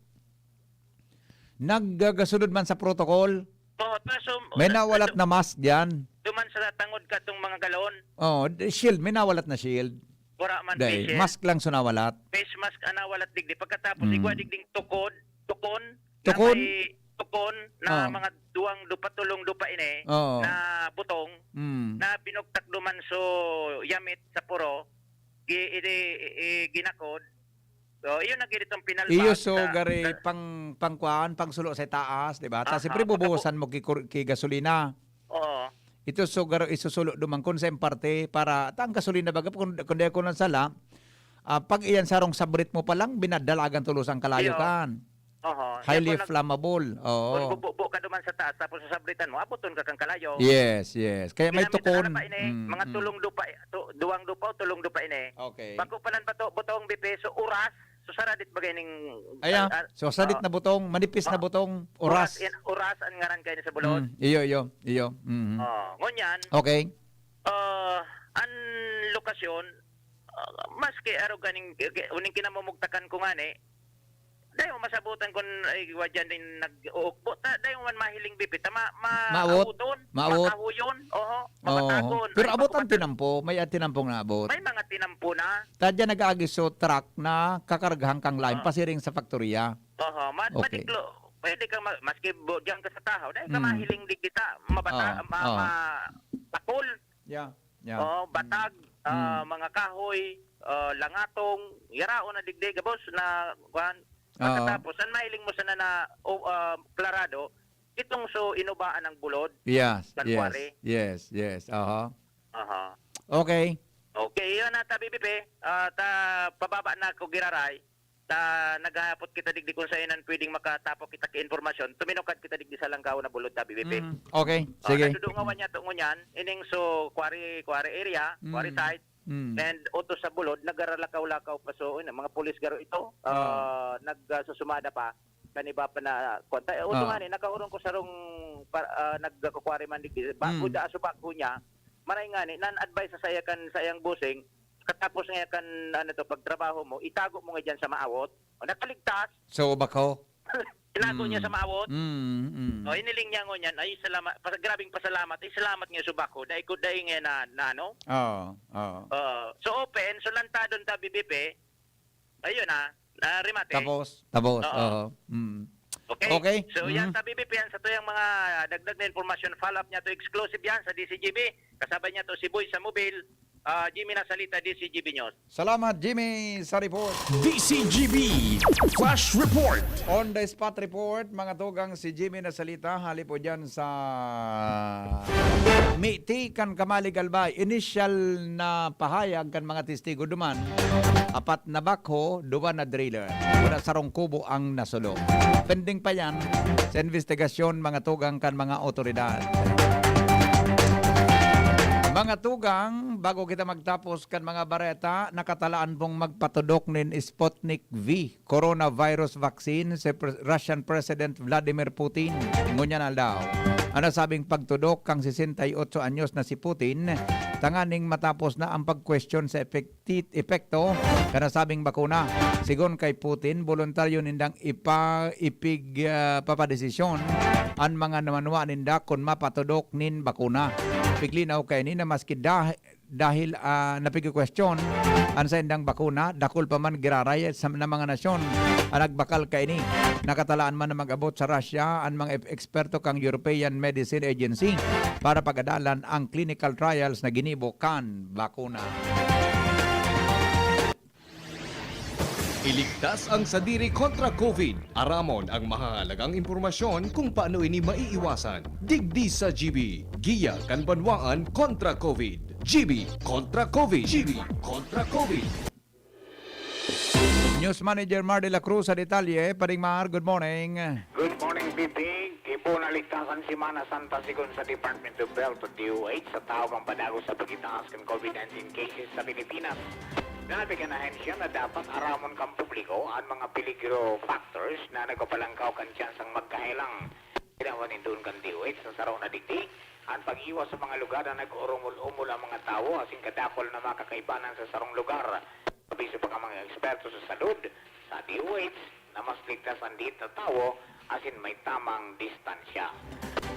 naggagasunod man sa protocol. Oo, pero so, May nawalat na mask diyan. duman sa tangod ka tong mga galon. Oh, di-, shield, may nawalat na shield. Wala man Dai, face shield. mask lang so nawalat. Face mask ang nawalat digdi. Pagkatapos, Mm. igwa digding tukod, tukon, na Tukon? may tukon na Oh. mga duwang dupa, tulong dupa ini, Oo. na butong, Mm. na binugtak duman so yamit sa puro, gi-, i-, i-, ginakod. So, iyon ang ginitong pinalbag Iyo, so, sa, gari sa pang, pangkuan, pangsulo sa taas, di ba? Tas, Ah, siyempre, ah, pagkabu- bubuhusan mo ki kur-, ki gasolina. Oo. Ito, so, garo, isusulo duman kun sa parte para, ta ang gasolina baga, kun, kun di ako nasala, ah, pag iyan sarong sabrit mo pa lang, binadalagan tulos ang kalayo Iyo. kan. Oho. Highly Yan po nag-, flammable. Oo. Kung bububo ka duman sa taas, tapos sasabritan mo, abuton ka kang kalayo. Yes, yes. Kaya may Ginamit tukon. na pa ini, Mm, mga mm. tulong dupa, tu-, duwang dupa o tulong dupa ini. Okay. Bako pa lang bato, butong bipe, so uras, so saradit bagay ning, Ayan. ah, ah, So, sadit ah, na butong, manipis na ah, butong, uras. uras, yan, uras ang ngaran kayo sa bulod. Mm, iyo, iyo, iyo. Mhm. Oh, ngunyan, Okay. ah, ang lokasyon, ah, maski arog kaning, uning kinamumugtakan ko ngani, dai mo masabutan kun, ay, wa diyan din nag-uukbo. Ta-, dai mo man mahiling bipi. Ta ma-, ma-, Maawot? Aawton, Maawot? makahuyon, oho, Oo. mabatagon. Pero Ay, abot ang makupat-, tinampo, may tinampong naabot. May mga tinampo na. Ta diyan nag-aagi so truck na kakargahan kang lime, Ah. pasiring sa faktorya. Oho, ma-, Okay. madiklo. Pwede kang ma-, maski bo-, diyan ka sa tahaw, dai ka Hmm. mahiling digdi ta, mabata-, Oo. ma-, Oo. ma-, bakol. Yeah, yeah. Oo, batag, ah, Mm. mga kahoy, ah, langatong, yaraon na digdi, gabos na, kuwan. Oo. Pagkatapos, ang mahiling mo sana na, o, ah, klarado, itong so inubaan ng bulod, Yes, ng yes, quarry. yes, yes. Aha. Aha. Okay. Okay, yun na, Tabi Bipe. Ah, ta, pababa na ako giraray. Ta, naghahapot kita digdi kung saan pwedeng makatapok kita ki impormasyon. Tuminukad kita digdi sa Langgao na bulod, Tabi Bipe. Mm, okay, Ah, sige. Nadudungawan niya to ngunyan, ining so quarry, quarry area, Mm. quarry site, Mm. and utos sa bulod, nagaralakaw-lakaw pa so, yun, mga pulis garo ito, Ah. ah, nag, ah, susumada pa, kan iba pa na, kwan. Ta-, uto Ah. nga ni, nakahurong ko sarong pa-, ah, nagkukwari man digdi, ba, Mm. buda, aso bako niya, maray nga ni, nan-advise sa saya kan, sayang busing, katapos nga kan, ano to, pagtrabaho mo, itago mo nga dyan sa maawot. O, nakaligtas. So, bako? Tinago niya Mm. sa maawot. Mm, mm. O, hiniling niya ngunyan, "Ay, salamat, pas-, grabing pasalamat. Ay, salamat nga subak ko. Dai ko, dai nga na, na ano?" Oo, oo. Oo. So, open. So, lantadon ta, Bibipe. Ayun, ah. Ah, remate. Tapos, tapos, Oo. oo. Mm. Okay? Okay. So, yan Mm. sa Bibipe, yan sa tuyang mga dagdag na impormasyon. Follow up niya to, exclusive yan sa D C G B. Kasabay niya to si Boy sa Mobil. Ah, Jimmy Nasalita, D C G B News. Salamat, Jimmy, sa report. D C G B Flash Report. On the spot report, mga tugang, si Jimmy Nasalita, hali po dyan sa Miti kan Kamalig, Albay. Initial na pahayag kan mga testigo duman. apat na backhoe, duwa na driller. Wala, sarong kubo ang nasulo. Pending pa yan sa investigasyon, mga tugang, kan mga otoridad. Mga tugang, bago kita magtapos kan mga bareta, nakatalaan pong magpatudok nin Sputnik V coronavirus vaccine si Pre-, Russian President Vladimir Putin. Ngunyan aldaw, an nasabing pagtudok kan sesenta y ocho anyos na si Putin, tanganing matapos na ang pagkwestiyon sa epekti-, epekto kan nasabing bakuna. Sigon kay Putin, boluntaryo nindang ipa-, ipig-, ah, papadesisyon an mga manuwa ninda kun mapatudok nin bakuna. Piglinaw kaini na maski dah-, dahil, ah, napigkukwestiyon an saindang bakuna, dakul pa man giraray sa, na mga nasyon an nagbakal kaini. Nakatalaan man na mag-abot sa Russia an mga ep-, eksperto kan European Medicine Agency para pag-adalan ang clinical trials na ginibo kan bakuna. Iligtas ang sadiri kontra COVID. Aramon ang mahahalagang impormasyon kung paano ini maiiwasan. Digdi sa G B, Giya kan Banwaan kontra COVID. G B kontra COVID. G B kontra COVID. News Manager Mar de la Cruz sa detalye. Paring Mar, good morning. Good morning, B P. Gibo na ligtas an Semana Santa sigon sa Department of Health o D O H sa tawo ang padagos sa pagitaas kan COVID nineteen cases sa Pilipinas. Sinabi kan ahensya na dapat aramon kan publiko an mga peligro factors na nagpapalangkaw kan tsansang magkahelang. Ginawa nin duon kan D O H sa saro na digdi an pag-iwas sa mga lugar na nag-orumol-umol ang mga tawo asin kadakul na makakaibanan sa sarong lugar. Abiso pa kan mga eksperto sa salud sa D O H na mas ligtas an diit na tawo asin may tamang distansya.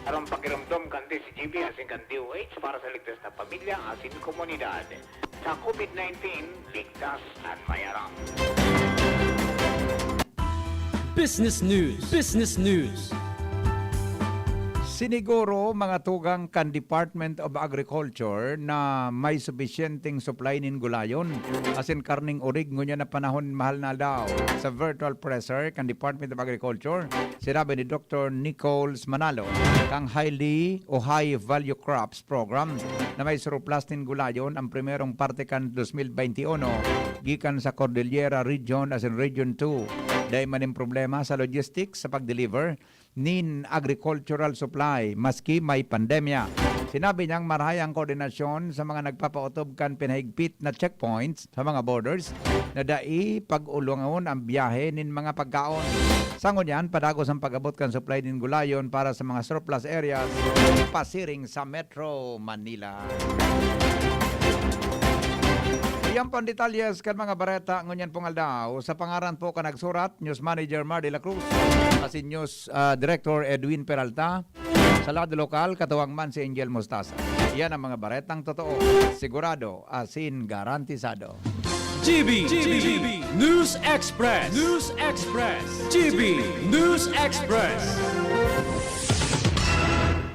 Sarong pakiromdom kan D Z G B asin kan D O H para sa ligtas na pamilya asin komunidad. Sa COVID nineteen, ligtas an may aram. Business News. Business News. Siniguro, mga tugang, kan Department of Agriculture na may supisyenteng supply nin gulayon asin karneng orig ngunyan na panahon, mahal na aldaw. Sa virtual presser kan Department of Agriculture, sinabi ni Doktor Nichols Manalo, kan Highly o High Value Crops Program na may surplus nin gulayon ang primerong parte kan dos mil bente uno gikan sa Cordillera Region asin Region two. Dai man nin problema sa logistics sa pag-deliver nin agricultural supply maski may pandemya. Sinabi niyang marahay ang koordinasyon sa mga nagpapaotob kan pinahigpit na checkpoints sa mga borders na dai pag-ulungon ang biyahe nin mga pagkaon. Sa ngunyan, padagos ang pag-abot kan supply nin gulayon para sa mga surplus areas pasiring sa Metro Manila. Iyan po ang detalyes kan mga bareta ngunyan pong aldaw. Sa pangaran po kan nagsurat, News Manager Mar de la Cruz, asin News, ah, Director Edwin Peralta. Sa lado lokal, katuwang man si Angel Mostaza. Iyan ang mga baretang totoo, sigurado, asin garantisado. G B, G B, News Express. News Express. G B News Express.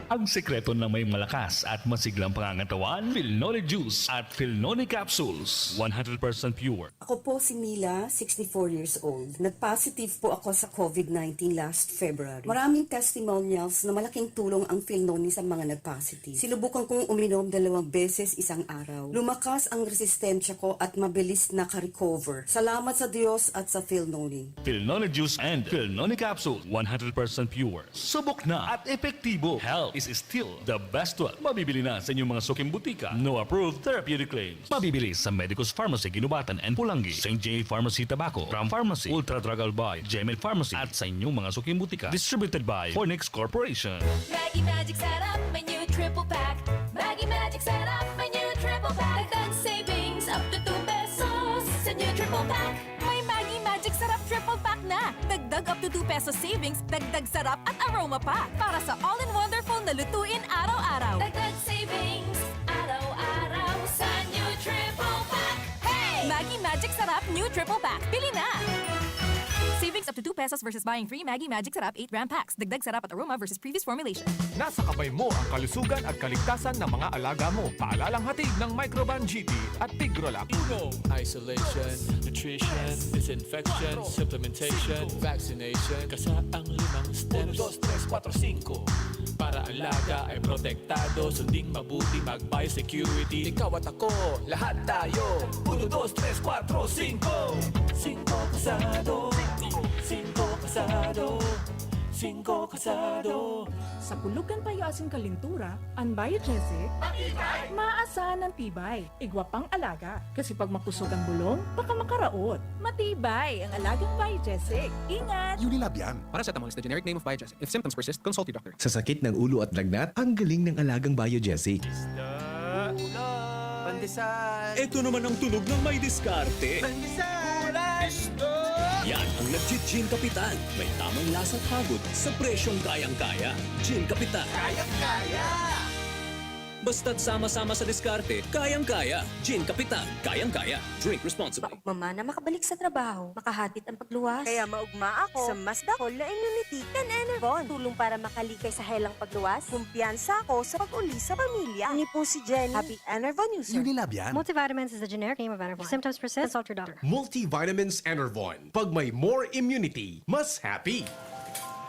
Ang sekreto ng may malakas at masiglang pangangatawan, Filnoni Juice at Filnoni Capsules. One hundred percent pure. Ako po si Mila, sixty-four years old. Nag-positive po ako sa COVID nineteen last February. Maraming testimonials na malaking tulong ang Filnoni sa mga nag-positive. Sinubukan kong uminom dalawang beses isang araw. Lumakas ang resistensya ko at mabilis naka-recover. Salamat sa Diyos at sa Filnoni. Filnoni Juice and Filnoni Capsule, one hundred percent pure. Subok na at epektibo. Health is still the best wealth. Mabibili na sa inyong mga suking butika. No approved therapeutic claims. Mabibili sa Medicus Pharmacy, Guinobatan and Polangui, Saint J Pharmacy, Tabaco, Ram Pharmacy, Ultra Drug Albay, Jemel Pharmacy, at sa inyong mga suking butika. Distributed by Fornix Corporation. Maggi Magic Sarap, may new triple pack. Maggi Magic Sarap, may new triple pack. Dagdag savings up to two pesos sa new triple pack. May Maggi Magic Sarap triple pack na. Dagdag up to two pesos savings, dagdag sarap at aroma pa. Para sa all-in-wonderful na lutuin araw-araw. Dagdag savings, araw-araw sa new triple pack. Hey! Maggi Magic Sarap new triple pack. Bili na! Savings up to two pesos versus buying three Maggi Magic Sarap eight gram packs. Dagdag sarap at aroma versus previous formulation. Nasa kamay mo ang kalusugan at kaligtasan ng mga alaga mo. Paalalang hatid ng Microban G T at Tigrolac. Uno, Isolation, nutrition, disinfection, supplementation, vaccination. Kasa ang limang steps. Uno, dos, tres, kuwatro, singko. Para alaga ay protektado, sunding mabuti, mag-biosecurity. Ikaw at ako, lahat tayo. Uno, dos, tres, kuwatro, singko. Singko kasado. Singko kasado. Singko kasado. Sa pulog kan payo asin kalintura, an Biogesic, maasahan an tibay, igwa pang alaga. Kasi pag makusog ang bulong, baka makaraot. Matibay ang alagang Biogesic. Ingat! Unilab yan. Paracetamol is the generic name of Biogesic. If symptoms persist, consult your doctor. Sa sakit ng ulo at lagnat, ang galing ng alagang Biogesic. Pandesal. Ito naman ang tunog ng may diskarte. Pandesal. Yan ang nagji-Gin Kapitan. May tamang lasa at hagod sa presyong kayang-kaya. Gin Kapitan. Kayang-kaya. Basta't sama-sama sa diskarte, kayang-kaya. Gin Kapitan, kayang-kaya. Drink responsibly. Maugma man na makabalik sa trabaho, makahatid ang pagluwas. Kaya maugma ako sa mas dakol na immunity kan Enervon. Tulong para makalikay sa helang pagluwas. Kumpiyansa ako sa pag-uli sa pamilya. Ini po si Jenny, happy Enervon user. Unilab yan. Multivitamins is the generic name of Enervon. If symptoms persist, consult your doctor. Multivitamins Enervon. Pag may more immunity, mas happy.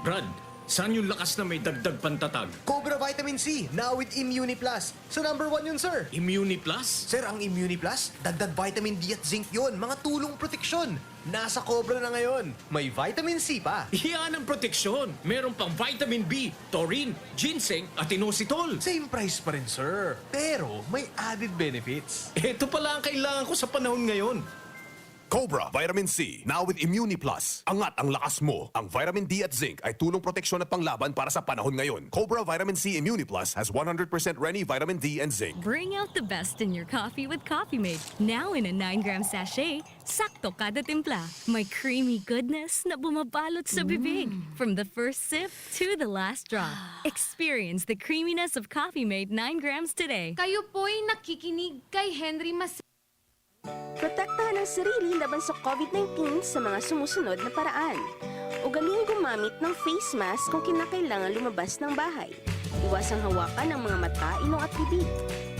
Brad, saan yung lakas na may dagdag pantatag? Cobra Vitamin C, now with Immuni Plus. Sa number one yun, sir. Immuni Plus? Sir, ang Immuni Plus, dagdag vitamin D at zinc yun. Mga tulong proteksyon. Nasa Cobra na ngayon. May vitamin C pa. Iyan ang proteksyon. Meron pang vitamin B, taurine, ginseng, at inositol. Same price pa rin, sir. Pero may added benefits. Ito pala ang kailangan ko sa panahon ngayon. Cobra Vitamin C, now with Immuni Plus. Angat ang lakas mo. Ang vitamin D at zinc ay tulong proteksyon at panglaban para sa panahon ngayon. Cobra Vitamin C Immuni Plus has one hundred percent Reni vitamin D and zinc. Bring out the best in your coffee with Coffee Mate. Now in a nine gram sachet, sakto kada timpla. May creamy goodness na bumabalot sa bibig. From the first sip to the last drop. Experience the creaminess of Coffee Mate nine grams today. Kayo po'y nakikinig kay Henry Mas- Protektahan ang sarili laban sa COVID nineteen sa mga sumusunod na paraan. Ugaling gumamit ng face mask kung kinakailangan lumabas ng bahay. Iwasang hawakan ang mga mata, ilong at bibig.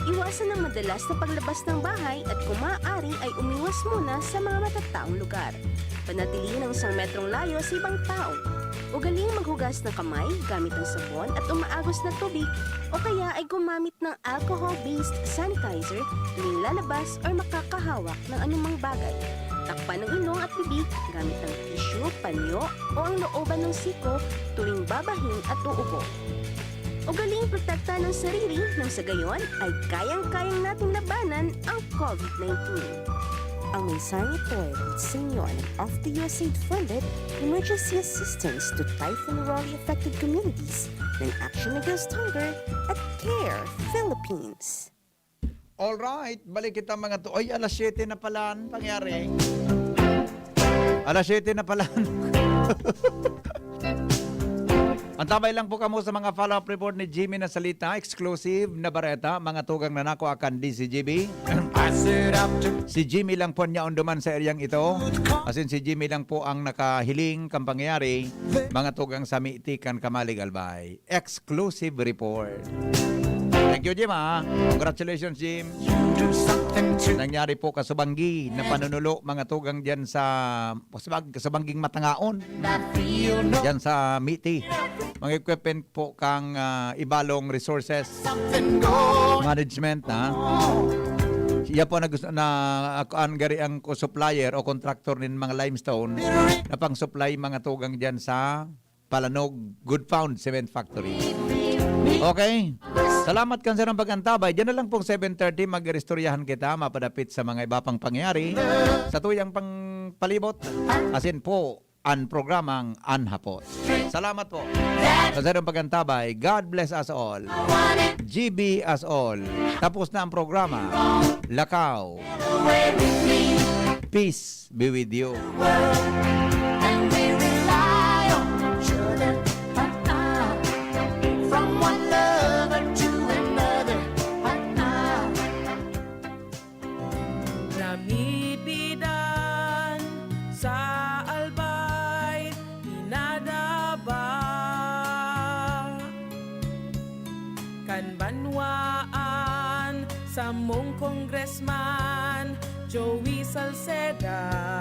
Iwasan ang madalas na paglabas ng bahay at kung maaari ay umiwas muna sa mga matataong lugar. Panatilihin ang isang metrong layo sa ibang tao. Ugaling maghugas ng kamay gamit ang sabon at umaagos na tubig o kaya ay gumamit ng alcohol-based sanitizer tuwing lalabas or makakahawak ng anumang bagay. Takpan ang ilong at bibig gamit ang tissue, panyo o ang looban ng siko tuwing babahin at uubo. Ugaling protektahan ang sarili nang sa gayon ay kayang-kayang nating labanan ang COVID nineteen. Ang mensaheng ito ay hatid sa inyo ng Off the U S A I D funded Emergency Assistance to Typhoon Rolly Affected Communities ng Action Against Hunger at CARE Philippines. Alright, balik kita mga to. Ay, alas siyete na pala ang pangyari. Alas siyete na pala. Antabay lang po kamo sa mga follow-up report ni Jimmy na salita, exclusive na bareta, mga tugang na nako akan D C G B. Si Jimmy lang po niya unduman sa eryang ito. Asin si Jimmy lang po ang nakahiling kang pangyayari, mga tugang sa Miti kan Kamalig Albay. Exclusive report. Thank you, Jim, ha? Congratulations, Jim. Nangyari po kasubanggi na panunulo, mga tugang dyan sa Pasabag, sa Bangging Matangaon. Diyan sa Miti. Mga equipment po kang ah, Ibalong Resources Management, ha? Siya po na gusto na kuan gari ang ko- supplier o contractor nin mga limestone na pang-supply mga tugang diyan sa Palanog Good Found Cement Factory. Okay. Salamat kan sarong pag-antabay. Diyan na lang pong seven thirty, mag-iristoryahan kita, mapadapit sa mga iba pang pangyayari sa tuyang pang palibot. Asin po, an programang An Hapot. Salamat po sa sarong pag-antabay. God bless us all. G B us all. Tapos na ang programa. Lakaw. Peace be with you. And we rely on each other. From one lover to another. Namibidan sa albay. Banwaan, samong congressman, Joey Salceda.